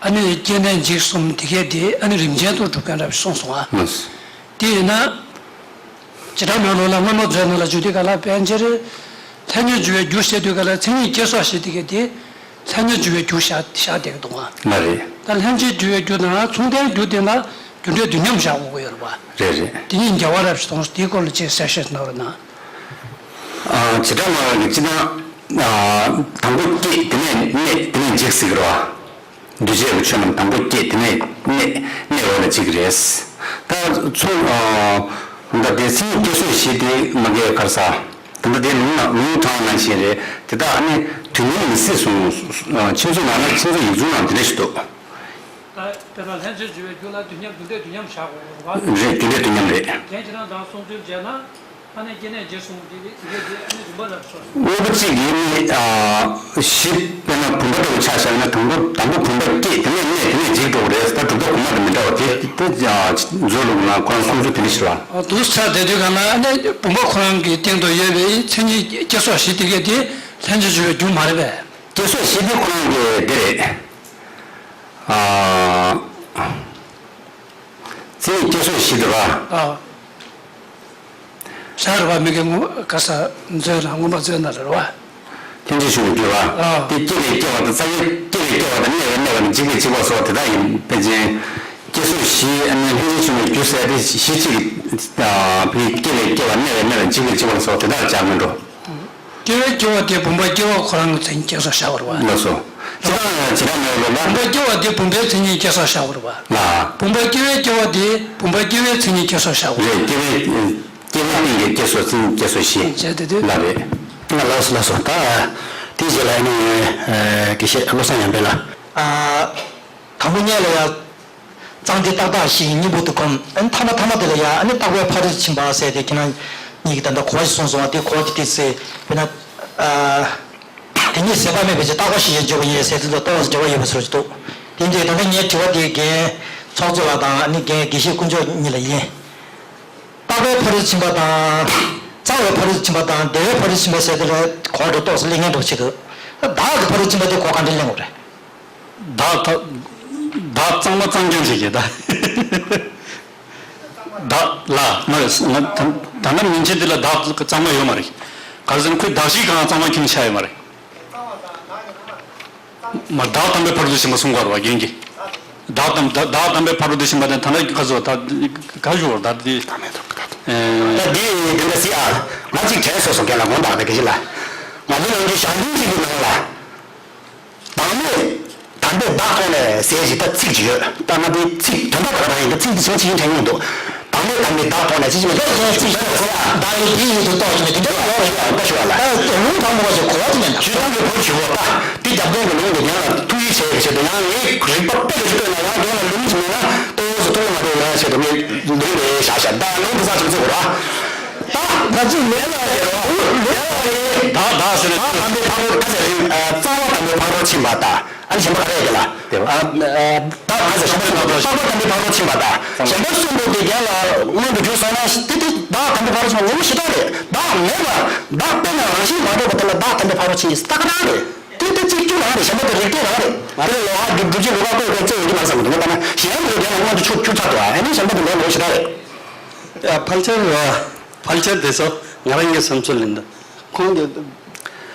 ཨ་ནི་སྐྱེ་གནས་འཇིག་གསུམ་དེ་གས་དེ་ཨ་ནི་རིམ་ཅན་དུ་སྒྲུབ་མཁན་རབ་གསུངས་སོང་ཨ། ལགས་སོ། དེ་ཡིན་ན། བྱེ་བྲག་སྨྲ་བའི་ལུགས་ལ་སྔོན་མ་མཛོད་ནང་ལ་འཇུག་དུས་ག་ལ་ཕལ་ཆེར། ལྷན་ཅིག་འབྱུང་བའི་རྒྱུ་བཤད་དུས་ག་ལ་མཚན་ཉིད་སྐྱེ་སོགས་བཞི་དེ་གས་དེ། ལྷན་ཅིག་འབྱུང་བའི་རྒྱུ་བཞག་བཞག་བསྡད་ཀྱི་འདུག་ཨ། ལགས་རེད། ད་ལྷན་ཅིག་འབྱུང་བའི་རྒྱུ་དང་མཚུངས་ལྡན་རྒྱུ་དེ་ལ་རྒྱུ་འབྲས་དུས་མཉམ་བཞག་དགོས་ཀྱི་ཡོད་རེད་པ། རེད་རེད། དེ་གཉིས་འགལ་བ་རབ་ཞིག་མཐོང་སོང་། དེའི་སྐོར་ལ་ཅིག་གསལ་བཤད་གནང་རོགས་གནང་། ཨ། བྱེ་བྲག་སྨྲ་བ་གི་སྤྱིར་བཏང་། ཨ། དང་པོ་སྐྱེ། དེ་ནས་གནས། དེ་ནས་འཇིག་ཟེར་གྱི་རེད་བ། འདུས་བྱས་ཀྱི་ཆོས་རྣམས་དང་པོ་སྐྱེ། དེ་ནས་གནས། གནས་འོག་ལ་འཇིག་རེད། ད་མཚུངས། ཨ། ད་དེ་མཚན་ཉིད་སྐྱེ་སོགས་བཞི་དེ་མ་གའི་ག་རེ་ཟ། ད་ལྟ་དེ་ལུང་ན་ལུང་དྲངས་པ་ནང་བཞིན་རེད། དེ་དག་ཨ་ནི་དུས་མཉམ་མི་སྲིད་གསུངས། ཨ། ཁྱེད་ཚོའི་ནང་ན་ཁྱེད་ཚོའི་ཡིག་གཟུགས་ནང་དེ་འདྲ་ཞིག་འདུག་ད་དཔེར་ན་ལྷན་ཅིག་འབྱུང་བའི་རྒྱུ་ལ་དུས་མཉམ། རྒྱུ་འབྲས་དུས་མཉམ་བཞག་དགོས་རེད་བ། རེད། རྒྱུ་འབྲས་དུས་མཉམ་རེད། རྒན་ཁྱེད་རང་དང་གསུང་ཚུལ་བྱས་ན། ཨ་ནི་སྐྱེ་གནས་འཇིག་གསུམ་དེ་དེ་གས་དེ་ཨ་ནི་རིམ་པ་རབ་སོ། དངོས་པོ་གཅིག་གིས་ནི། ཨ། བཞི། དཔེར་ན་བུམ་པ་འདྲ་བོ་ཆ་བཞག་ན་དང་པོ། དང་པོ་བུམ་པ་སྐྱེས། དེ་ནས་གནས། དེ་ནས་འཇིག་འགྲོ་གི་རེད། ད་གྲུབ་མཐའ་གོང་མ་དང་མི་འདྲ་བ་དེ། དེ། ཨ། མཛོད་ལུགས་ནང་ཁོ་རང་གསུང་ཚུལ་དེ་འདྲ་ཞིག་རེད་བ། འདུག་ས་དེ་དུས་ག་ན་ཨ་ནི་བུམ་པ་ཁོ་རང་གི་སྟེང་དུ་ཡོད་པའི་མཚན་ཉིད་སྐྱེ་སོགས་བཞི་དེ་གས་དེ་ལྷན་ཅིག་འབྱུང་བའི་རྒྱུ་མ་རེད་པས། སྐྱེ་སོགས་བཞི་དེ་ཁོ་རང་གི་དེ་རེད། ཨ། མཚན་ཉིད་སྐྱེ་སོགས་བཞི་དེ་རེད་བ། ཨ། ཤར་བ་མི་དགེ་སྔོན། ག་ས། མཛོད་ནང་། སྔོན་མ་མཛོད་ནང་ལ་རེད་བ། ལྷན་ཅིག་འབྱུང་བའི་རྒྱུ་བ། ཨ། དེ་སྐྱེ་བའི་སྐྱེ་བ་དང་། རྩ་བའི་སྐྱེ་བའི་སྐྱེ་བ་དང་། གནས་པའི་གནས་པ་དང་། འཇིག་པའི་འཇིག་པ་སོགས་དེ་དག་ཡིན་པས་ཅན། སྐྱེ་སོགས་བཞི། ཨ་ནི་ལྷན་ཅིག་འབྱུང་བའི་རྒྱུ་ཟེར་དེ་བཞི་གཅིག་ཨ། བའི་སྐྱེ་བའི་སྐྱེ་བ། གནས་པའི་གནས་པ། འཇིག་པའི་འཇིག་པ་སོགས་དེ་དག་སྦྱར་མི་འགྲོ། སྐྱེ་བའི་སྐྱེ་བ་དེ་བུམ་པ་སྐྱེ་བ་ཁོ་རང་གི་མཚན་ཉིད་སྐྱེ་སོགས་བཞག་པ་རེད་བ། ལགས་སོ། སྤྱིར་བཏང་བྱེ་བྲག་སྨྲ་བའི་ལུགས་ལ། བུམ་པ་སྐྱེ་བ་དེ་བུམ་པའི་མཚན་ཉིད་སྐྱེ་སོགས་བཞག་པ་རེད་བ། ལགས། བུམ་པ་སྐྱེ་བའི་སྐྱེ་བ་དེ་བུམ་པ་སྐྱེ་བའི་མཚན་ཉིད་སྐྱེ་སོགས་བཞག་པ་རེད། རེད། སྐྱེ་བའི། སྐྱེ་བའི་སྟེང་གི་སྐྱེ་སོགས། མཚན་ཉིད་སྐྱེ་སོགས་བཞི། བྱས་དེ་དུས། ལགས་རེད། ལགས་སོ། ལགས་སོ། ད་དེའི་རྗེས་ལ་ནི། ཨ། དགེ་བཤེས་བློ་བཟང་ཉམས་པའི་ལགས། ཨ། དང་པོ་སྔོན་ལ་ཡ། གཙང་འདི་ཏག་ཏག་ཞིག་སྙིང་པོ་དུ་གོམས། ཨ་ནི་ཐ་མ་ཐ་མ་དེ་ལ་ཡ། ཨ་ནི་རྟག་པའི་ཕ་རོལ་ཕྱིན་པ་ཟེར་ཏེ་ཁྱེད་རང་གཉིས་ཀྱིས་ད་ལྟ་གོ་བ་ཞིག་གསུངས་སོང་བ། དེ་གོ་བ་དེ་ཏོག་ཙམ་དཔེར་ན། ཨ། དེ་ཉིད་ཟད་པ་མེད་པའི་ཕྱིར་རྟག་པ་ཞིག་ཡང་བརྗོད་པ་ཡིན་ཟེར་དེ་ལ་ཏོག་ཙམ་འབྲེལ་བ་ཡོད་པ་བཟོ་ཞིག་འདུག་དེ་འདྲའི་ད་ལྟ་ངའི་དྲི་བ་དེ་རྒན་ཚོགས་གཙོ་ལགས་དང་། ཨ་ནི་རྒན་དགེ་བཤེས་དཀོན་མཆོག་གཉིས་ལ་ཡིན། རྟག་པའི་ཕ་རོལ་ཕྱིན་པ་དང་། གཙང་བའི་ཕ་རོལ་ཕྱིན་པ་དང་། བདེ་བའི་ཕ་རོལ་ཕྱིན་པ་ཟེར་དེ་ལ་གོ་བ་འདྲ་ཏོག་ཙམ་སླེབས་མཁན་འདྲ་བོ་ཞིག་འདུག་བདག་གི་ཕ་རོལ་ཕྱིན་པ་དེ་གོ་ག་འདྲ་སླེབས་དགོས་རེད། བདག་ད། བདག་གཙང་མ་གཙང་རྐྱང་བྱེད་ཀྱི་ད། བདག་ལ་ང་ང་ད་ད་ལྟ་མིང་ཆེན་འདི་ལ་བདག་གཙང་མ་ཡོད་མ་རེད། ག་རེ་ཟེར་ན་ཁོས་བདག་གཞན་གང་གཙང་མ་ཁྱོན་ཆགས་ཡོད་མ་རེད། མ་བདག་དམ་པའི་ཕ་རོལ་ཏུ་ཕྱིན་པ་གསུང་དགོས་རེད་བ་རྒན་གྱིས། བདག་དམ་བདག་བདག་དམ་པའི་ཕ་རོལ་ཏུ་ཕྱིན་པ་དེ་ད་ལྟ་ག་ཚོད་ད་ག་ཞུ་བར་ད་དེ་ད་མེད་ཐོག་ད་དེ། ད་འདི་འདི་འདྲ་སི་ཨ་ང་གཅིག་དྲན་སོང་སོང་རྒན་ལགས། དགོངས་དག་པའི་ག་ཞིག་ལ་ང་ཚོ་ནང་གི་ཞང་ཞུང་གཅིག་གི་ནང་ལ། བདག་མེད་དམ་པའི་བདག་ཐོག་ནས་ཟེར་ཞིག་ད་ཚིག་ཅིག་ཡོད། ད་ང་དེ་ཚིག་དོན་དག་ག་རང་ཡིན་ད་ཚིག་དེ་ཆུང་ཆེན་དྲན་ཡོང་འདུག་བདག་མེད་དམ་པའི་བདག་ཐོག་ནས་ཅི་ཞིག་མ་ཡོད་ཡོད་ཚིག་ཡོད་ཁོ་ཡ། བདག་ཡོད་དེ་ཡོད་དུ་གཏོགས་ཀྱི་མེད་དེ་འདྲ་ཡོད་རེད་ཡ། ད་ཞུ་བ་ལ། ད་དེ་ལུང་དང་མོ་ཞིག་གོ་བ་ཅི་མེད་ན། ཇུས་ཐམ་གྱི་བུ་ཞུ་བ་ད་དེ་རྒྱབ་མཁན་གྱི་ལུང་དེ་རྒན་ལ་ཐུགས་ཡིད་ཆེས་ཀྱི་ཆེད་དུ་ཡང་ངའི་རིག་པ་དཔེ་ལ་ཞིག་བཏོན་ན་ཡང་རྒན་ལ་ལུང་ཅིག་མེད་ན་ལྟོ་བོ་སུ་ཐུགས་ལ་མ་གཏོགས་ཡོང་ཡ་ཆེད་དུ་ངས་ལུང་དེ་བཞག་བཞག་ད་ལུང་དེ་ས་ཆུང་ཚོ་གོ་ར། ད་ང་ཚོས་མེད་ལ་ཡོད་རེད་བ། མེད་ལ་རེད། ད་ད་ཟེར་ན། ད་དམ་པའི་ཕ་རོལ་ཁ་ཟེར་རིང་རྩ་བ་དམ་པའི་ཕ་རོལ་ཕྱིན་པ་དང་ཨ་ནི་གཞན་པ་ག་རེ་ཡོད་ལ། དེ་བ། ད་ང་ཚོས་གཞན་པ་གསུམ་པ་རྩ་བ་དམ་པའི་ཕ་རོལ་ཕྱིན་པ་དང་གཞན་པ་གསུམ་པོ་དེ་རྒན་ལ་མངོན་དུ་གྱུར་སོང་ན་དེ་དེ་བདག་དམ་པའི་ཕ་རོལ་ཕྱིན་པ་ངོ་མ་ཞེ་དྲག་རེད། བདག་མེད་པ་བདག་དཔེར་ན་རང་བཞིན་མ་གཏོགས་པ་དེ་ལ་བདག་དམ་པའི་ཕ་རོལ་ཕྱིན་ཡིན་ས་ཀ་རང་རེད། དེ་དེ་གཅིག་གྱུར་རང་རེད། གཞན་པ་དེ་རིགས་གཏེར་རང་རེད། དེ་ལས་ལོགས་ཀ་སྒྲུབ་བྱེད་ལོགས་ཀ་བཀོད་པའི་རྩལ་ཡོད་ཀྱི་མ་རེད་བསམ་གྱི་འདུག་ད་ན་གཞན་པ་དེ་རྒན་ལ་མངོན་དུ་གྱུར་གྱུར་ཚར་འདུག་ཨ་ནི་གཞན་པ་དེ་ལས་ལོག་ཞེ་དྲག་རེད། ཕལ་ཆེར་ཕལ་ཆེར་དེ་ཚོ་ང་རང་གི་བསམ་ཚུལ་ཡིན་ད། ཁོང་གི་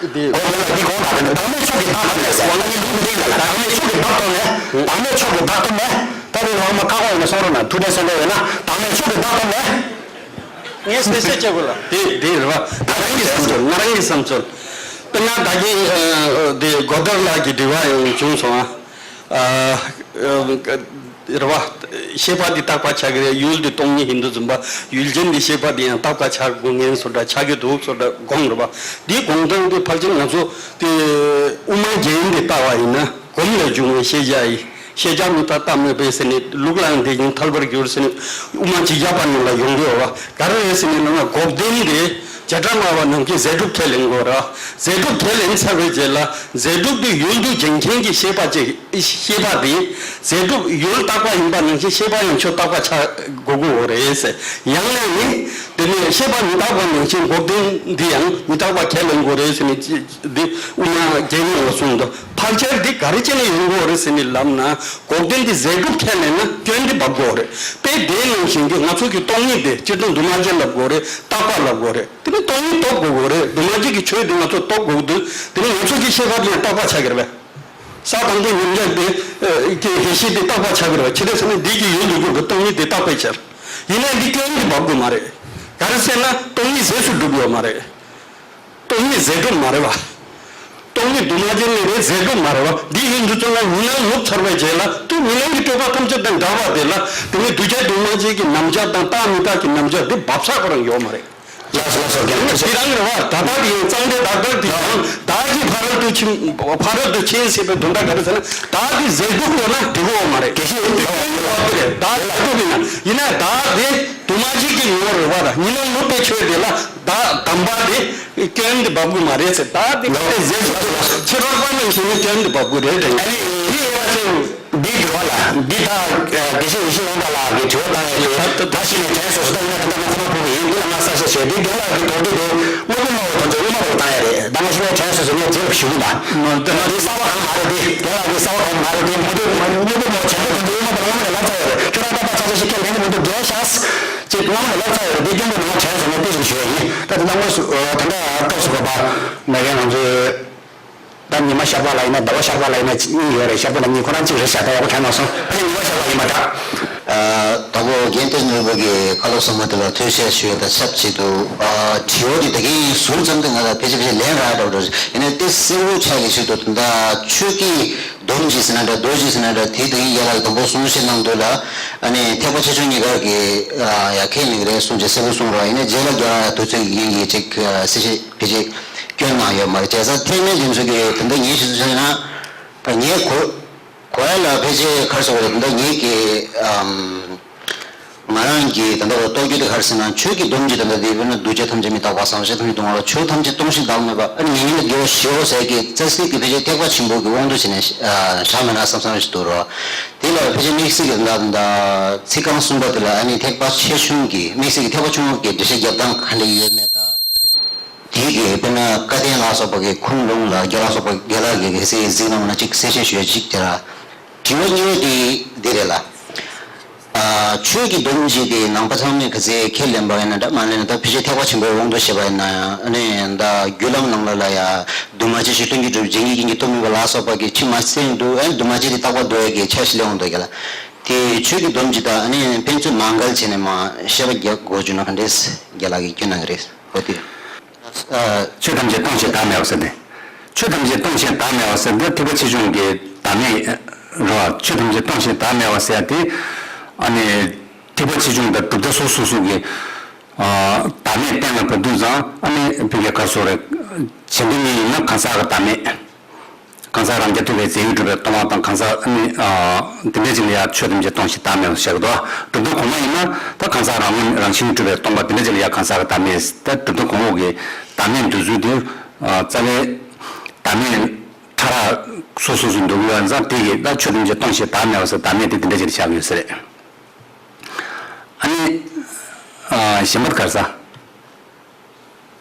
འདི། ཨོ་ཡ་ལ་འདི་གོང་དག་དག་མེད་མཆོག་གི་བདག་ཐོབ་ནས་ཟེར། ང་ནི་ལུང་འདི་ལ་བདག་མེད་མཆོག་གི་བདག་ཐོབ་ནས། བདག་མེད་མཆོག་གི་བདག་ཐོབ་ནས། ད་རེས་ལོག་མ་ཁ་ཁོག་ཡིན་ན་གསུང་རོགས་གནང་། ཐུགས་དྲན་གསོལ་འདེབས་ཡོད་ན་བདག་མེད་མཆོག་གི་བདག་ཐོབ་ནས། ངས་སེ་སེ་བྱེད་དགོས་ལ། དེ་དེ་རེད་བ། ང་རང་གི་བསམ་ཚུལ། ང་རང་གི་བསམ་ཚུལ། དཔེར་ན་ད་གིན་དེ་གོ་ཐར་ལགས་ཀྱི་དྲི་བ་ཡང་བྱུང་སོང་ཨ། རེད་བ། ཤེས་པ་འདི་རྟག་པར་ཆགས་ཀྱི་རེད། ཡུལ་འདི་སྟོང་ཉིད་ཡིན་དུ་འཛིན་པ། ཡུལ་ཅན་འདི་ཤེས་པ་འདི་ཡང་རྟག་པར་ཆགས་དགོས་ངེས་སུ་འདྲ་ཆགས་ཀྱི་འདུག་སུ་འདྲ་དགོངས་རེད་བ། འདི་དགོངས་སྟངས་འདི་ཕལ་ཆེར་ང་ཚོ་དེ་དབུ་མ་རྒྱན་འདི་ལྟ་བ་ཡིན་ན་གོམས་ལ་འཇུག་པའི་ཤེས་བྱ་ཡིན། ཤེས་བྱ་མི་རྟག་རྟག་མེད་པས་ཟེར་ནས་ལུགས་ལའང་འདི་བཞིན་ཐལ་བར་འགྱུར་ཟེར་ནས་དབུ་མ་འཇིགས་བྱེད་པ་རྣམས་ལ་ཡོང་གི་ཡོད་བ། ག་རེ་རེད་ཟེར་ནས་ལབ་ན་འགོག་བདེན་འདི་བྱེ་བྲག་སྨྲ་བ་རྣམས་ཀྱིས་རྫས་གྲུབ་ཁས་ལེན་དགོས་ར། རྫས་གྲུབ་ཁས་ལེན་ཚར་བའི་རྗེས་ལ་རྫས་གྲུབ་དེ་ཡུལ་དུ་འབྱིན་མཁན་གྱི་ཤེས་པ་ཅིག་ཤེས་པ་དེ་རྫས་གྲུབ་ཡུལ་རྟག་པ་ཡིན་པ་ནང་བཞིན་ཤེས་པ་ཡང་ཆོས་རྟག་པ་ཆགས་དགོས་ཀྱི་ཡོད་རེད་ཟེར། ཡང་ན་ནི་དེ་ནས་ཤེས་པ་མི་རྟག་པ་ནང་བཞིན་འགོག་བདེན་འདི་ཡང་མི་རྟག་པ་ཁས་ལེན་དགོས་རེད་ཟེར་ནས་འདི་དབུ་མ་རྒྱན་ཡོངས་ལ་གསུངས་འདུག་ཕལ་ཆེར་འདི་ག་རེ་བྱས་ནས་ཡོང་གི་ཡོད་རེད་ཟེར་ནས་ལབ་ན་འགོག་བདེན་འདི་རྫས་གྲུབ་ཁས་ལེན་ན་སྐྱོན་འདི་འབབ་ཀྱི་ཡོད་རེད། དཔེ་དེ་ནང་བཞིན་གྱི་ང་ཚོ་གི་སྟོང་ཉིད་དེ་སྤྱིར་བཏང་འདུས་མ་བྱས་ལབ་དགོས་རེད། རྟག་པ་ལབ་དགོས་རེད། དེ་ནི་སྟོང་ཉིད་རྟོགས་དགོས་དགོས་རེད། འདུས་མ་བྱས་ཀྱི་ཆོས་དེ་ང་ཚོ་རྟོགས་དགོས་འདུག་དེ་ནི་ང་ཚོ་གི་ཤེས་པ་དེ་ཡང་རྟག་པ་ཆགས་ཀྱི་རེད་པས། ས་དང་པོ་མཉམ་གཞག་དེ་ཀྱི་ཡེ་ཤེས་དེ་རྟག་པ་ཆགས་ཀྱི་རེད་པས། ཆི་རེད་ཟེར་ན་འདི་གི་ཡུལ་དུ་གྱུར་པའི་སྟོང་ཉིད་དེ་རྟག་པའི་ཕྱིར། ཡིན་ནའི་འདི་སྐྱོན་འདི་འབབ་དགོས་མ་རེད། ག་རེ་ཟེར་ན་སྟོང་ཉིད་རྫས་སུ་གྲུབ་ཡོད་མ་རེད། སྟོང་ཉིད་རྫས་གྲུབ་མ་རེད་པ། སྟོང་ཉིད་འདུས་མ་བྱས་ལས་རེད་རྫས་གྲུབ་མ་རེད་པ། འདི་ཡིན་དུས་ཙམ་ལ་གཉིས་སྣང་ནུབ་ཚར་བའི་རྗེས་ལ་དུ་གཉིས་སྣང་གི་སྤྲོས་པ་ཐམས་ཅད་དང་བྲལ་བ་དེ་ལ་དེ་ནི་འདུས་བྱས་འདུས་མ་བྱས་ཀྱི་རྣམ་གཞག་དང་རྟག་མི་རྟག་གི་རྣམ་གཞག་དེ་འབབ་ས་ཁོ་རང་ཡོད་མ་རེད། ལགས་སོ་ལགས་སོ་རྒན་ལགས། དེ་རང་རེད་བ། ད་ལྟ་དེ་ཡང་གཙང་སྦྲའི་བདག་ལྟར་དེ་ཡང་བདག་གིས་ཕ་རོལ་ཏུ་ཕྱིན་ཕ་རོལ་ཏུ་ཕྱིན་ཟེར་བའི་དོན་དག་ག་རེ་ཟེར་ན་བདག་གི་རྫས་གྲུབ་ཡོད་ན་འགྲིག་གི་ཡོད་མ་རེད། དེ་བཞིན་དེ་སྐྱོན་གྱི་བབ་དེ་རེད། བདག་རྫས་གྲུབ་ཡིན་ན་ཡིན་ན་བདག་དེ་འདུས་མ་བྱས་ཀྱི་ངོ་བོ་རེད་བ། ད་གཉིས་སྣང་ནུབ་པའི་ཆོས་དེ་ལ་བདག་དམ་པ་དེ་སྐྱོན་དེ་འབབ་དགོས་མ་རེད་ཟེར། བདག་དེ་ཕ་རོལ་རྫས་གྲུབ་ཕྱི་རོལ་པ་ནང་བཞིན་ནི་སྐྱོན་དེ་འབབ་དགོས་རེད་དྲན། ཨ་ནི་འདི་ཡོད་པ་ཅིག་འདི་དྲི་བ་ལ་འདི་ད་དགེ་བཤེས་ཡེ་ཤེས་ལྷུན་གྲུབ་ལགས་ཀྱིས་དྲི་བ་བཏང་ཡོད་རེད། ད་ད་ཞིག་ནས་དྲན་སོང་ཟེར། ད་ཡིན་ན་ད་ལྟ་ང་ཚོ་ཕུག་གི་ཡིན། འདི་ལ་ང་གསལ་བཤད་བྱས། འདི་རྒན་ལགས་ཀྱི་དོགས་འདྲི་དེ་དངོས་པོ་སྨྲ་བ་དོན་ཚན་དབུ་མ་པ་ལ་བཏང་ཡ་རེད། ད་ང་ཞིག་ནས་དྲན་སོང་ཟེར་ནས་རྗེས་ལ་ཞུ་གི་ད། འདི་གསར་པ་གང་མ་རེད། འདི་རྒན་ལགས་ཀྱི་གསར་པ་གང་མ་རེད། དེ་མ་གཏོགས་དངོས་པོ་སྨྲ་བ་དོན་ཚན་དབུ་མ་པ་ལ་སྔོན་མ་ནས་ལབ་ཚར་ཡོད་རེད། ཁྱོད་རང་རྟག་པ་ཆགས་ཆགས་ཤིག་ཁས་ལེན་གྱི་མི་འདུག་རྒན་ཤག་ཅེས་སྔོན་མ་ནས་ལབ་ཚར་ཡོད་རེད། འདི་སྐྱོན་པོ་ནང་དྲན་སོང་ནས་དེ་བཞིན་ཞུ་ཡ་ཡིན། ད་དེ་ལ་དངོས་སུ་ད་ལྟ་སྐབས་སུ་བབ་པ་མེད་མཁན་ང་ཚོའི། ད་ཉི་མ་ཤར་པ་ལ་ཡིན་ན་ཟླ་བ་ཤར་པ་ལ་ཡིན་ན་གཉིས་ཡོད་རེད། ཤར་པ་ལ་གཉིས་ཁོ་རང་གཅིག་རེད་ཤག་ད་ཡག་པོ་དྲན་མ་སོང་། ཨ་ནི་ཉི་མ་ཤར་པ་ཡིན་པ་འདྲ། ཨ་ད་གོ་རྒན་བསྟན་འཛིན་ལྷུན་པོ་གི་བཀའ་སློབ་གསར་མ་དེ་ལ་ཐུགས་རྗེ་ཆེ་ཞུ་ཡ་དང་ཆབས་ཅིག་ཏུ། ཨ་དྲི་བ་འདི་ད་གིན་ཟུར་ཙམ་དེ་ང་ལ་ཕལ་ཆེར་ཕལ་ཆེར་ལན་རག་འགྲོ་འགྲོ་ཡིན་ན། དེ་གསལ་པོ་ཆགས་ཀྱི་ཞིག་ཏུ་ད་ལྟ་ཆོས་ཀྱི་སྡོམ་གྱིས་ཟེར་ན་འདྲ་རྡོ་རྗེས་ཟེར་ན་འདྲ། དེ་ད་གིན་རྒན་ལགས་དང་པོ་གསུང་བཤད་གནང་དུས་ལ་ཨ་ནི་ཐེག་པ་ཆེ་ཆུང་གཉིས་ཀ་གི་ཡ་ཁས་ལེན་གྱི་རེད་གསུངས་བྱས་གསལ་པོ་གསུངས་རོགས། ཡིན་ན་རྗེས་ལ་རྒན་ལགས་དུས་ཚོད་ཀྱི་རྐྱེན་གྱིས་ཅིག་གསལ་བཤད་ཕལ་ཆེར། སྐྱོན་གནང་ཡོད་མ་རེད། བྱས་ཙང་ཐེག་དམན་དེ་ཚོ་གིས་ད་ལྟ་ངའི་ཆུ་ཚོད་ན་ད་ངའི་གོ་གོ་ཡ་ལ་ཕལ་ཆེར་ག་རེ་ཟེར་དགོས་རེད། ད་ལྟ་ངེད་ཀྱི་ཨམ་ང་རང་གི་ད་ལྟ་རྟོགས་རྒྱུ་དེ་ག་རེ་ཟེར་ན་ཆོས་ཀྱི་སྡོམ་གྱི་ད་ལྟ་དེ་དཔེར་ན་འདུ་བྱེད་ཐམས་ཅད་མི་རྟག་པ། སྲིད་པ་ཐམས་ཅད་སྟོང་ཞིང་བདག་མེད་པ། ཨ་ནི་མྱ་ངན་ལས་འདས་པ་ཞི་བ་ཟེར་གྱི་རྩ་ཚིག་གི་ཕལ་ཆེར་ཐེག་པ་ཆེན་པོ་གི་དབང་དུ་བྱས་ནས་བཞག་མེད་ན་བསམ་བསམ་ཞིག་འདུག་རོ། དེ་ལ་ཕལ་ཆེར་དམིགས་བསལ་གྱི་ད་ལྟ་ཚིག་རྐང་གསུམ་པ་དེ་ལ་ཨ་ནི་ཐེག་པ་ཆེ་ཆུང་གི་དམིགས་བསལ་གྱི་ཐེག་པ་ཆུང་ངུ་གི་འགྲེལ་བཤད་རྒྱབ་སྟངས་ག་འདྲ་ཡོད་མེད་དང་། དེ་གི་དཔེར་ན་བཀའ་བསྟན་ལ་སོགས་པ་གི་ཁུངས་ལུང་ལ་རྒན་ལགས་སོགས་པ་རྒན་ལགས་ཀྱིས་གལ་སྲིད་གཟིགས་གནང་བ་ན་ཅིག་གསལ་བཤད་ཞུ་ཡ་ཅིག་དེ་ལ། དྲི་བ་གཉིས་པ་དེ་འདི་རེད་ལ། ཨ། ཆོས་ཀྱི་སྡོམ་བརྩི་དེ་ནང་པ་ཚང་མས་ག་ཚད་ཁས་ལེན་པ་ཡིན་ན་འདྲ་མ་ལེན་ན་འདྲ། ཕལ་ཆེར་ཐེག་པ་ཆེན་པོའི་དབང་དུ་བྱས་པ་ཡིན་ན་ཡང་ཨ་ནི་ད་རྒྱུད་ལམ་ནང་ལ་ལ་ཡ་འདུས་མ་བྱས་ཕྱིར་ལྷུན་གྱིས་གྲུབ་པའི་བྱིན་གྱིས་སྐྱེས་ཀྱི་སྟོབས་མེད་པ་ལ་སོགས་པ་གི་ཕྱི་མ་གསལ་འདུག་ཨ་ནི་འདུས་མ་བྱས་དེ་རྟག་པར་འདུ་བའི་གི་ཆ་ཞིག་སླེབས་འོང་འདུག་ག་ལ། དེ་ཆོས་ཀྱི་སྡོམ་བརྩི་དང་ཨ་ནི་ཕན་ཚུན་མ་འགལ་བྱས་ནས་མ་བཤད་པ་རྒྱག་དགོས་བྱུང་ན་ག་འདྲས་རྒྱ་ལགས་ཀྱིས་སྐྱོན་གནང་གི་རེད། འོ་དེ། ཆོས་ཐམས་ཅད་སྟོང་ཞིང་བདག་མེད་པ་ཟེར་ཏེ། ཆོས་ཐམས་ཅད་སྟོང་ཞིང་བདག་མེད་པ་ཟེར་འདི་ཐེག་པ་ཆེ་ཆུང་གི་བདག་མེད་རེད་བ། ཆོས་ཐམས་ཅད་སྟོང་ཞིང་བདག་མེད་པ་ཟེར་ཏེ། ཨ་ནི་ཐེག་པ་ཆེ་ཆུང་དང་གྲུབ་མཐའ་སོ་སོ་སོ་གི་བདག་མེད་གཏན་ལ་ཕབ་དུས་ཙང་ཨ་ནི་བོད་སྐད་ག་རེ་ཟེར་རེད། བྱེད་འདོད་ཉིད་ཡིན་ན་གང་ཟག་གི་བདག་མེད། གང་ཟག་རང་རྐྱ་ཐུབ་པའི་རྫས་ཡོད་གྲུབ་པས་སྟོང་པ་དང་གང་ཟག་ཨ་ནི་འདི་འདྲ་ཅིག་ལ་ཡང་ཆོས་ཐམས་ཅད་སྟོང་ཞིང་བདག་མེད་པ་བཤད་ཀྱི་འདུག་གྲུབ་མཐའ་གོང་མ་ཡིན་ན་ད་གང་ཟག་རང་ངོས་རང་བཞིན་གྲུབ་པས་སྟོང་པ་འདི་འདྲ་ཅིག་ལ་ཡང་གང་ཟག་གི་བདག་མེད། ད་གྲུབ་མཐའ་གོང་འོག་གི་བདག་མེད་འདོད་ཚུལ་དེ་རྩ་བའི་བདག་མེད་ཕྲ་རགས་སོ་སོ་སོ་འདུག་ཡོད་ཙང་དེ་གི་ད་ཆོས་ཐམས་ཅད་སྟོང་ཞིང་བདག་མེད་པ་ཟེར་བདག་མེད་དེ་འདི་འདྲ་ཅིག་ལ་བཞག་ཡོད་ས་རེད། ཨ་ནི། གཞན་པ་ག་རེ་ཟ། ཨ།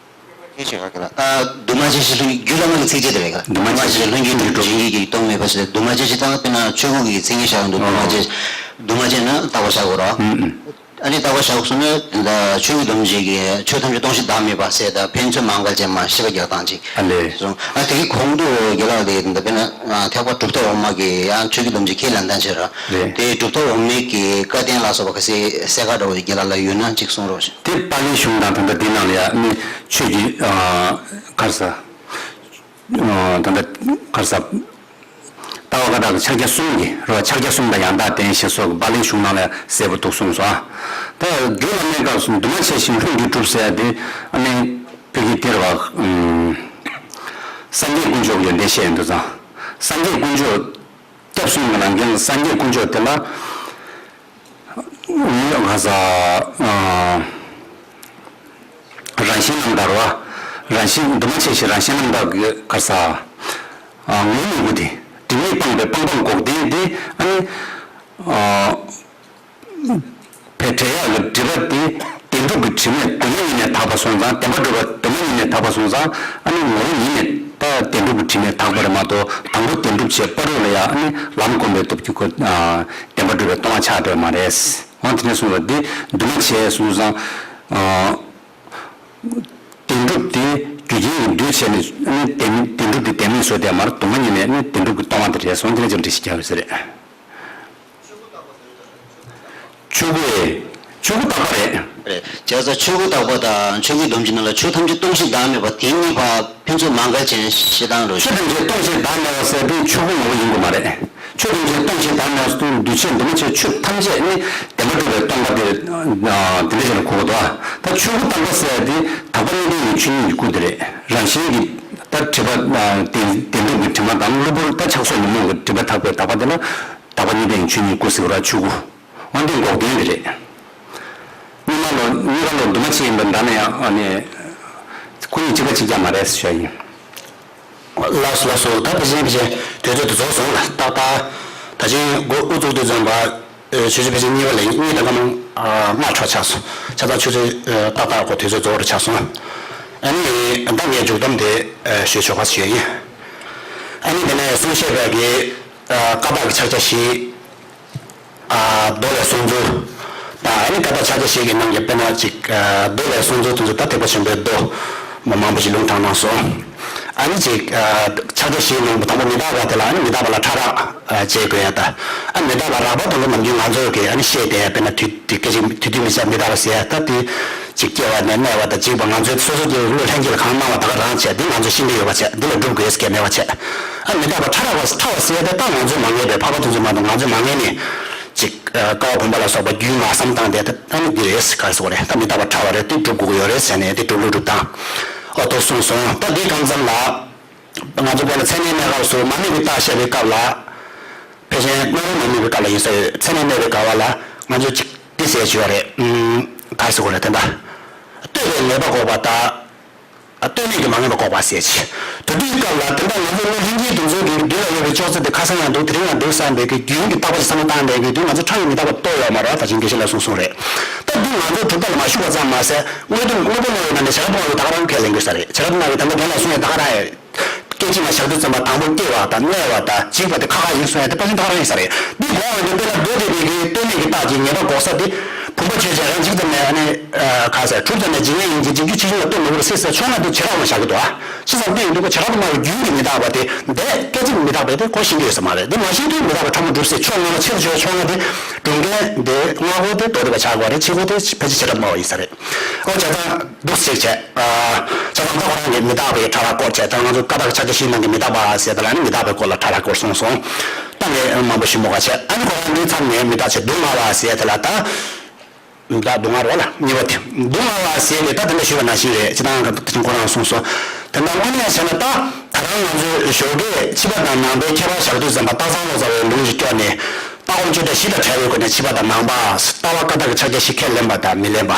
འདུས་མ་བྱས་ཕྱིར་ལྷུན་གྱིས་རྒྱུད་བླ་མ་གི་ཚིགས་བཅད་དེ་རེད་ག་འདུས་མ་བྱས་ཕྱིར་ལྷུན་གྱིས་གྲུབ་པའི་བྱིན་གྱིས་སྐྱེས་ཀྱི་སྟོབས་མེད་པ་ཟེར། འདུས་མ་བྱས་ཕྱིར་དང་དཔེར་ན་ཆོས་སྐུ་གི་མཚན་ཉིད་བཞག་ཡོང་དུས་འདུས་མ་བྱས། འདུས་མ་བྱས་ན་རྟག་པར་བཞག་དགོས་ར། ཨ་ནི་རྟག་པར་བཞག་སོང་ན་ད་ཆོས་ཀྱི་སྡོམ་བརྩི་གི་ཆོས་ཐམས་ཅད་སྟོང་ཞིང་བདག་མེད་པ་ཟེར་ད་ཕན་ཚུན་མ་འགལ་བྱས་མ་ཤེས་པ་རྒྱག་སྟངས་ཅིག་ཨ་ལས། སོང་ཨ་དེའི་གོང་དུ་རྒན་ལགས་དེ་ད་དཔེར་ན་ཐེག་པ་གྲུབ་མཐའ་འོག་མ་གི་ཡང་ཆོས་ཀྱི་སྡོམ་བརྩི་ཁས་ལེན་སྟངས་བྱས་ར། རེད། དེ་གྲུབ་མཐའ་འོག་མའི་གི་བཀའ་བསྟན་ལ་སོགས་པ་ག་ཚད་གསལ་ཁ་འདྲ་བོ་རྒན་ལགས་ལ་ཡོད་ན་ཅིག་གསུང་རོགས་ཞུ། དེ་པཱ་ལིའི་གཞུང་དང་ད་ལྟ་འདི་ནང་ལ་ཡང་ནི་ཆོས་ཀྱི་ག་རེ་ཟ། ད་ལྟ་ག་རེ་ཟ། ལྟ་བ་བཀའ་རྟགས་ཀྱི་ཕྱག་རྒྱ་གསུམ་གྱི་རེད་བ། ཕྱག་རྒྱ་གསུམ་དང་ཡང་དག་ལྡན་ཞེས་སོགས་ཀྱི་པཱ་ལིའི་གཞུང་ནང་ལ་གསལ་པོ་འདུག་གསུངས་སོ། ད་རྒྱུད་བླ་མའི་སྐབས་སུ་འདུས་མ་བྱས་ཤིང་ལྷུན་གྱིས་གྲུབ་ཟེར་ཡ་དེ་ཨ་ནི་བོད་ཀྱི་འདིར་བ། སངས་རྒྱས་དཀོན་མཆོག་ཡོན་ཏན་བཤད་ཡོང་དུས་ཙང་། སངས་རྒྱས་དཀོན་མཆོག་སྐྱབས་སུ་མི་ལང་མཁན་སངས་རྒྱས་དཀོན་མཆོག་དེ་ལ། ངོ་བོ་ག་ས། རང་བཞིན་རྣམ་དག་རེད་བ། རང་བཞིན་འདུས་མ་བྱས་ཤིང་རང་བཞིན་རྣམ་དག་གི་ག་ས། ངོ་བོ་ཉིད་སྐུ་དེ། སྒྲིབ་གཉིས་སྤངས་པའི་སྤངས་སྤངས་འགོག་བདེན་དེ་ཨ་ནི། བས་འབྲས་ཡག་གི་སྒྲིབ་པ་དེ་བདེན་གྲུབ་ཀྱི་དྲི་མས་གདོད་མ་ཉིད་ནས་དག་པ་སོང་ཙང་བདེན་པར་གྲུབ་པ་གདོད་མ་ཉིད་ནས་དག་པ་སོང་ཙང་ཨ་ནི་ངོ་བོ་ཉིད་ནས་ད་བདེན་གྲུབ་ཀྱི་དྲི་མས་དག་པ་རེད་མ་གཏོགས་དང་པོ་བདེན་གྲུབ་བྱས་པ་རུ་ལ་ཡང་ཨ་ནི་ལམ་སྒོམ་པའི་སྟོབས་ཀྱིས་ཁོ་བདེན་པར་གྲུབ་པའི་སྟོང་པ་ཆགས་འགྲོ་བ་མ་རེད། འོ་དེ་ནས་གསུངས་པ་འདི་འདུས་མ་བྱས་གསུངས་ཙང་། བདེན་གྲུབ་དེ་རྒྱུ་རྐྱེན་གྱིས་འདུས་བྱས་ནས་ཨ་ནི་བདེན་བདེན་གྲུབ་དེ་བདེན་མེད་བཟོས་ཏེ་མར་གདོད་མ་ཉིད་ནས་ཨ་ནི་བདེན་གྲུབ་ཀྱི་སྟོང་པ་དེ་རེད་སོང་དེ་ནས་ཀྱང་འགྲེལ་བཤད་རྒྱག་དགོས་ས་རེད། ཆོས་སྐུ་ཨེ། ཆོས་སྐུ་རྟག་པ་རེད། རེད། བྱས་ཙང་ཆོས་སྐུ་རྟག་པ་དང་ཆོས་སྐུའི་སྡོམ་བརྩི་ནང་ལ་ཆོས་ཐམས་ཅད་སྟོང་ཞིང་བདག་མེད་པ་དེ་གཉིས་ཕ་ཕན་ཚུན་མ་འགལ་ཅན་བཤད་སྟངས་རེད། ཆོས་ཐམས་ཅད་སྟོང་ཞིང་བདག་མེད་པ་ཟེར་དུས་ཆོས་སྐུ་ངོ་བོ་ཡིན་དགོས་མ་རེད། ཆོས་ཐམས་ཅད་སྟོང་ཞིང་བདག་མེད་པ་ཟེར་དུས་འདུས་བྱས་འདུས་མ་བྱས་ཆོས་ཐམས་ཅད་ནི་བདེན་པར་གྲུབ་པའི་སྟོང་པ་དེ་དེ་འདྲ་ཞིག་ལ་གོ་དགོས་འདུག་ད་ཆོས་སྐུ་རྟག་པ་ཟེར་དེ་དག་པ་གཉིས་ལྡན་གྱི་ཆོས་ཉིད་ཀྱི་སྐུ་དེ་རེད། རང་བཞིན་གྱིས་ད་སྒྲིབ་པ་བདེན་བདེན་གྲུབ་ཀྱི་དྲི་མ་དང་གློ་བུར་ད་ཆགས་སོགས་ཉོན་མོངས་ཀྱི་སྒྲིབ་པ་དག་པའི་དག་པ་དེ་ལ། དག་པ་གཉིས་ལྡན་གྱི་ཆོས་ཉིད་སྐུ་ཟེར་བ་ཆོས་སྐུ། འོན་ཏེ་འགོག་བདེན་དེ་རེད། གཉིས་པ་ལོ་གཉིས་པ་ལོ་འདུས་མ་བྱས་ཡིན་པ་འདྲ་ན་ཡང་ཨ་ནི། སྐུ་ཉིད་གཅིག་པ་གཅིག་རྐྱང་མ་རེད་ཟེར་ཡ་ཡིན། ལགས་སོ་ལགས་སོ། ད་ཕལ་ཆེར་ཕལ་ཆེར་དུས་ཚོད་དུ་རྫོགས་སོང་ལ་ཏག་ཏག་ད་ཕྱིན་འགོ་དབུ་བཙུགས་དུས་ཙམ་པ། ཆུ་ཚོད་ཕལ་ཆེར་གཉིས་པ་ལ་གཉིས་དང་སྐར་མ་ལྔ་འཕྲོ་ཆགས་སོང་། ཆ་ཚང་ཆུ་ཚོད་ཏག་ཏག་གོ་དུས་ཚོད་རྫོགས་རུ་ཆགས་སོང་། ཨ་ནི་ད་ངས་མཇུག་བསྡོམས་དེ་ཞུ་ཆོག་པ་ཞུ་ཡ་ཡིན། ཨ་ནི་དེ་ནས་གསུང་བཤད་པ་གི་བཀའ་རྟགས་ཀྱི་ཕྱག་རྒྱ་བཞི། མདོ་ལས་གསུང་ཚུལ་དང་ཨ་ནི་བཀའ་རྟགས་ཕྱག་རྒྱ་བཞི་གི་ནང་གི་དཔེར་ན་ཅིག་མདོ་ལས་གསུང་ཚུལ་དེ་ཚོ་ད་ཐེག་པ་ཆེན་པོའི་མདོ་མ་མང་པོ་ཞིག་ལུང་དྲངས་གནང་སོང་། ཨ་ནི་ཅིག་ཕྱག་རྒྱ་བཞིའི་ནང་དུ་དང་པོ་མི་རྟག་པ་དེ་ལ་ཨ་ནི་མི་རྟག་པ་ལ་ཕྲ་རགས་བྱེད་དགོས་ཡ་ད། ཨ་མི་རྟག་པ་རགས་པ་དེ་ཚོ་ནམ་རྒྱུན་ང་ཚོ་གི་ཨ་ནི་བཤད་དེ་དཔེར་ན་དུས་དུས་སྐད་ཅིག་དུས་དུས་མི་བྱ་མི་རྟག་པ་ཟེར་ཡ་ད་དེ། ཅིག་སྐྱེ་བ་ནས་གནས་པ་དང་འཇིག་པ་ང་ཚོའི་སོ་སོ་སྐྱེ་བའི་བློ་ལྷན་སྐྱེས་ལ་གང་སྣང་བ་ད་ག་རང་བྱས་འདི་ང་ཚོ་ཤེས་ཀྱི་ཡོད་པ་བྱས་འདི་ལ་སྒྲུབ་དགོས་ཟེར་མཁན་མེད་པ་བྱས། ཨ་མི་རྟག་པ་ཕྲ་རགས་པ་ཕྲ་བ་ཟེར་ཏེ་ད་ང་ཚོས་མ་ངེས་པའི་འཕགས་པ་དེ་ཚོ་མ་གཏོགས་ང་ཚོས་མ་ངེས་ནས་ཅིག་ཀ་བ་བུམ་པ་ལ་སོགས་པ་རྒྱུད་ལ་བསམ་བཏང་སྟེ་ད་ཨ་ནི་འདི་རེད་ག་རེ་ཟེར་དགོས་རེད། ད་མི་རྟག་པ་ཕྲ་བ་རེད་འདི་སྒྲུབ་དགོས་ཀྱི་ཡོད་རེད་ཟེར་ནས་འདི་སྒྲུབ་ལུགས་སྒྲུབ་སྟངས་འོ་དོ་གསུངས་སོང་། ད་འདི་གང་ཙམ་ལ། ང་ཚོ་དཔེར་ན་མཚན་ཉིད་གནས་སྐབས་སུ་མ་དམིགས་པའི་རྟགས་བཤད་པའི་སྐབས་ལ། ཕལ་ཆེར་སྣང་བ་མ་དམིགས་པའི་སྐབས་ལ་ཡིན་ས་ཡོད། མཚན་ཉིད་གནས་པའི་སྐབས་ལ་ང་ཚོ་གཅིག་འདི་ཟེར་བྱས་ཡོད་རེད། ཨུམ། ག་རེ་ཟེར་དགོས་རེད་དེ་འདྲ། ལྟོས་པའི་ངེས་པ་འགོག་པ་དང་། ལྟོས་མེད་ཀྱི་མ་ངེས་པ་འགོག་པ་ཟེར་བྱས། དེ་དུས་སྐབས་ལ་དེ་འདྲ་ང་ཚོ་བློ་ལྷན་སྐྱེས་དེ་ཚོ་གི་རྒྱུད་ལ་ཡོད་པའི་ཅོག་ཙེ་དེ་ཁ་སང་ཡང་འདུག་དེ་རིང་ཡང་འདུག་བསམ་པའི་གི་རྒྱུན་གྱི་རྟག་པ་ཞིག་བསམ་བློ་བཏང་བསྡད་ཀྱི་དུས་ང་ཚོ་ཕྲ་བའི་མི་རྟག་པ་རྟོགས་ཡོད་མ་རེད། ད་ཅིང་དགེ་བཤེས་ལགས་གསུངས་གསུངས་རེད། ད་འདི་ང་ཚོ་གྲུབ་མཐའ་ལ་མ་ཞུགས་པ་ཙམ་མ་ཟད་དངོས་དོན་དངོས་པོ་སྣང་བའི་ནང་ནས་བྱ་དགའ་སྤོང་བའི་ད་ག་རང་ཁས་ལེན་དགོས་ས་རེད། བྱ་དགའ་སྤོང་བའི་ད་ལྟ་རྒན་ལགས་གསུངས་ཡ་ད་ག་རང་ཡ། སྐད་ གཅིག་ལ་ཞག་དུས་ཙམ་པ་དང་པོ་སྐྱེ་བ་དང་གནས་པ་དང་འཇིག་པ་དེ་ཁ་ཁ་ཡིན་གསུང་ཡ་དེ་ཕལ་ཆེར་ད་ག་རང་ཡིན་ས་རེད། འདི་གོ་བ་འདི་དཔེར་ན་མདོ་སྡེ་པའི་གི་སྟོད་སྨད་ཀྱི་རྟགས་ཀྱི་ངེས་པ་འགོག་ས་དེ་བུམ་པ་ཆོས་ཅན། རང་འཇིག་ཙམ་ནས་ཨ་ནི་ཁ་ཟེར་གྲུབ་ཙམ་ནས་འཇིག་ཉེན་ཡིན་གྱི་འཇིག་རྒྱུ་ཕྱི་ཤུན་ལ་ལྟོས་མི་དགོས་རེད་ཟེར་ཟེར་ཕྱོགས་སྔ་དེ་བྱེ་བྲག་ངོས་བཞག་གི་འདུག་ཨ། ཅི་ཙམ་དེ་ཡིན་དུས་ཁོ་བྱེ་བྲག་ཏུ་སྨྲ་བའི་རྒྱུད་ཀྱི་མི་རྟག་པ་དེ་འདས་སྐད་ཅིག་མི་རྟག་པ་དེ་ཁོ་ཤེས་ཀྱི་ཡོད་ས་མ་རེད། དེ་མ་ཤེས་དུས་མི་རྟག་པ་ཕྲ་མོ་སྒྲུབ་ཟེར་ཕྱོགས་སྔ་ལ་ཕྱེ་རུ་ཕྱོགས་སྔ་དེ་སྒྲུབ་མཁན་དེ་སྔ་སྒོ་དེ་མདོ་སྡེ་པ་ཆགས་དགོས་རེད། ཕྱི་སྒོ་དེ་ཕལ་ཆེར་བྱེ་བྲག་ཏུ་སྨྲ་བ་ཡིན་ས་རེད། ཨོ་བྱས་ཙང་འདུག་ཟེར་བྱས། ཨ། བྱས་ཙང་ད་ཁོ་རང་གིས་མི་རྟག་པའི་ཕྲ་རགས་སྐོར་བྱས་ཙང་ང་ཚོ་ཀ་དག་ཕྱག་རྒྱ་བཞིའི་ནང་གི་མི་རྟག་པ་ཟེར་དེ་ལ་ནི་མི་རྟག་པའི་སྐོར་ལ་ཕྲ་རགས་སྐོར་གསུངས་སོང་། ད་ངས་མང་པོ་ཞིབ་མོ་ག་བྱས། ཨ་ནི་ཁོ་རང་གི་མཚམས་ནས་མི་རྟག་ཕྱིར་སྡུག་བསྔལ་བ་ཟེར་དེ་ལ་ད། མི་རྟག་སྡུག་བསྔལ་རོ་ལ་གཉིས་པ་དེ། སྡུག་བསྔལ་བ་ཟེར་དེ་ད་དེ་འདྲ་ཞུས་པ་ནང་བཞིན་རེད། སྤྱིར་བཏང་གི་ཁོ་རང་གསུངས་སོང་། དེ་འདྲ་དངོས་གནས་བྱས་ན་ད་ད་རང་ང་ཚོའི་ཞོགས་ཀས་ཕྱི་པ་དང་ནང་པའི་ཁྱད་པར་བཞག་དུས་ཙམ་པ་སྟག་ཚང་བློ་བཟང་བའི་ལུང་ཞིག་བསྐྱོར་ནས། ལྟ་སྒོམ་སྤྱོད་གྲྭ་བཞི་དང་བྲལ་བའི་སྒོ་ནས་ཕྱི་པ་དང་ནང་པ། ལྟ་བ་ཀ་དག་གི་ཕྱག་རྒྱ་བཞི་ཁས་ལེན་པ་དང་མི་ལེན་པ།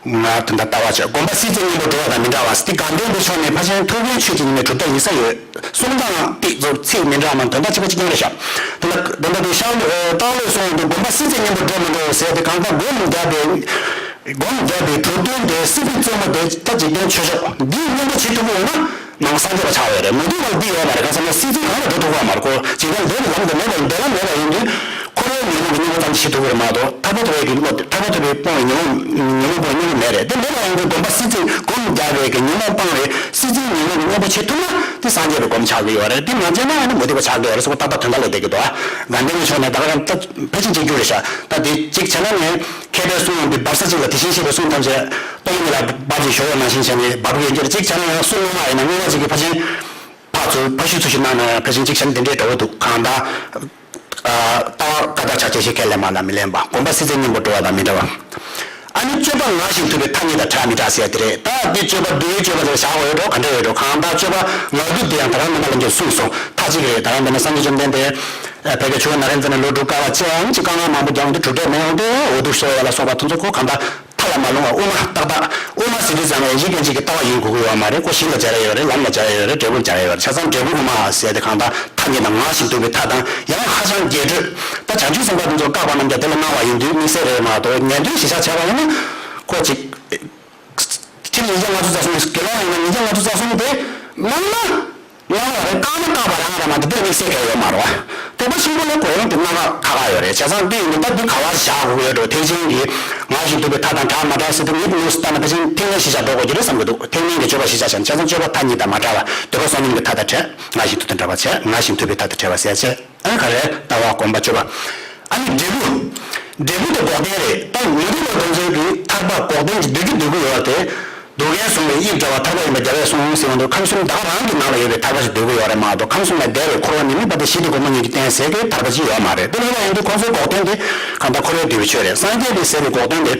ང་དེ་འདྲ་ལྟ་བ་བྱས། སྒོམ་པ་སྲིད་རྩེའི་གཉེན་པོ་འགྲོ་བ་དང་མི་འདྲ་བ། འདི་དགའ་ལྡན་པའི་ཕྱོགས་ནས་ཕལ་ཆེར་ཐུབ་པའི་ཆོས་ཀྱི་ཉི་མའི་གྲུབ་མཐའ་ཡིན་ས་ཡོད། གསུང་སྟངས་ཏིག་ཙམ་ཚིག་མི་འདྲ་མ་དོན་དག་གཅིག་པ་གཅིག་རྐྱང་རེད་ཤག་དེ་འདྲ་དེ་འདྲ་དེ་ཤར་ལུགས་སྟག་ལུགས་གསུང་དུས་སྒོམ་པ་སྲིད་རྩེའི་གཉེན་པོ་འགྲོ་མི་འགྲོ་ཟེར་དེ་གང་ལྟར་སྒོམ་བརྒྱབ་པའི་སྒོམ་བརྒྱབ་པའི་གྲུབ་དོན་དེ་སྲིད་པའི་རྩེ་མོ་དེ་ད་འཇིག་རྟེན་ཆོས་ཕྱོགས་འདིའི་གཉེན་པོ་བྱེད་ཐུབ་པ་ཡིན་ན། ནང་སངས་རྒྱས་པ་ཆགས་ཡོད་རེད། མ་ཐུབ་པར་འདི་ཡོད་མ་རེད། གང་ཟེར་ན་སྲིད་རྩེ་གང་ལ་འགྲོ་ཐུབ་ཀྱི་མ་རེད། ཁོ་འཇིག་རྟེན་འདི་ལ་ལམ་དུ་མེད་པ་ཡིན། འདོད་ལམ་མེད་པ་ཡིན་དུས་ཁོ་རའི་ཉོན་མོངས་ཀྱི་གཉེན་པོ་ཙམ་ཞིག་བྱེད་ཐུབ་ཀྱི་རེད་མ་གཏོགས་ཐར་པ་ཐོབ་པའི་གི་བློ་དེ་ཐར་པ་ཐོབ་པའི་སྤོང་བའི་ཉོན་མོངས་ཉོན་མོངས་སྤོང་བའི་གཉེན་པོ་མེད་རེད། དེ་མེད་པ་ཡིན་དུས་སྒོམ་པ་སྲིད་རྩེ་སྒོམ་རྒྱག་པའི་གི་ཉོན་མོངས་སྤང་བའི་སྲིད་རྩེའི་ཉོན་མོངས་ཀྱི་གཉེན་པོ་བྱེད་ཐུབ་ན་དེ་སངས་རྒྱས་པའི་སྒོམ་ཆགས་ཀྱི་ཡོད་རེད། དེ་མ་བྱས་ན་ཨ་ནི་མུ་སྟེགས་པ་ཆགས་ཀྱི་ཡོད་རེད་ཟེར་བ་ཏག་ཏག་དོན་དག་ལས་འདས་ཀྱི་འདུག་ཨ། དགའ་ལྡན་གྱི་ཕྱོགས་ནས་ད་ག་རང་ད་ཕལ་ཆེར་གཅིག་གྱུར་རེད་ཤག་ད་དེ་གཅིག་བྱས་ན་ནི། མཁས་པའི་གསུང་འདི་འབབ་ས་གཅིག་ལ་དེ་བཞིན་གཤེགས་པའི་གསུང་ཐམས་ཅད་སྟོང་ཉིད་ལ་འབབ་ཅིང་ཞོག་པ་ནང་བཞིན་བྱས་ནས་འབབ་ཀྱི་ཡོད་ཀྱི་རེད། གཅིག་བྱས་ན་ཡང་གསུང་ངོ་མ་ཡིན་ན་ངོ་མ་གཅིག་གིས་ཕར་ཕྱིན་ཕར་ཚུར་ཕར་ཚུར་ཕར་ཚུར་གནང་ན་ཕལ་ཆེར་གཅིག་བྱས་ན་དེ་འདྲའི་འདྲ་བོ་འདུག་གང་ལྟར། ལྟ་བ་ཀ་དག་ཕྱག་རྒྱ་བཞི་ཁས་ལེན་པ་དང་མི་ལེན་པ། སྒོམ་པ་སྲིད་རྩེའི་གཉེན་པོ་འགྲོ་བ་དང་མི་འདྲ་བ། ཨ་ནི་སྤྱོད་པ་ངར་ཞིང་ཐུབ་པའི་མཐའ་གཉིས་དང་བྲལ་མི་བྲལ་ཟེར་དེ་རེད། ད་འདི་སྤྱོད་པ་འདུལ་བའི་སྤྱོད་པ་དེ་བཞག་དགོས་ཡོད་འགྲོ། ག་འདྲ་ཡོད་འགྲོ། གང་ལྟར་སྤྱོད་པ་ངར་སྡུག་དེ་ཡང་ད་རང་མི་མ་ལ་འགྱུར་གསུངས་སོང་། མཐའ་གཅིག་རེད། ད་རང་འདི་ན་སངས་རྒྱས་བཅོམ་ལྡན་འདས། བོད་ཀྱི་ཆུ་བོ་ན་རེ་འཛིན་ནས་ལོ་དྲུག་དཀའ་བ་སྤྱད་ཡང་ཅི་དཀའ་ངལ་མང་པོ་བརྒྱབ་འདུག་གྲུབ་འབྲས་མེད་ཡོང་དུས་འོ་འདུག་ཤོར་ཡ་ལ་སོགས་པ་དེ་ཚོ་ཁོ་གང་ལྟར་མཐའ་ལ་མ་ལྷུང་བ་དབུ་མ་ཏག་ཏག་དབུ་མ་ཟེར་དུས་ཙམ་ལ་ཡིན་གཅིག་མིན་གཅིག་གི་ལྟ་བ་ཡིན་དགོས་ཀྱི་ཡོད་མ་རེད། ཁོ་ཞིང་ལ་སྦྱར་ཡ་ཡོད་རེད། ལམ་ལ་སྦྱར་ཡ་ཡོད་རེད། འབྲས་བུ་ལ་སྦྱར་ཡ་ཡོད་རེད། བྱས་ཙང་འབྲས་བུ་དབུ་མ་ཟེར་དེ་གང་ལྟར་མཐའ་གཉིས་དང་ངར་ཞིང་ཐུབ་པའི་མཐའ་དང་། ཡང་ཧ་ཅང་རྒྱས་སྤྲོས། ད་བྱང་ཆུབ་སེམས་དཔའ་དེ་ཚོ་བཀག་པ་རྣམས་ཀྱང་དེ་ལ་སྣང་བ་ཡིན་དུས་དམིགས་བསལ་རེད་མ་གཏོགས་ཉན་ཐོས་གཞི་བཞག་བྱས་པ་ཡིན་ན་ཁོ་ཅིག་ཁྱེད་ཉིས་བརྒྱ་ལྔ་བཅུ་རྩ་གསུམ་དགེ་སློང་ཡིན་ན་ཉིས་བརྒྱ་ལྔ་བཅུ་རྩ་གསུམ་དེ་སྣང་ན་སྣང་བ་རེད། བཀག་ན་བཀག་པ་རང་རེད་མ་གཏོགས་དེ་དམིགས་བསལ་གང་ཡང་ཡོད་མ་རེད་བ། ཐེག་པ་ཆེན་པོ་ལ་གོ་ཡོང་དེ་སྣང་བ་ཁ་ཁ་ཡོད་རེད། བྱས་ཙང་དེ་ཡིན་དུས་ད་འདི་ག་བར་བཞག་དགོས་ཡོད་འགྲོ། ཐེག་ཆེན་གྱི་ངར་ཞིང་ཐུབ་པའི་མཐའ་དང་བྲལ་མ་བྲལ་ཟེར་དུས་ངེད་ཀྱི་ངོས་སུ་ལྟ་ན་ཕལ་ཆེར་ཐེག་དམན་གཞི་བཞག་འགྲོ་དགོས་ཀྱི་རེད་བསམ་གྱི་འདུག་ཐེག་དམན་གྱི་སྤྱོད་པ་གཞི་བཞག་བྱས་ན་བྱས་ཙང་སྤྱོད་པ་མཐའ་གཉིས་དང་མ་བྲལ་བ། འདོད་པ་བསོད་ནམས་ཀྱི་མཐའ་དང་བྲལ། ངར་ཞིང་ཐུབ་པའི་མཐའ་དང་བྲལ། ངར་ཞིང་ཐུབ་པའི་མཐའ་དང་བྲལ་བ་ཟེར་བྱས། ཨ་ནི་ག་རེ་ལྟ་བ་སྒོམ་པ་སྤྱོད་པ། ཨ་ནི་འབྲས་བུ། འབྲས་བུ་དེ་འགོག་བདེན་རེད། ད་མུ་སྟེགས་པ་དེ་ཚོའི་གི་ཐར་པ་འགོག་བདེན་གྱི་འདོད་རྒྱུ་འདོད་ཀྱི་ཡོད་དེ། འདུལ་མཁན་གསུངས་པའི་དབྱིབས་འདྲ་བ་ཐར་པ་ཡིན་པ་རྒྱལ་བས་གསུངས་ཟེར་བ་འདུག་ཁམས་གསུམ་ད་ག་རང་གི་ནང་ལ་ཡོད་པའི་ཐར་པ་ཞིག་འདོད་ཀྱི་ཡོད་རེད་མ་གཏོགས་ཁམས་གསུམ་ལས་འདས་པའི་འཁོར་བ་ནི་དམིགས་པ་དང་གཞི་དེ་སྒོམ་པ་ཉིད་ཀྱིས་བསྟན་ཟེར་གྱི་ཐར་པ་ཅིག་ཡོད་མ་རེད། དེ་ལས་ལ་ཡིན་དུས་ཁོང་ཚོའི་འགོག་བདེན་དེ་གང་ལྟར་འཁོར་བའི་འདུལ་བའི་ཆོས་རེད། སངས་རྒྱས་པའི་ཟེར་བའི་འགོག་བདེན་དེ་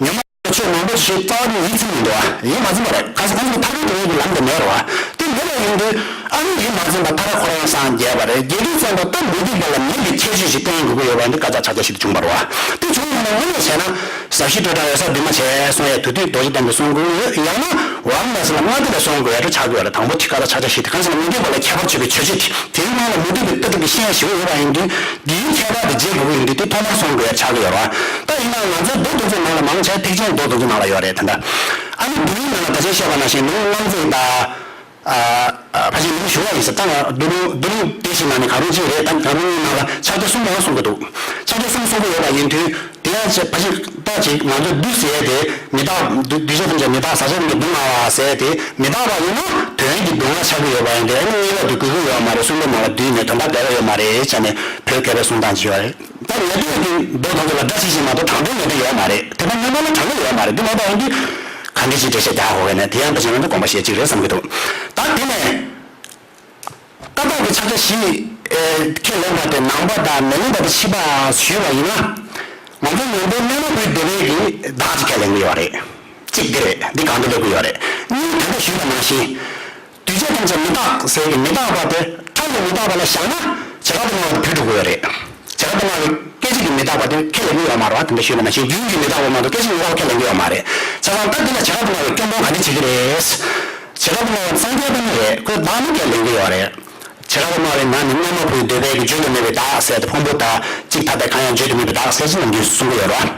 ཉོན་མོངས་ཆོས་མང་པོ་ཞིག་རྩ་བ་ཉིད་ཡིད་ཚིམ་མི་འདུག་ཨ། ཡིད་མ་ཚིམ་པ་རེད། གལ་སྲིད་ཁོང་ཚོ་ཐར་པའི་དོན་གྱི་ལམ་དུ་མེད་རེད་བ། དེ་མེད་པ་ཡིན་དུས་ཨ་ནི་ཡིད་མ་ཚིམ་པ་ཐར་པ་ཁོ་རང་སངས་རྒྱས་པ་རེད། རྒྱལ་སྲས་བཙན་པོ་ད་མུ་སྟེགས་པ་ལ་མིང་གི་ཁྱད་ཆོས་ཤིག་བསྟན་དགོས་ཀྱི་ཡོད་པ་འདི་བཀའ་རྒྱ་ཕྱག་རྒྱ་བཞི་དེ་བྱུང་བ་རེད་བ། དེ་བྱུང་ཡོང་ན་དངོས་གནས་བྱས་ན་ཟབ་ཞི་སྤྲོས་བྲལ་འོད་གསལ་འདུས་མ་བྱས་གསུང་ཡས་དུས་དུས་རྡོ་རྗེ་གདན་དུ་གསུང་དགོས་ཡོད། ཡང་ན་ཝཱ་ར་ཎ་སི་ལ་མངའ་སྡེ་ལ་གསུང་དགོས་ཡ་འདྲ་ཆགས་ཀྱི་ཡོད་རེད། དང་པོ་དེ་བཀའ་རྒྱ་ཕྱག་རྒྱ་བཞི་དེ་གང་ཟེར་ན་མུ་སྟེགས་པ་ལ་ཁྱད་པར་ཆོད་པའི་ཆོས་བྱེད་དེ། དེའི་ནང་ལ་མུ་སྟེགས་པའི་ལྟ་གྲུབ་ཀྱི་བཤད་ཞིག་ཡོད་པ་ཡིན་དུས་འདིའི་ཁྱད་པར་དེ་འབྱེད་དགོས་ཀྱི་ཡིན་དུས་དེ་ཐོག་མར་གསུང་དགོས་ཡ་ཆགས་ཀྱི་ཡོད་རེད་བ། ད་ཡིན་ན་ང་ཚོའི་མདོ་དེ་ཚོའི་ནང་ལ་མང་ཆེ་ཐེག་ཆེན་མདོ་དེ་ཚོའི་ནང་ལ་ཡོད་རེད། ད་ལྟ་ཨ་ནི་འདིའི་ནང་ལ་ད་ཆེན་བཤད་པ་ནང་བཞིན་ལུང་རྣམ་འཛེགས་དང་། ཨ། ཨ། ཕལ་ཆེར་ལུང་ཞུ་བ་ཡིན་ཟེར། ད་ང་མདོ་ལུང་མདོ་ལུང་དེ་ཞིག་ནང་ནས་གང་རུང་ཅིག་རེད། ད་གང་རུང་ནང་ལ་ཕྱག་རྒྱ་གསུམ་པའང་གསུང་གི་འདུག་ཕྱག་རྒྱ་གསུམ་གསུང་གི་ཡོད་པ་ཡིན་དུས་དེ་ཡང་ཕལ་ཆེར་ད་ཅིག་ང་ཚོས་འདུལ་ཟེར་ཡས་དེ་མི་རྟག་འདུལ་འདུལ་བྱ་ཐམས་ཅད་མི་རྟག་ཟག་བཅས་ཐམས་ཅད་སྡུག་བསྔལ་བ་ཟེར་ཡས་དེ་མི་རྟག་པ་ཡིན་ན་དོན་གྱི་སྡུག་བསྔལ་ཆགས་ཀྱི་ཡོད་པ་ཡིན་ཏེ། ཨ་ནི་དངོས་ཡོད་དེ་དགོས་ཀྱི་ཡོད་མ་རེད། གསུང་འདུལ་ནང་ལ་བསྡུས་ནས་དོན་དག་འགལ་བ་ཡོད་མ་རེད་བྱས་ནས་བོད་མཁས་པའི་གསུང་སྟངས་ཅིག་ཡོད་རེད། ད་ཉན་ཐོས་ཀྱི་མདོ་དེ་ཚོ་ལ་སྒྲ་ཇི་བཞིན་མ་གཏོགས་དྲང་དོན་ངེས་གཏན་ཡོད་མ་རེད། དེ་ལྟར་སྔ་མ་ལ་དྲང་གི་ཡོད་མ་རེད། འདི་མ་གཏོགས་ཡིན་དུས་ག་འདྲ་ཅིག་འགྲེལ་བཤད་རྒྱག་དགོས་ཀྱི་ནས་དེ་ཡང་ཕལ་ཆེར་ང་ཚོ་དགོངས་པ་བཞེས་གཅིག་རེད་བསམ་གྱི་འདུག་ད་དེ་ནས་ཀ་དག་གི་ཕྱག་རྒྱ་བཞི་ཁས་ལེན་པ་དེ་ནང་པ་དང་མི་ནུས་པ་དང་ཕྱི་པ་ཞུས་པ་ཡིན་ན། ང་ཚོ་ནང་པའི་སྨན་མ་བུའི་སྡེ་པའི་གི་བདག་ཅིག་ཁས་ལེན་གྱི་ཡོད་རེད། གཅིག་འདི་རེད། འདི་གང་དུ་སླེབས་ཀྱི་ཡོད་རེད། གཉིས་ད་ལྟ་ཞུས་པ་ནང་བཞིན། འདུས་བྱས་ཐམས་ཅད་མི་རྟག་ཟེར་གྱི་མི་རྟག་པ་དེ་ཕྲ་ལ་མི་རྟག་པ་ལ་བཞག་ན་བྱེ་བྲག་ཏུ་སྨྲ་བ་དེ་བུད་འགྲོ་གི་ཡོད་རེད། བྱེ་བྲག་ཏུ་སྨྲ་བའི་སྐད་ཅིག་གི་མི་རྟག་པ་དེ་ཁས་ལེན་གྱི་ཡོད་མ་རེད་བ། དེ་འདྲ་ཞུས་པ་ནང་བཞིན་རྒྱུན་གྱི་མི་རྟག་པ་མ་གཏོགས་སྐད་ཅིག་མི་རྟག་པ་ཁས་ལེན་གྱི་ཡོད་མ་རེད། བྱས་ཙང་ད་འདི་ལ་བྱེ་བྲག་ཏུ་སྨྲ་བའི་སྐྱོན་སྤོང་ག་འདྲ་བྱེད་ཀྱི་རེད། བྱེ་བྲག་ཏུ་སྨྲ་བ་སངས་རྒྱས་པ་ནི་རེད། ཁོས་བདག་ནི་ཁས་ལེན་གྱི་ཡོད་རེད། བྱེ་བྲག་ཏུ་སྨྲ་བའི་ནང་ནས་སྔ་མ་བུའི་འདོད་པའི་གི་བརྗོད་དུ་མེད་པའི་བདག་ཟེར་ཏེ་ཕུང་པོ་དང་གཅིག་ཐ་དད་གང་ཡང་བརྗོད་དུ་མེད་པའི་བདག་ཟེར་ཅིག་ནམ་རྒྱུན་གསུང་གི་ཡོད་རེད་བ།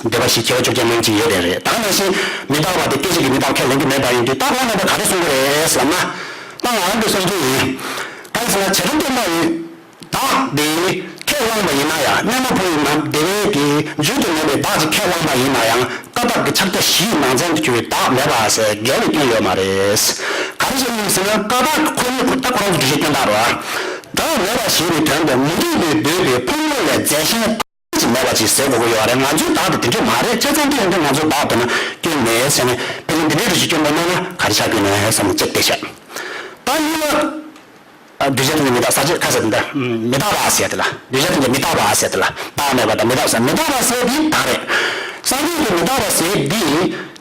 འདོད་པ་བཞི་ཁྱད་པར་བཅོ་བརྒྱད་མང་ཅིག་ཡོད་པ་རེད། ད་ནང་བཞིན་མི་རྟག་པ་དེ་སྐད་ཅིག་གིས་མི་རྟག་ཁས་ལེན་གྱི་མེད་པ་ཡིན་དུས་རྟག་པ་ལ་ད་ག་རེ་གསུང་གི་རེད་ཟེར་ན། རང་གི་བསམ་ཚུལ་ཡིན། གང་ཟེར་ན་བྱེ་བྲག་སྟོང་པ་ཡི་བདག་དེ་ཁས་བླངས་པ་ཡིན་ན་ཡང་། གནས་མ་བུ་ཡི་ནང་དེ་བས་ཀྱི་བརྗོད་དུ་མེད་པའི་བདག་ཅིག་ཁས་བླངས་པ་ཡིན་ན་ཡང་། ཀ་དག་གི་ཕྱག་རྒྱ་བཞིའི་ནང་ཚན་དུ་གྱུར་པའི་བདག་མེད་པ་ཟེར་འགལ་བའི་སྐྱོན་ཡོད་མ་རེད། ག་རེ་བྱས་ནས་ཟེར་ན། ཀ་དག་ཁོ་ནི་ད་ཁོ་རང་གི་འགྲེལ་བཤད་སྐྱོན་བཏང་རོགས། བདག་མེད་པ་ཞེས་པའི་དོན་དེ་མུ་སྟེགས་པས་འདོད་པའི་ཕུང་པོ་ལས་རྫས་གཞན་ཅིག་མེད་པ་ཅིག་ཟེར་དགོས་ཀྱི་ཡོད་རེད། ང་ཚོའི་བདག་དེ་དེ་འདྲ་མ་རེད། བྱས་ཙང་དེ་ཡིན་དུས་ང་ཚོའི་བདག་དེ་ན་སྐྱོན་མེད་ཟེར་ནས། དཔེར་ན་འདི་འདྲའི་རིགས་ཀྱི་སྐྱོན་པ་སྣང་ན་ག་རེ་ཆགས་ཀྱི་ཡོད་ན་བསམ་ནས་གཅིག་བལྟས་ཤག་ད་གཉིས་པ། ཨ། གདུལ་བྱ་ཐམས་ཅད་མི་རྟག་ས་བཅད་ཁ་ཟེར་འདི་མི་རྟག་པ་ཟེར་དེ་ལ། གདུལ་བྱ་ཐམས་ཅད་མི་རྟག་པ་ཟེར་དེ་ལ། བདག་མེད་པ་དང་མི་རྟག་པ་ཟེར། མི་རྟག་པ་ཟེར་འདི་བདག་རེད། སངས་རྒྱས་ཀྱི་མི་རྟག་པ་ཟེར་འདི།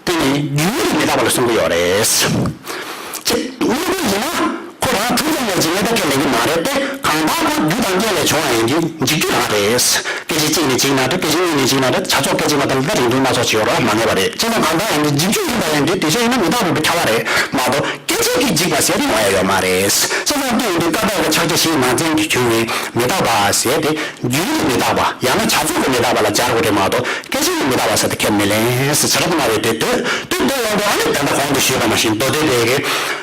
དེ་ནི་རྒྱུ་ཡུལ་གྱི་མི་རྟག་པ་ལ་གསུང་གི་ཡོད་རེད། ཅེས་དངོས་པོ་ཡིན་ན་ཁོ་རང་གྲུབ་ཙམ་ལས་ཅི་མི་རྟག་ཁས་ལེན་གྱི་མ་རེད་དེ། གང་ལྟར་ཁོ་རྒྱུ་དང་རྐྱེན་ལས་བྱུང་བ་ཡིན་གྱི་འཇིག་རྒྱུ་རང་རེད། སྐད་ཅིག་གཅིག་ནས་འཇིག་ན་འགྲིག་སྐད་ཅིག་གཉིས་ནས་འཇིག་ན་འགྲིག་བྱ་ཚོགས་སྐད་ཅིག་མ་ཐམ་པ་རིང་ཐུང་སྣ་ཚོགས་ཅིག་ཡོད་རེད། མ་ངེས་པ་རེད། བྱས་ཙང་གང་ལྟར་ཡང་འཇིག་རྒྱུ་ཡིན་པ་ཡིན་དུས་དེ་བཞིན་ཡིན་ན་མི་རྟག་པའི་ཁྱབ་པ་རེད་མ་གཏོགས། སྐད་ཅིག་གིས་འཇིག་པ་ཟེར་དེ་ཡོང་ཡ་ཡོད་མ་རེད། བྱས་ཙང་དེ་ཡིན་དུས་ཀ་དག་གི་ཕྱག་རྒྱ་བཞིའི་ནང་ཚན་གྱིས་གྱུར་པའི་མི་རྟག་པ་ཟེར་དེ། རྒྱུ་ཡུལ་གྱི་མི་རྟག་པ་ཡང་ན་བྱ་ཚོགས་ཀྱི་མི་རྟག་པ་ལ་སྦྱར་དགོས་རེད་མ་གཏོགས། སྐད་ཅིག་གི་མི་རྟག་པ་ཟེར་དེ་ཁས་མི་ལེན་ཟེར། བྱེ་བྲག་ཏུ་སྨྲ་བའི་དེ་འདོད་དེ་འདོད་ཡོང་དུས། ཨ་ནི་ད་ལྟ་གོང་དུ་ཞུས་པ་ནང་བཞིན་མདོ་སྡེ་པའི་གི།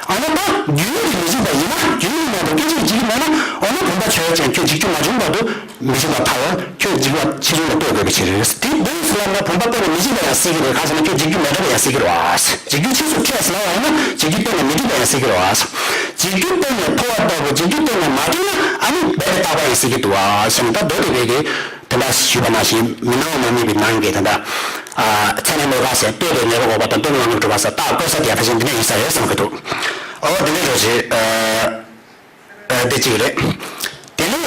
ཨ་ནི་ད་རྒྱུ་ཡུལ་གྱིས་མི་འཇིག་པ་ཡིན་ན། རྒྱུ་ཡུལ་མ་གཏོགས་སྐད་ཅིག་འཇིག་གི་མེད་ན། འོ་ན་བུམ་པ་འཆོལ་བ་ཅན་ཁྱོད་འཇིག་རྒྱུ་མ་བྱུང་བར་དུ་མི་འཇིག་པར་ཐལ། ཁྱོད་འཇིག་པ་ཕྱིས་ལ་ལྟོས་དགོས་པའི་ཕྱིར། དེ་འདོད་ཟེར་ལབ་ན་བུམ་པ་གཏན་ནས་མི་འཇིག་པ་ཡང་སྲིད་ཀྱི་རེད། གང་ཟེར་ན་ཁྱོད་འཇིག་རྒྱུ་མེད་འགྲོ་བ་ཡང་སྲིད་ཀྱི་རེད་བ། འཇིག་རྒྱུ་ཕྱིས་སུ་འཕྲད་ཟེར་ལབ་ཡང་ན་འཇིག་རྒྱུ་གཏན་ནས་མི་འགྲུབ་པ་ཡང་སྲིད་ཀྱི་རེད་བ། འཇིག་རྒྱུ་གཏན་ནས་འཕོ་བ་ལྟ་བུ་འཇིག་རྒྱུ་གཏན་ནས་མ་འཕྲད་ན། ཨ་ནི་རྦད་དེ་རྟག་པ་ཡང་སྲིད་ཀྱི་འདུག་བ་ཟེར་ནས། ད་མདོ་སྡེ་པའི་གི་དེ་འདྲ་ཞུས་པ་ནང་བཞིན་མི་སྣང་བ་མ་དམིགས་པའི་ནང་གི་དེ་འདྲ། ཨ། ཚད་མའི་གནས་སྐབས་ཟེར། ལྟོས་པའི་ངེས་པ་འགོག་པ་དང་། སྟོང་ཉིད་དབང་ལྔ་གྲུབ་པ་ཟེར། རྟགས་བཀོད་ས་དེ་ཡང་ཕལ་ཆེར་འདི་འདྲ་ཡིན་ས་རེད་བསམ་གྱི་འདུག་འོ་དེ་འདྲ་རེད་ཅེས། ཨ། ཨ། དེ་གཅིག་རེད། དེ་ནས་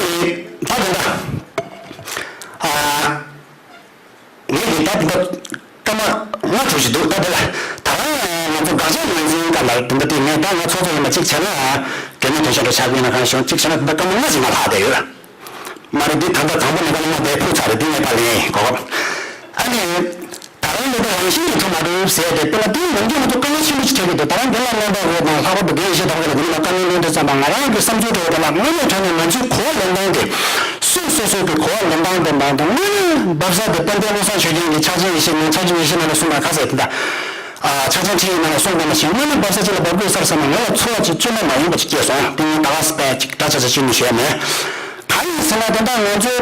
ད་དེ་འདྲ། ཨ། ངས་ཀྱི་ད་དེ་འདྲ་སྐར་མ་ལྔ་དྲུག་ཅིག་འདུག་ད་དེ་ལ་ད་རང་ང་ཚོ་དགག་བྱ་ངོས་འཛིན་སྐབས་ལ་དེ་འདྲ་དེ་ངས་ད་ང་ཚོ་ཚོ་ཡིན་པ་གཅིག་བྱས་ན། དེ་ནས་དོན་ཤེས་འགྲོ་ཆགས་ཀྱི་ཡིན་ན་གང་བྱུང་གཅིག་བྱས་ན། དེ་འདྲ་སྐར་མ་ལྔ་ཞིག་ང་ལྷག་བསྡད་ཡོད་མ་རེད། འདི་ད་ལྟ་དང་པོ་ནས་སྐར་མ་ལྔ་བསྡད་ཕུགས་ཚར་རེད། འདི་ངས་ཕར་ལེན་གོ་སྐབས། ཨ་ནི། ད་རང་ལུགས་ཀྱི་རང་བཞིན་གྱིས་གྲུབ་མ་གྲུབ་ཟེར་ཏེ། དཔེར་ན་དེའི་ནམ་རྒྱུན་ང་ཚོ་དཀའ་ངལ་ཆེན་པོ་ཞིག་འཕྲད་ཀྱི་འདུག་ད་རང་རྒན་ལགས་རྣམ་པ་འོག་དང་། ལྷག་པར་དུ་རྒན་ཡེ་ཤེས་དར་རྒྱས་ལགས་ཀྱི་ནང་བཀའ་མོལ་གནང་དུས་ཙམ་པ། ང་རང་གི་བསམ་ཚུལ་འདྲ་བོ་དེ་ལ། དངོས་གནས་དྲང་གནས་ང་ཚོའི་གོ་བ་ལེན་སྟངས་དེ། སོ་སོ་སོ་གི་གོ་བ་ལེན་སྟངས་དེ་མ་དང་། དངོས་གནས་འབབ་ས་དེ་དཔལ་ལྡན་བློ་བཟང་ཆོས་རྒྱན་གྱིས་ཕྱག་ཆེན་ཡེ་ཤེས་ནང་། ཕྱག་ཆེན་ཡེ་ཤེས་ནང་ལ་གསུངས་པ་ག་ཟེར་དེ་འདྲ། ཨ། ཕྱག་ཆེན་ཁྲིད་ཡིག་ནང་ལ་གསུངས་པ་ནང་བཞིན། དངོས་གནས་འབབ་ས་ཅིག་ལ་འབབ་དགོས་ས་རེད་བསམ་ན། ང་ལ་ཚོར་བ་ཅིག་བཅོས་མ་མ་ཡིན་པ་ཅིག་སྐྱེས་སོང་། དེ་ངས་ད་ག་ས་པའི་ཅིག་འདྲ་ཆ་ཆ་ཅིག་ནས་བཤད་མེད། གང་ཡིན་ཟེར་ན། དེ་འདྲ་ང་ཚོའི་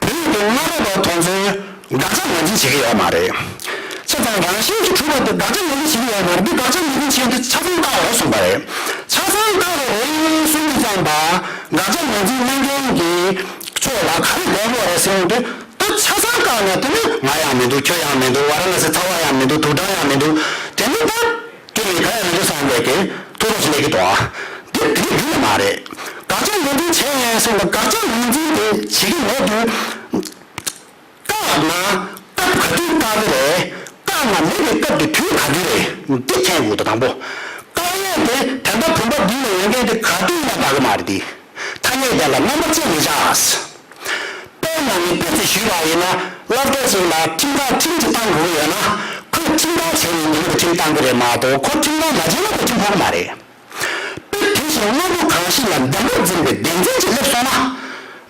བོད་ཀྱི་སྔ་རབས་པ་དེ་ཚོས་དགག་བྱ་ངོས་འཛིན་བྱེད་ཀྱི་ཡོད་མ་རེད། བྱས་ཙང་རང་བཞིན་གྱིས་གྲུབ་པ་དེ་དགག་བྱ་ངོས་འཛིན་བྱེད་ཀྱི་ཡོད་མ་རེད། འདི་དགག་བྱ་ངོས་འཛིན་བྱེད་དུས་ཆ་ཚང་བཀག་རོགས་གསུངས་པ་རེད། ཆ་ཚང་བཀག་རོགས་གསུངས་དུས་ཙམ་པ། དགག་བྱ་ངོས་འཛིན་གནང་མཁན་གྱི་ཕྱོགས་ལ་ག་རེ་དགོས་པ་རེད་ཟེར་ཡོང་དུས། ད་ཆ་ཚང་བཀག་ནས། དེ་ནི་ང་ཡང་མི་འདུག་ཁྱོད་ཡང་མི་འདུག་ཝཱ་ར་ཎ་སི་ཚ་བ་ཡང་མི་འདུག་དུག་སྦྲང་ཡང་མི་འདུག་དེ་ནི་ད། དེ་ནི་ག་ཡང་མི་འདུག་བསམ་པའི་གི་ཐུགས་རོགས་ཤིག་སླེབས་ཀྱི་འདུག་དེ་དེ་རྒྱུ་མ་རེད། དགག་བྱ་ངོས་འཛིན་བྱས་ཡིན་ཟེར་ན། དགག་བྱ་ངོས་འཛིན་དེ་བྱེད་ཀྱི་མེད་དུས། བཀག་ན་སྐབས་ག་དུས་བཀག་གི་རེད། བཀག་ན་མེད་པའི་སྐབས་དེ་དུས་ག་དུས་རེད། འདི་མཁྱེན་དགོས་འདུག་དང་པོ། བཀག་ཡས་དེ་ད་ལྟ་བུམ་པ་འདི་ལ་ཡོད་མཁན་དེ་ག་དུས་ཡིན་ན་བཀག་གི་མ་རེད་དེ། ཐ་སྙད་དེ་ལ་རྣམ་པ་ཅན་མི་བཞག་དཔེར་ན་ནི་དཔེ་ཅིག་ཞུས་པ་ཡིན་ན། སློབ་གྲྭ་ཞིག་ལ་ཁྲིམས་བཀག་ཁྲིམས་ཅིག་བཏང་དགོས་ཀྱི་ཡོད་ན། ཁོས་ཁྲིམས་བཀག་བྱས་ནས་ཉིན་དེ་ཁྲིམས་བཏང་གི་རེད་མ་གཏོགས། ཁོ་ཁྲིམས་བཀག་མ་བྱས་ན་ཁོ་ཁྲིམས་ཕོག་གི་མ་རེད། དཔེ་དེ་བཞིན་དངོས་པོ་གང་ཞིག་ལ་བདེན་པར་འཛིན་པའི་བདེན་འཛིན་ཅིག་སླེབས་སོང་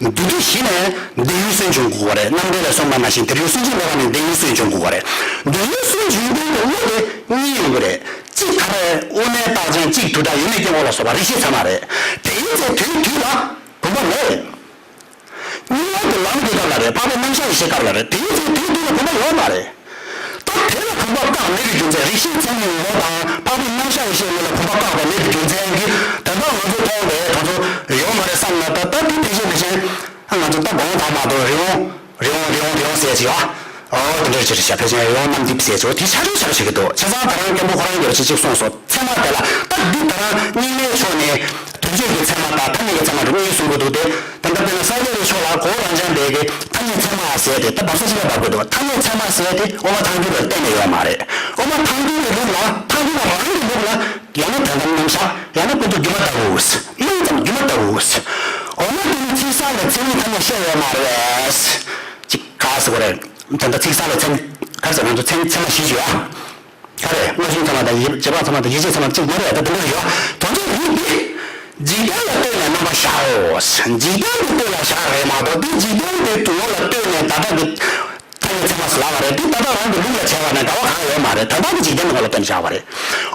ན། དེ་དུས་གཞི་ནས་བདེན་ཡུལ་སུན་འབྱིན་དགོས་པ་རེད། རྣམ་འགྲེལ་ལ་གསུངས་པ་ནང་བཞིན། དེར་ཡང་སུན་འབྱིན་མེད་པ་ནས་བདེན་ཡུལ་སུན་འབྱིན་དགོས་པ་རེད། བདེན་ཡུལ་སུན་འབྱིན་མཁན་གྱི་བློ་དེ་གཉིས་ཡོང་གི་རེད། གཅིག་ག་རེ། དབུ་མའི་རྟགས་ཅན། གཅིག་དྲུག་སྒྲ་ཡོད་མེད་ཀྱི་དབང་ལ་སོགས་པ་རིགས་ཤེས་ཚད་མ་རེད། དེའི་ཚེ་དུས་དུས་ལ་བུམ་པ་མེད། གཉིས་པ་དེ་ལམ་གྱི་སྐབས་ལ་རེད། འཕགས་པའི་རྣམ་གཞག་ཡེ་ཤེས་སྐབས་ལ་རེད། དེའི་ཚེ་དུས་དུས་ལ་བུམ་པ་ཡོད་མ་རེད། ད་དེ་ལ་བུམ་པ་བཀག་མེད་པའི་རྒྱུ་མཚན། རིགས་ཤེས་ཚད་མའི་ངོ་བོ་དང་འཕགས་པའི་རྣམ་གཞག་ཡེ་ཤེས་ངོ་ལ་བུམ་པ་བཀག་པ་མེད་པའི་རྒྱུ་མཚན་གྱིས། ད་ལྟ་ང་ཚོ་མཐོང་བའི་དེ་ཚོ་ཡོད་མ་རེད་བསམ་ན། ད་ད་དེ་ཕལ་ཆེར་ཕལ་ཆེར་ང་ཚོ་ད་དགོངས་དག་མ་གཏོགས། རི་བོང་རི་བོང་རི་བོང་རི་བོང་ཟེར་གྱི་ཡོད། ཨོ་དེ་འདྲ་ཅིག་རེད་ཤག་ཕལ་ཆེར་རི་བོང་གནམ་རྡིབ་ཟེར་གྱི་ཡོད། དེ་ཆ་འཇོག་ཆ་འཇོག་བྱེད་ཀྱི་འདུག་བྱས་ཙང་ད་རང་མཁན་པོ་ཁོ་རང་གིས་ཅིག་ཅིག་གསུངས་སོང་། ཚད་མ་དེ་ལ། ད་འདི་ད་རང་རྙིང་མའི་ཕྱོགས་ནས་དོན་སྤྱོད་ཀྱི་ཚད་མ་དང་ཐ་སྙད་ཀྱི་ཚད་མ་འདྲ་གཉིས་གསུང་གི་འདུག་སྟེ། ད་ལྟ་དཔེར་ན་སངས་རྒྱས་པའི་ཕྱོགས་ལ་གོ་བོ་རང་འཇགས་པའི་གི་ཐ་སྙད་ཚད་མ་ཟེར་དེ་ད་བབ་ས་གཅིག་ལ་བབ་དགོས་འདུག་ཐ་སྙད་ཚད་མ་ཟེར་དེ་དབུ་མ་ཐལ་འགྱུར་ལ་གཏན་ནས་ཡོད་མ་རེད། དབུ་མ་ཐལ་འགྱུར་གྱི་ལུགས་ལ། ཐལ་འགྱུར་བ་རང་གི་ལུགས་ལ། ཡང་ན་དོན་དམ་རྣམ་གཞག་ཡང་ན་ཀུན་རྟོག་སྒྱུ་མ་ལྟ་བུ། རྣམ་ཙམ་སྒྱུ་མ་ལྟ་བུ། འོ་ན་དེ་ནི་ཚིག་གསལ་ལ་མཚན་ཉིད་ཐ་སྙད་བཤད་ཡོད་མ་རེད། ཅིག་ག་ཟེར་བ་རེད། ད་ལྟ་ཚིག་གསལ་ལ་མཚན། ག་རེ་ཟེར། ང་ཚོ་མཚན་ཚད་མ་བཞི་ཅིག་ཡོད་ཨ། ག་རེ། མངོན་སུམ་ཚད་མ་དང་། རྗེས་དཔག་ཚད་མ་དང་། ཡིད་ཆེས་ཚད་མ་གཅིག་མ་རེད། ད་དེ་འདྲ་ཡོད། དོན་ཚན་རིགས་འདི་འཇིག་རྟེན་ལ་ལྟོས་ནས་རྣམ་པར་གཞག་འཇིག་རྟེན་དུ་ལྟོས་ལ་བཞག་རེད་མ་གཏོགས། འདི་འཇིག་རྟེན་དུ་ངོ་ལ་ལྟོས་ནས་ད་ལྟ་གི་ཐ་སྙད་ཚད་མ་ཟེར་ལབ་པ་རེད། འདི་ད་ལྟ་རང་གི་ལུགས་ལ་བྱས་པ་ནས་འདྲ་བ་གང་ཡོད་མ་རེད། ད་ལྟ་གི་འཇིག་རྟེན་དུ་ངོ་ལ་ལྟོས་ནས་བཞག་པ་རེད།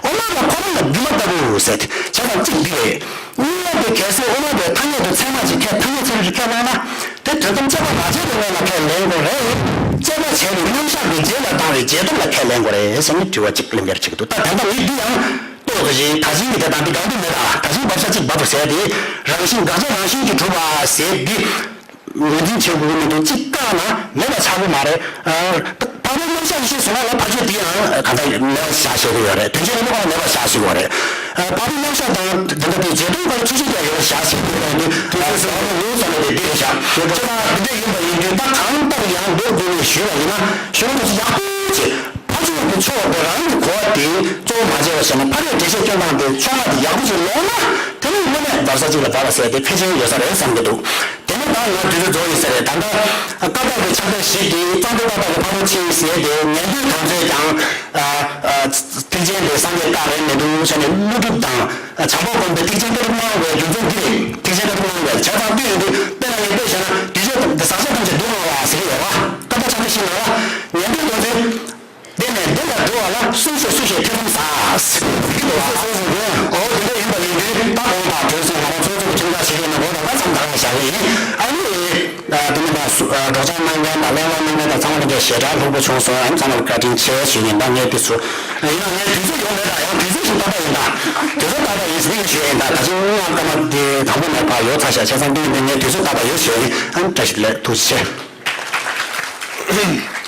འོ་ན་ད་ཁོ་རང་ལ་སྒྱུ་མ་ལྟ་བུ། ཟེར་ཏེ། བྱས་ཙང་གཅིག་འདི་རེད། གཉིས་པ་དེ་གལ་སྲིད་དབུ་མ་པས་ཐ་སྙད་དུ་ཚད་མ་ཅིག་ཁས། ཐ་སྙད་ཚད་མ་ཅིག་ཁས་བླངས་ན། དེ་དོན་དམ་དཔྱད་པ་མ་བྱས་པའི་སྔོན་ལ་ཁས་ལེན་དགོས་རེད། དཔྱད་པ་བྱས་ནས་རྣམ་གཞག་གི་རྗེས་ལ་བཏང་བའི་རྗེས་ཟློས་ལ་ཁས་ལེན་དགོས་རེད་ཟེར་ནས་དྲི་བ་གཅིག་གླེང་གར་བྱེད་ཀྱི་འདུག་ད་དེ་འདྲ་མི་འདི་ཡང་ལྟོས་དང་ཞིག་ད་གིན་གྱི་དེ་དང་འདི་འདྲ་འདི་མེད་ད། ད་གིན་བབ་ཆགས་གཅིག་བབ་པ་ཟེར་དེ། རང་བཞིན་དགག་བྱ་རང་བཞིན་གྱིས་གྲུབ་པ་ཟེར་འདི། ངོས་འཛིན་བྱེད་དགོས་ཀྱི་མི་འདུག་གཅིག་བཀག་ན་མེད་པ་ཆགས་ཀྱི་མ་རེད། ཨ། འཕགས་པའི་རྣམ་གཞག་གི་ཤེས་བཟུང་བ་ལ་ཕར་ཕྱོགས་དེ་ཡང་གང་ལྟར་མེད་པ་བཞག་ཤེས་ཀྱི་ཡོད་རེད། དོན་བྱེད་རིམ་པ་ཁོ་ན་མེད་པ་བཞག་ཤེས་ཀྱི་ཡོད་རེད། ཨ། འཕགས་པའི་རྣམ་གཞག་དང་དེ་འདྲ་དེ་རྗེས་ཟློས་སྐོར་ཚུལ་ཁྲིམས་ཀྱང་ཡོད་པ་བཞག་ཤེས་ཀྱི་ཡོད་རེད། དེ་དེ་ཚོ་ཟེར་བ་ནི་ངོས་བཟུང་བ་དེ་འདི་རེད་བཞག་བྱས་ཙང་འདི་འདྲ་ཡིན་པ་ཡིན་དུས་ད་གང་ལྟར་ཡང་མདོར་བསྡུས་ནས་ཞུས་པ་ཡིན་ན་ཤོ་ལོ་ཀ་ཚོ་ཡག་པོ་བྱས། ཕར་ཕྱོགས་ཀྱི་ཕྱོགས་དེ་རང་གི་གོ་བ་དེ་གཙོ་བོ་མ་བྱས་པ་བྱས་ན་ཕ་རོལ་འགྲེལ་བཤད་སྐྱོན་སྟངས་དེ་ཕྱོགས་སྔ་དེ་ཡག་པོ་ཅིག་ལོག་ན་དེ་ནི་དངོས་གནས་འབབ་ས་གཅིག་ལ་འབབ་པ་ཟེར་དེ་ཕལ་ཆེར་ཡོད་ས་རེད་བསམ་གྱི་འདུག་དེ་ནི་ད་ང་དུས་ཚོད་རྫོགས་ཡིན་ས་རེད། ད་ལྟ་ཀ་དག་གི་ཕྱག་དཔེ་ཞིག་གིས་གཙང་པོ་ཀ་དག་གི་ཕ་རོལ་ཕྱིན་ཟེར་དེ་ཉན་ཐོས་གང་ཚོས་ཀྱང་། ཨ། ཨ། ཐེག་ཆེན་དེ་སངས་རྒྱས་རྟགས་རེད་མི་འདུག་ཟེར་ནས་ཀླུ་སྒྲུབ་དང་། ཨ། བྱམས་པ་སྒོམ་པས་ཐེག་ཆེན་བཀའ་སྒྲུབ་གནང་བའི་རྒྱུ་མཚན་འདི་རེད། ཐེག་ཆེན་བཀའ་སྒྲུབ་གནང་བའི་བྱས་ཙང་དུས་ཡིན་དུས་དཔེར་ན་ངས་དཔེ་བཞག་ན་དུས་ཚོད་དེ་ཟག་བཅས་ཐམས་ཅད་སྡུག་བསྔལ་བ་ཟེར་གྱི་ཡོད་བ། ཀ་དག་ཕྱག་དཔེ་ཞིག་ནང་ལ་ཉན་ཐོས་གང་ཚོས། དེ་ནས་འདི་ལ་འགྲོ་བ་ལ་སུ་ཞིག་སུ་ཞིག་ཐེ་ཚོམ་ཟ། འོ་དེ་འདྲ་ཡིན་པ་ཡིན་དུས་ད་དགོངས་དག་གྲོལ་ཚེ་ང་རང་ཚོ་ཚོ་ཁྲིམས་འགལ་བྱེད་ཀྱི་ཡིན་ན་འོ་ད་ད་ཙམ་ད་ག་བཞག་གི་ཡིན། ཨ་ནི། དེ་ནས་ད་སུ་སྒྲོག་སྦྱང་གནང་མཁན་དང་གླེང་སློང་གནང་མཁན་དང་ཚང་མ་ལ་ཞེ་དྲག་ལྷུག་པོ་བྱུང་སོང་། ཨ་ནི་ཚང་མ་ལ་བཀའ་དྲིན་ཆེ་ཞུ་ཡིན། ད་ངས་དེ་ཚོ་ཡིན་ན་ངས་དུས་ཚོད་ཡོང་མེད་ད་ཡང་དུས་ཚོད་བཞིན་ཏག་ཏག་ཡིན་ད། དུས་ཚོད་ཏག་ཏག་ཡིན་ཟེར་ཞུ་ཡིན་ད། ད་ཅི་ངས་སྐར་མ་དེ་དང་པོ་ནས་ཕར་ཡོལ་ཚར་ཤག་བྱས་ཙང་དེ་ཡིན་དུས་ངས་དུས་ཚོད་ཏག་ཏག་ཡོད་ཞུ་ཡིན། ཨ་ནི་བཀྲ་ཤིས་བདེ་ལེགས། ཐུགས་རྗེ་ཆེ།